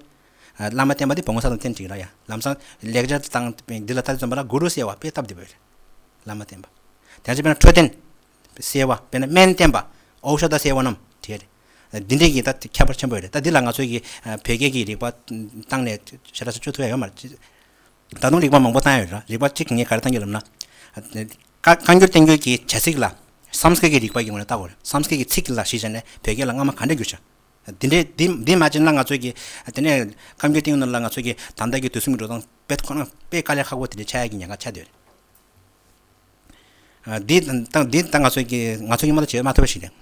ཨ་བླ་མ་བསྟེན་པ་དེ་བོན་སྔོན་ས་དང་བསྟེན་བྲིས་ར་ཡ། ལམ་སང་ལེགས་སྦྱར་དང་འདི་ལ་ལྟ་ཙམ་པ་ལ་གུ་རུ་སེ་བ་དཔེ་སྟབས་བདེ་པོ་རེད། བླ་མ་བསྟེན་པ། དེ་ཚོ་དཔེར་ན་འཕྲོད་བསྟེན་སེ་བ། དཔེར་ན་སྨན་བསྟེན་པ། ཨོ་ཤ་ད་སེ་བ་ནམ་བྲིས་རེད། འདི་འདྲའི་གི་ད་ཁྱད་པར་ཆེན་པོ་ཡོད་རེད། ད་འདི་ལ་ང་ཚོའི་གི་བོད་སྐད་ཀྱི་རིག་པ་བཏང་ནས་ཞེ་དྲག་ཞིག་བཅོས་ཐུབ་ཡ་ཡོད་མ་རེད། ད་དུང་རིག་པ་མང་པོ་བཏང་ཡ་ཡོད་ར། རིག་པ་གཅིག་ངས་ག་རེ་བཏང་གི་ཡོད་ལབ་ན། བཀའ་བཀའ་འགྱུར་བསྟན་འགྱུར་གྱི་བྱ་ཚིག་ལ་སཾ་སྐྲྀཏ་གི་རིག་པ་གི་ངོས་ནས་བལྟ་དགོས་རེད། སཾ་སྐྲྀཏ་གི་ཚིག་ལ་གཞི་བྱས་ནས་བོད་སྐད་ལ་སྔ་མ་ག་འདྲ་བསྒྱུར་བྱ། འདི་འདྲའི་འདི་འདི་མ་བྱས་ན་ང་ཚོས་ཀྱི་དེ་ནས་བཀའ་འགྱུར་བསྟན་འགྱུར་ནང་ལ་ང་ཚོས་ཀྱི་ད་ལྟ་གི་དུས་གསུམ་གྱི་འགྲོ་སྟངས་དཔེ་ཁོ་ན་དཔེ་དཀའ་ལས་ཁག་པོ་དེ་འདྲ་ཆགས་ཡ་གི་ཉེན་ཁ་ཆགས་བསྡད་ཡོད་རེད། ཨ་འདི་ད་འདི་ད་ང་ཚོས་ཀྱི་ང་ཚོ་ཉིད་མ་གཏོགས་བྱེད་མ་ཐུབ་པ་ཞིག་རེད།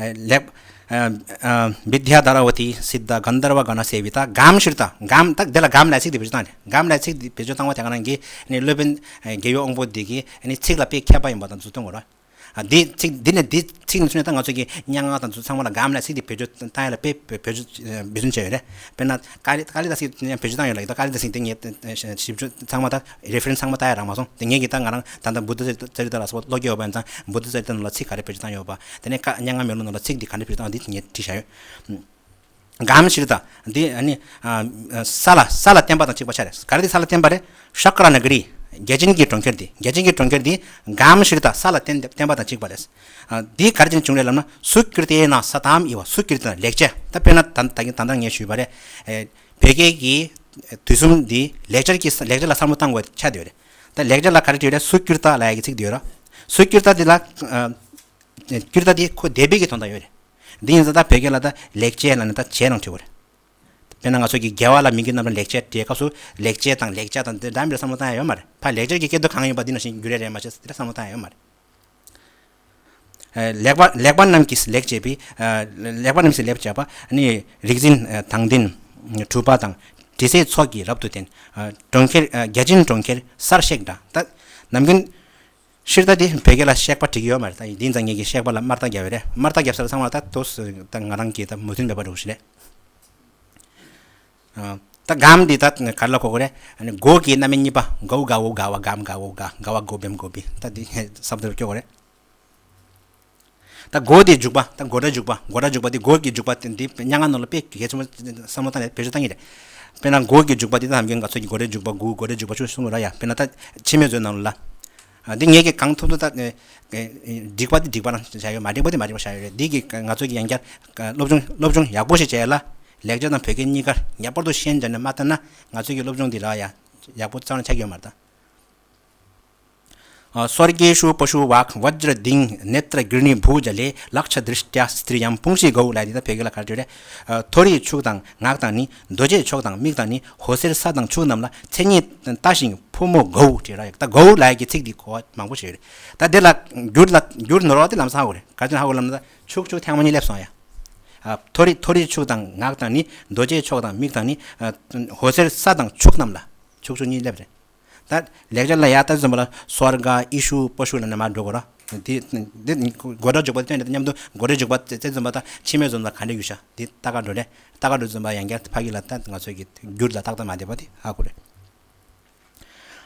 ཨ་ལེགས་ཨ་ཨ་བི་དྱ་དྷ་ར་ཝ་ཏི་སིདྡྷ་གནྡྷར་བ་ག་ན་སེ་བི་ཏ། གམ་ཤྲཱི་ཏ། གམ་ད་འདི་ལ་གམ་ལབ་ཚིག་འདི་བེད་སྤྱོད་བཏང་རེད། གམ་ལབ་ཚིག་འདི་བེད་སྤྱོད་བཏང་བ་དེ་ག་རང་གི་ནི་སློབ་དཔོན་ཨ་རྒྱལ་བའི་དབང་པོ་འདི་གི་ནི་ཚིག་ལ་དཔེ་མཁས་པ་ཡིན་པ་དང་ཚུལ་སྟོན་དགོས་རེད། ཨ་འདི་ཚིག་འདི་ནས་འདི་ཚིག་ནས་ཚུར་ནས་ད་ང་ཚོ་གི་སྙན་ངག་དང་ཚུལ་ཚང་མ་ལ་གམ་ལབ་ཚིག་འདི་བེད་སྤྱོད་བཏང་ཡ་ལ་དཔེ་བེད་སྤྱོད་བེད་སྤྱོད་བྱས་ཡོད་རེད། དཔེར་ན་ཀཱ་ལི་ཀཱ་ལི་དཱ་སི་ཡང་བེད་སྤྱོད་བཏང་ཡོད་ལ། ད་ཀཱ་ལི་དཱ་སི་དེ་ངས་ཞིབ་འཇུག་ཚང་མ་ད་རེ་ཕ་རེན་སི་ཚང་མ་ལྟ་ཡ་རག་མ་སོང་། དེ་ངས་ཀྱི་ད་ང་རང་ད་ལྟ་བུདྡྷ་ཙ་རི་ཏ་ལ་སོགས་ཀློག་གི་ཡོད་པ་ཡིན་ཙང་། བུདྡྷ་ཙ་རི་ཏ་ནང་ལ་ཚིག་ག་རེ་བེད་སྤྱོད་བཏང་ཡོད་པ། དེ་ནས་ཀ་སྙན་ངག་མེ་ལོང་ནང་ལ་ཚིག་འདི་ག་འདྲ་བེད་སྤྱོད་བཏང་འདི་ངས་བྲིས་བཞག་ཡོད། གམ་ཤྲཱི་ཏ། འདི་ཨ་ནི་ཨ་ས་ལ་ས་ལ་བརྟེན་པ་དང་གཅིག་པ་ཆགས་རེད། ག་རེ་འདི་ས་ལ་བརྟེན་པ་རེད། ཤཀ་ར་ན་ག་རི། བརྒྱ་བྱིན་གྱི་གྲོང་ཁྱེར་འདི། བརྒྱ་བྱིན་གྱི་གྲོང་ཁྱེར་འདི་གམ་ཤྲཱི་ཏ་ས་ལ་བརྟེན་བརྟེན་པ་དང་གཅིག་པ་རེད། ཨ་འདི་ག་རེ་བྱས་ནས་བྱུང་རེད་ལབ་ན། སུ་ཀིརྟི་ན་སཏམ་ཨིཝ། སུ་ཀིརྟི་ན་ལེགས་བྱས། ད་དཔེར་ན་ད་ད་ད་ལྟ་ངས་ཞུས་པ་རེད། ཨེ་བོད་སྐད་ཀྱི་དུས་གསུམ་འདི་ལེགས་སྦྱར་གྱི་ལེགས་སྦྱར་ལ་བསམ་བློ་བཏང་དགོས་ཆགས་བསྡད་ཡོད་རེད། ད་ལེགས་སྦྱར་ལ་ག་རེ་བྲིས་རེད། སུ་ཀིརྟ་ལབ་ཡ་གི་ཚིག་འདི་ཡོད་ར། སུ་ཀིརྟ་འདི་ལ་ཨ་ཀིརྟ་འདི་ཁོ་བདེ་བའི་གི་དོན་དག་ཡོད་རེད། འདི་ཡིན་ཙང་ད་བོད་སྐད་ལ་ད་ལེགས་བྱས་ལབ་ནས་ད་བྱས་ནང་བྲིས་པ་རེད། དཔེར་ན་ང་ཚོ་གི་རྒྱལ་བ་ལ་མི་གི་རྣམ་གྲངས་ལེགས་བྱས་བྲིས་སྐབས་སུ་ལེགས་བྱས་དང་ལེགས་བྱ་དང་འདི་འདྲ་མི་འདྲ་བསམ་བློ་བཏང་ཡ་ཡོད་མ་རེད། ཕར་ལེགས་སྦྱར་གྱི་སྐད་དོད་གང་ཡིན་པ་འདི་ནང་བཞིན་འགྱུར་ཡ་རེད་མ་གཏོགས་འདི་འདྲ་བསམ་བློ་བཏང་ཡ་ཡོད་མ་རེད། ཨ་ལེགས་པ་ལེགས་པ་རྣམས་ཀྱིས་ལེགས་བྱས་པའི་ཨ་ལེགས་པ་རྣམས་ཀྱིས་ལེགས་བྱས་པ་ནི་རིག་འཛིན་ཨ་དང་ལྡན་གྲུབ་པ་དང་དྲི་ཟའི་ཚོགས་ཀྱིས་རབ་ཏུ་བསྟེན། ཨ་གྲོང་ཁྱེར་ཨ་བརྒྱ་བྱིན་གྲོང་ཁྱེར་སར་གཤེགས་འདྲ། ད་ནམ་རྒྱུན་ཤྲཱི་ཏ་དེ་བོད་སྐད་ལ་གཤེགས་པ་བྲིས་ཀྱི་ཡོད་མ་རེད། ད་འདི་ཙང་ངེད་ཀྱིས་གཤེགས་པ་ལ་དམར་རྟགས་བརྒྱབ་ཡོད་རེད། དམར་རྟགས་བརྒྱབ་ས་ལ་ཚང་མ་ད་དུ་ད་ང་རང་གིས་ད་མོས་མཐུན་མེད་པ་འགྲོ་ཞིག་རེད། ཨ་ད་གམ་འདི་ད་ག་རེ་ལ་གོ་དགོས་རེད། ཨ་ནི་གོ་གི་རྣམ་དབྱེ་གཉིས་པ། གའུ་གའོ་ག་བ་གམ་གའོ་ག་ག་བ་གོ་བེམ་གོ་བི། ད་འདི་ས་བབ་དེར་སྐྱོ་གོ་རེད། ད་གོ་དེ་འཇུག་པ། ད་གོ་སྒྲ་འཇུག་པ། གོ་སྒྲ་འཇུག་པ་འདི་གོ་གི་འཇུག་པ་དེ་འདི་སྙན་ངག་ནང་ལ་དཔེ་གལ་ཆེན་པོ་བསམ་བློ་བཏང་ནས་བེད་སྤྱོད་བཏང་གི་རེད། དཔེར་ན་གོ་གི་འཇུག་པ་འདི་ད་ནམ་རྒྱུན་ང་ཚོ་གི་གོ་སྒྲ་འཇུག་པ་དགུ། གོ་སྒྲ་འཇུག་པ་བཅུ་གསུངས་ར་ཡ། དཔེར་ན་ད་འཆི་མེད་མཛོད་ནང་ལ། ཨ་འདི་ངེད་ཀྱིས་གང་ཐུབ་ཐུབ་ད་ཨེ་ཨེ་འགྲིག་པ་འདི་འགྲིག་པ་རང་བྱ་ཡོད་མ་རེད། འགྲིག་པ་འདི་འགྲིག་པ་བྱ་ཡོད་རེད། འདི་གི་ང་ཚོ་གི་ཡང་བསྐྱར་སློབ་སྦྱོང་སློབ་སྦྱོང་ཡག་པོ་ཞིག་བྱས་ཡ་ལ་ལེགས་སྦྱར་དང་བོད་སྐད་གཉིས་ཀ་ངེས་པར་དུ་ཤེས་བྱས་ནས་མ་བལྟས་ན་ང་ཚོ་གི་སློབ་སྦྱོང་འདི་ལ་ཡ་ཡག་པོ་རྩ་བ་ནས་ཆགས་ཀྱི་ཡོད་མ་རེད་ད། ཨ་སོརྒྱེ་ཤུ་པ་ཤུ་ཝཱཀ་བཛྲ་དིང་ནེ་ཏྲ་གིར་ནི་བྷུ་ཇ་ལེ་ལཀྵ་དྲིཥྚྱ་སྟྲི་ཡཾ་པུཾ་ཤི་གའོ་ལབ་ཡ་འདི་ད་བོད་སྐད་ལ་ག་རེ་བྲིས་རེད། ཨ་མཐོ་རིས་ཕྱུགས་དང་ངག་དང་ནི། རྡོ་རྗེ་མཆོག་དང་མིག་དང་ནི། འོད་ཟེར་ས་དང་ཕྱུགས་རྣམས་ལ། མཚན་ཉིད་ལྟ་ཞིང་ཕོ་མོ་གའོ་བྲིས་ར་ཡོད། ད་གའོ་ལབ་ཡ་གི་ཚིག་འདི་གོ་བ་མང་པོ་ཞིག་ཡོད་རེད། ད་འདི་ལ་འགྱུར་ལ་འགྱུར་ནོར་བ་དེ་ལམ་སང་ཧ་གོ་རེད། ག་ཅི་ཧ་གོ་ལབ་ན་ད་ཕྱུགས་ཕྱུགས་ཐེངས་མ་གཉིས་སླེབས་སོང་ཡ། ཨ་མཐོ་རིས་མཐོ་རིས་ཕྱུགས་དང་ངག་དང་ནི། རྡོ་རྗེ་མཆོག་དང་མིག་དང་ནི། ཨ་འོད་ཟེར་ས་དང་ཕྱུགས་རྣམས་ལ། ཕྱུགས་ཕྱུགས་གཉིས་སླེབས་རེད། ད་ལེགས་སྦྱར་ལ་ཡ་ད་འཛོམས་པ་ལ་སོརྒ་ཨི་ཤུ་པ་ཤུ་ལབ་ནས་མར་འགྲོ་དགོས་ར། དེ་དེ་གོ་སྒྲ་འཇུག་པ་དེ་སྟོན་ནས་མཉམ་དུ་གོ་སྒྲ་འཇུག་པ་དེ་དེ་འཛོམས་པ་ད་འཆི་མེད་འཛོམས་ལ་ག་འདྲ་ཡོད་ཤག་དེ་ལྟ་ག་འགྲོ་རེད། ལྟ་ག་འགྲོ་འཛོམས་པ་ཡང་བསྐྱར་ཕ་གི་ལ་ད་ང་ཚོ་གི་འགྱུར་ལ་ཏག་ཏག་མ་བསྡད་པ་དེ་ཧ་གོ་རེད།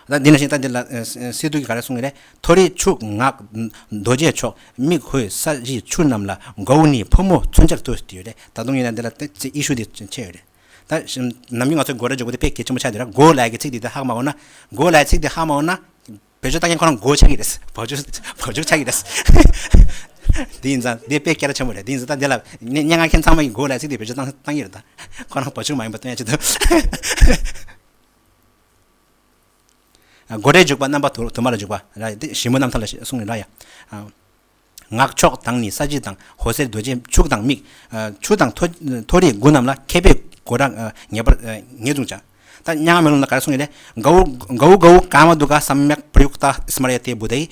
ད་འདི་ནང་བཞིན་ད་འདི་ལ་ཨ་སི་ཏུ་གིས་ག་རེ་གསུངས་ཀྱི་རེད། མཐོ་རིས་ཕྱུགས་ངག་རྡོ་རྗེ་མཆོག་མིག་འོད་ས་གཞི་ཆུ་རྣམས་ལ། གའོ་ནི་ཕོ་མོ་མཚོན་ཆར་དུ་ཟེར་ཡོད་རེད། ད་དུང་ཡིན་ན་འདི་ལ་ད་ཨི་ཤུ་དེ་ཆེ་ཡོད་རེད། ད་ནམ་རྒྱུན་ང་ཚོས་གོ་སྒྲ་འཇུག་པ་དེ་དཔེ་གལ་ཆེན་པོ་ཆགས་འདུག་ར། གོ་ལབ་ཡ་གི་ཚིག་དེ་ད་ཧ་མ་གོ་ན། གོ་ལབ་ཡ་ཚིག་དེ་ཧ་མ་གོ་ན། བེད་སྤྱོད་བཏང་མཁན་ཁོ་རང་མགོ་ཆག་གི་རེད། བ་ཕྱུགས་བ་ཕྱུགས་ཆག་གི་རེད། དེ་ཡིན་ཙང་དེ་དཔེ་སྐད་གྲགས་ཆེན་པོ་རེད། དེ་ཡིན་ཙང་ད་དེ་ལ་སྙན་ངག་མཁན་ཚང་མ་གིས་མགོ་ལ་ཚིག་དེ་བེད་སྤྱོད་བཏང་བཏང་གི་རེད། ད་ཁོ་རང་བ་ཕྱུགས་མ་ཡིན་པ་སྟོན་ཡ་ཆེད་དུ། སྒོ་འབྲས་འཇུག་པ་རྣམ་པ་དུ་དུ་མ་ལ་འཇུག་པ་ར། དེ་ཞིབ་མོ་རྣམ་ཐར་ལ་གསུངས་ནས་ར་ཡ། ངག་ཕྱོགས་དང་ནི་ས་གཞི་དང་། འོད་ཟེར་རྡོ་རྗེ་ཕྱུགས་དང་མིག། ཆུ་དང་མཐོ་མཐོ་རིས་དགུ་རྣམས་ལ། མཁས་པས་གོ་བརྡ་ངེས་པར་ངེས་བཟུང་བྱ། ད་མྱ་ངམ་མེ་ལོང་ལ་ག་རེ་གསུངས་ཡོད་རེད། गौ गौ गौ कामदुग्धा सम्यक् प्रयुक्ता स्मर्यते बुधैः।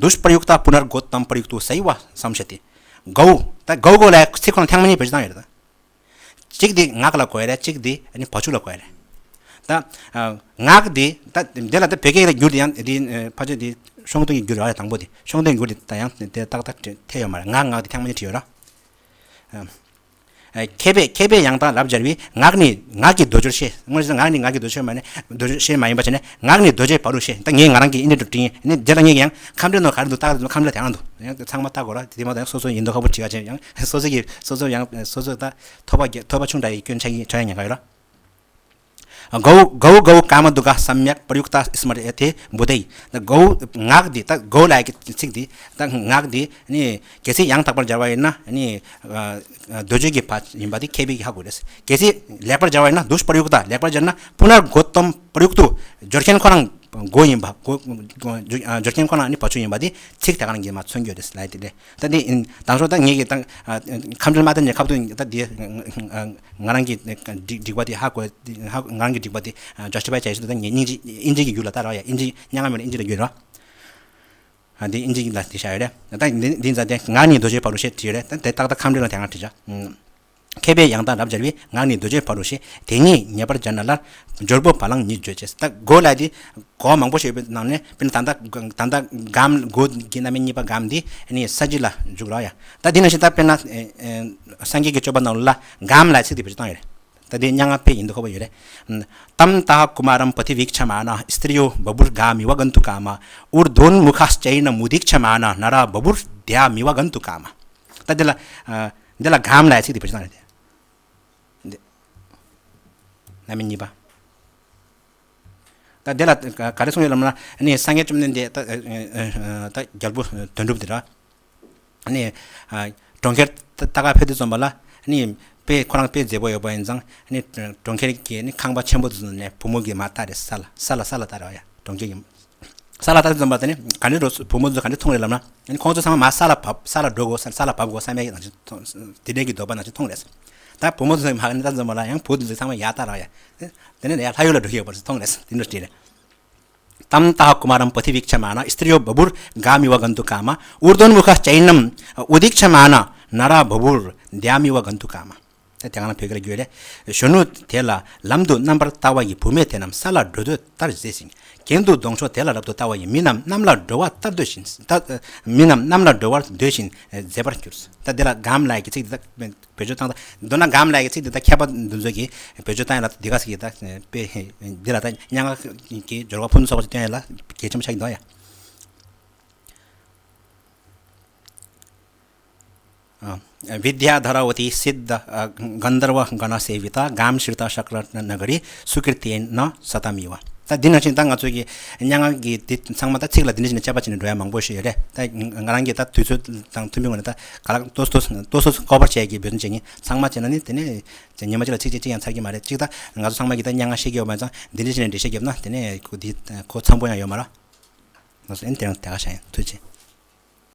दुष्प्रयुक्ता पुनर्गोत्वं प्रयुक्तो सैव संशयति། गौ ད་गौ गौ ལ་ཚིག་ཁོ་ན་ཐེངས་མ་གཉིས་བེད་སྤྱོད་བཏང་ཡོད་རེད། ད་གཅིག་དེ་ངག་ལ་གོ་ཡ་རེད། གཅིག་དེ་ཨ་ནི་བ་ཕྱུགས་ལ་གོ་ཡ་རེད། ད་ངག་དེ་ད་དེ་ལ་ད་བོད་སྐད་ལ་འགྱུར་དེ་ཡང་དེ་ཕལ་ཆེར་དེ་ཤོང་སྟོན་གྱི་འགྱུར་རེད། དང་པོ་དེ་ཤོང་སྟོན་འགྱུར་དེ་ད་ཡང་དེ་ཏག་ཏག་ཐེ་ཡོད་མ་རེད། ངག་ངག་དེ་ཐེངས་མ་གཉིས་བྲིས་ཡོད་ར། མཁས་པས་མཁས་པས་ཡང་དག་རབ་སྦྱར་བས། ངག་ནི་ངག་གི་མདོ་སྦྱོར་ཤེས། དངོས་སུ་ངག་ནི་ངག་གི་མདོ་སྦྱོར་མ་ནི་མདོ་སྦྱོར་ཤེས་མ་ཡིན་པ་བྱས་ནས་ངག་ནི་རྡོ་རྗེའི་བ་རུ་ཤེས། ད་ངས་ང་རང་གི་ཨིན་ཇི་འགྲོ་དྲིས་ཡིན། ཨ་ནི་རྗེས་ལ་ངས་ཀྱང་ཁམས་འདྲེ་ནོར་ག་རེ་འདུག་ལྟ་ག་རེ་འདུག་ཁམས་འདྲེ་དེ་རང་འདུག་ཡང་ཚང་མ་ལྟ་དགོས་ར། དེ་མ་ད་ཡང་སོ་སོ་ཡིན་མདོག་ཁ་པོ་བྲིས་ཡ་བྱས་ཡང་སོ་སོ་གི་སོ་སོ་ཡང་སོ་སོ་ད་ཐོབ་པ་ཐོབ་པ་ཆུང་དྲགས་ཡི་སྐྱོན་ཆགས་ཡིན་ཆགས་ཡ་ཉེན་ཁ་ཡོད་ར། गौ गौ गौ कामदुग्धा सम्यक् प्रयुक्ता स्मर्यते बुधैः། ད་गौ ངག་འདི་ད་गौ ལ་ཡི་ཚིག་འདི་ད་ངག་འདི་ནི་གལ་སྲིད་ཡང་དག་པར་སྦྱར་བ་ཡིན་ན་ནི་རྡོ་རྗེ་གི་བ་ཡིན་པ་དེ་མཁས་པས་ཧ་གོ་རེད། གལ་སྲིད་ལེགས་པར་སྦྱར་བ་ཡིན་ན་दुष्प्रयुक्ता ལེགས་པར་སྦྱར་ན पुनर्गोत्वं प्रयुक्तो སྦྱོར་མཁན་ཁོ་རང་गौ ཡིན་པ། गौ སྦྱོར་མཁན་ཁོ་རང་ནི་བ་ཕྱུགས་ཡིན་པ་དེ་ཚིག་དེ་ག་རང་གིས་མ་མཚོན་རྒྱུ་རེད་ལབ་དེ་རེད། ད་དེ་དང་ཤོག་ད་ངེད་ཀྱི་ད་ཁམས་འདྲེ་མ་ད་ནས་ཁ་བཏོན་ད་དེ་ང་རང་གི་འགྲིག་འགྲིག་པ་དེ་ཧ་གོ་ཧ་ང་རང་གི་འགྲིག་པ་དེ་justify བྱས་ཤིག་ད་ངས་སྙིང་རྗེ་ཨིན་ཇི་གི་ཡུལ་ལ་ད་ར་ཡ། ཨིན་ཇི་མྱ་ངམ་མེ་ལོང་ཨིན་ཇི་ལ་བསྒྱུར་ར། ཨ་འདི་ཨིན་ཇི་ལ་དེ་བཞག་ཡོད་རེད། ད་འདི་འདི་ཙམ་དེ་ངག་ནི་རྡོ་རྗེའི་བ་རུ་ཤེས་བྲིས་ཡོད་རེད། ད་དེ་ཏག་ཏག་ཁམས་འདྲེ་ལ་དེ་སྔ་བྲིས་བྱ། མཁས་པས་ཡང་དག་རབ་སྦྱར་བས། ངག་ནི་རྡོ་རྗེའི་བ་རུ་ཤེས། དེ་ཉིད་ངེས་པར་སྦྱར་ན་སླར། སྦྱོར་པོ་བ་ལང་ཉིད་བརྗོད་ཅེས། ད་གོ་ལ་དེ་གོ་མང་པོ་ཞིག་ཡོད་པའི་ནང་ནས་དཔེར་ན་ད་ལྟ་ད་ལྟ་གམ་གོ་གི་རྣམ་དབྱེ་གཉིས་པ་གམ་འདི་ནི་ས་གཞི་ལ་འཇུག་ར་ཡ། ད་འདི་ནང་བཞིན་ད་དཔེར་ན་སངས་རྒྱས་ཀྱི་སྤྱོད་པ་ནང་ལ་གམ་ལ་ཚིག་དེ་བེད་སྤྱོད་བཏང་ཡོད་རེད། ད་དེ་མྱ་ངམ་མེ་ཡིན་མདོག་ཁ་པོ་ཡོད་རེད། तमताः कुमारं पथिवीक्षमाणा स्त्रियो बभूर्गामिव गन्तुकामा। ऊर्ध्वोन्मुखाश्चैनमुदीक्षमाणा नरा बभूर्द्यामिव गन्तुकामा། ད་འདི་ལ་འདི་ལ་གམ་ལ་ཚིག་དེ་བེད་སྤྱོད་བཏང་རེད། འདི་རྣམ་དབྱེ་གཉིས་པ། ད་འདི་ལ་ག་རེ་གསུངས་ཡོད་ལབ་ན་ནི་སངས་རྒྱས་བཅོམ་ལྡན་འདས་ད་ད་རྒྱལ་པོ་དོན་གྲུབ་དེ་ར། ནི་གྲོང་ཁྱེར་ད་ག་ཕེབས་དུས་ཙམ་པ་ལ་ནི་དཔེ་ཁོ་རང་དཔེ་མཛེས་པོ་ཡོད་པ་ཡིན་ཙང་ནི་གྲོང་ཁྱེར་གྱི་ནི་ཁང་པ་ཆེན་པོ་དེ་ཚོ་ནས་བུ་མོ་གིས་མར་ལྟ་རེད། ས་ལ་ས་ལ་ས་ལ་ལྟ་རེད་ཡ། གྲོང་ཁྱེར་གྱི་ས་ལ་ལྟ་དུས་ཙམ་པ་དེ་ནི་ག་འདྲ་འགྲོ་བུ་མོ་ཚོ་ག་འདྲ་མཐོང་རེད་ལབ་ན་ནི་ཁོང་ཚོ་ཚང་མ་ས་ལ་བབས་ས་ལ་འགྲོ་དགོས་ས་ལ་བབས་དགོས་བསམ་ཡ་ནང་བཞིན་མཐོང་། དེ་འདྲའི་གི་འདོད་པ་ནང་བཞིན་མཐོང་རེད། ད་བུ་མོ་ཚོ་མར་ནི་ལྟ་དུས་ཙམ་པ་ལ་ཡང་བུ་དེ་ཚོ་ཚང་མ་ཡར་ལྟ་རེད་ཡ། དེ་ནི་ཡར་ལྷ་ཡུལ་ལ་འགྲོ་གི་ཡོད་པ་མཐོང་རེད། དེ་འདྲ་བྲིས་རེད། तमताः कुमारं पथिवीक्षमाणा स्त्रियो बभूर्गामिव गन्तुकामा। ऊर्ध्वोन्मुखाश्चैनम् उदीक्षमाणा नरा बभूर्द्यामिव गन्तुकामा། ད་དེ་ག་ན་བོད་སྐད་ལ་བསྒྱུར་རེད། གཞོན་ནུ་དེ་ལ་ལམ་དུ་རྣམ་པར་ལྟ་བ་ཡི་བུད་མེད་དེ་རྣམས་ས་ལ་འགྲོ་འདོད་ལྟར་མཛེས་ཤིང་། གྱེན་དུ་གདོང་ཕྱོགས་དེ་ལ་རབ་ཏུ་ལྟ་བ་ཡི་མི་རྣམས་གནམ་ལ་འགྲོ་བ་ལྟར་འདོད་བཞིན་ད་མི་རྣམས་གནམ་ལ་འགྲོ་བར་འདོད་བཞིན་མཛེས་པར་གྱུར། ད་འདི་ལ་གམ་ལ་ཡི་གི་ཚིག་འདི་ད་བེད་སྤྱོད་བཏང་། ད་མདོར་ན་གམ་ལ་ཡི་ཚིག་འདི་ད་མཁས་པ་འདི་ཚོ་གིས་བེད་སྤྱོད་བཏང་ཡ་ལ་འདི་ག་ཟེར་གི་ད་དཔེ་འདི་ལ་ད་སྙན་ངག་གི་སྦྱོར་བ་ཕུན་སུམ་ཚོགས་པ་ཞིག་སྟོན་ཡ་ལ་གལ་ཆེན་པོ་ཆགས་ཀྱི་འདུག་ཡ། विद्याधरावती सिद्ध गन्धर्वगणसेविता गां श्रिता शक्रनगरी सुकीर्तेन सतामिव། ད་འདི་ནང་བཞིན་ད་ང་ཚོ་གི་སྙན་ངག་གི་འདི་ཚང་མ་ད་ཚིག་ལ་འདི་འདྲ་བྱས་ནས་དཔྱད་པ་བྱས་ནས་འགྲོ་ཡ་མང་པོ་ཞིག་ཡོད་རེད། ད་ང་རང་གིས་ད་དུས་ཚོད་དང་མཐུན་པའི་ངོས་ནས་ད་ག་ལ་ཏོག་ཙམ་ཏོག་ཙམ་ཏོག་ཙམ་ཀོ་བར་བྱས་ཀྱི་བེད་སྤྱོད་བྱེད་ཀྱི་ཚང་མ་བྱས་ན་ནི་དེ་ནས་ཉི་མ་གཅིག་ལ་ཚིག་གཅིག་གཅིག་ཡང་ཚར་གྱི་མ་རེད། གཅིག་ད་ང་ཚོ་ཚང་མ་གིས་ད་སྙན་ངག་ཤེས་ཀྱི་ཡོད་པ་ཙང་འདི་འདྲ་བྱས་ནས་འགྲེལ་བཤད་བརྒྱབ་ན་དེ་ནས་ཁོ་འདི་ཁོ་འཚམ་པོ་ཡང་ཡོད་མ་རེད། ང་ཚོ་ཨེ་དེ་རིང་དེ་ག་བྱས་ཡིན། ཐུགས་རྗེ་ཆེ།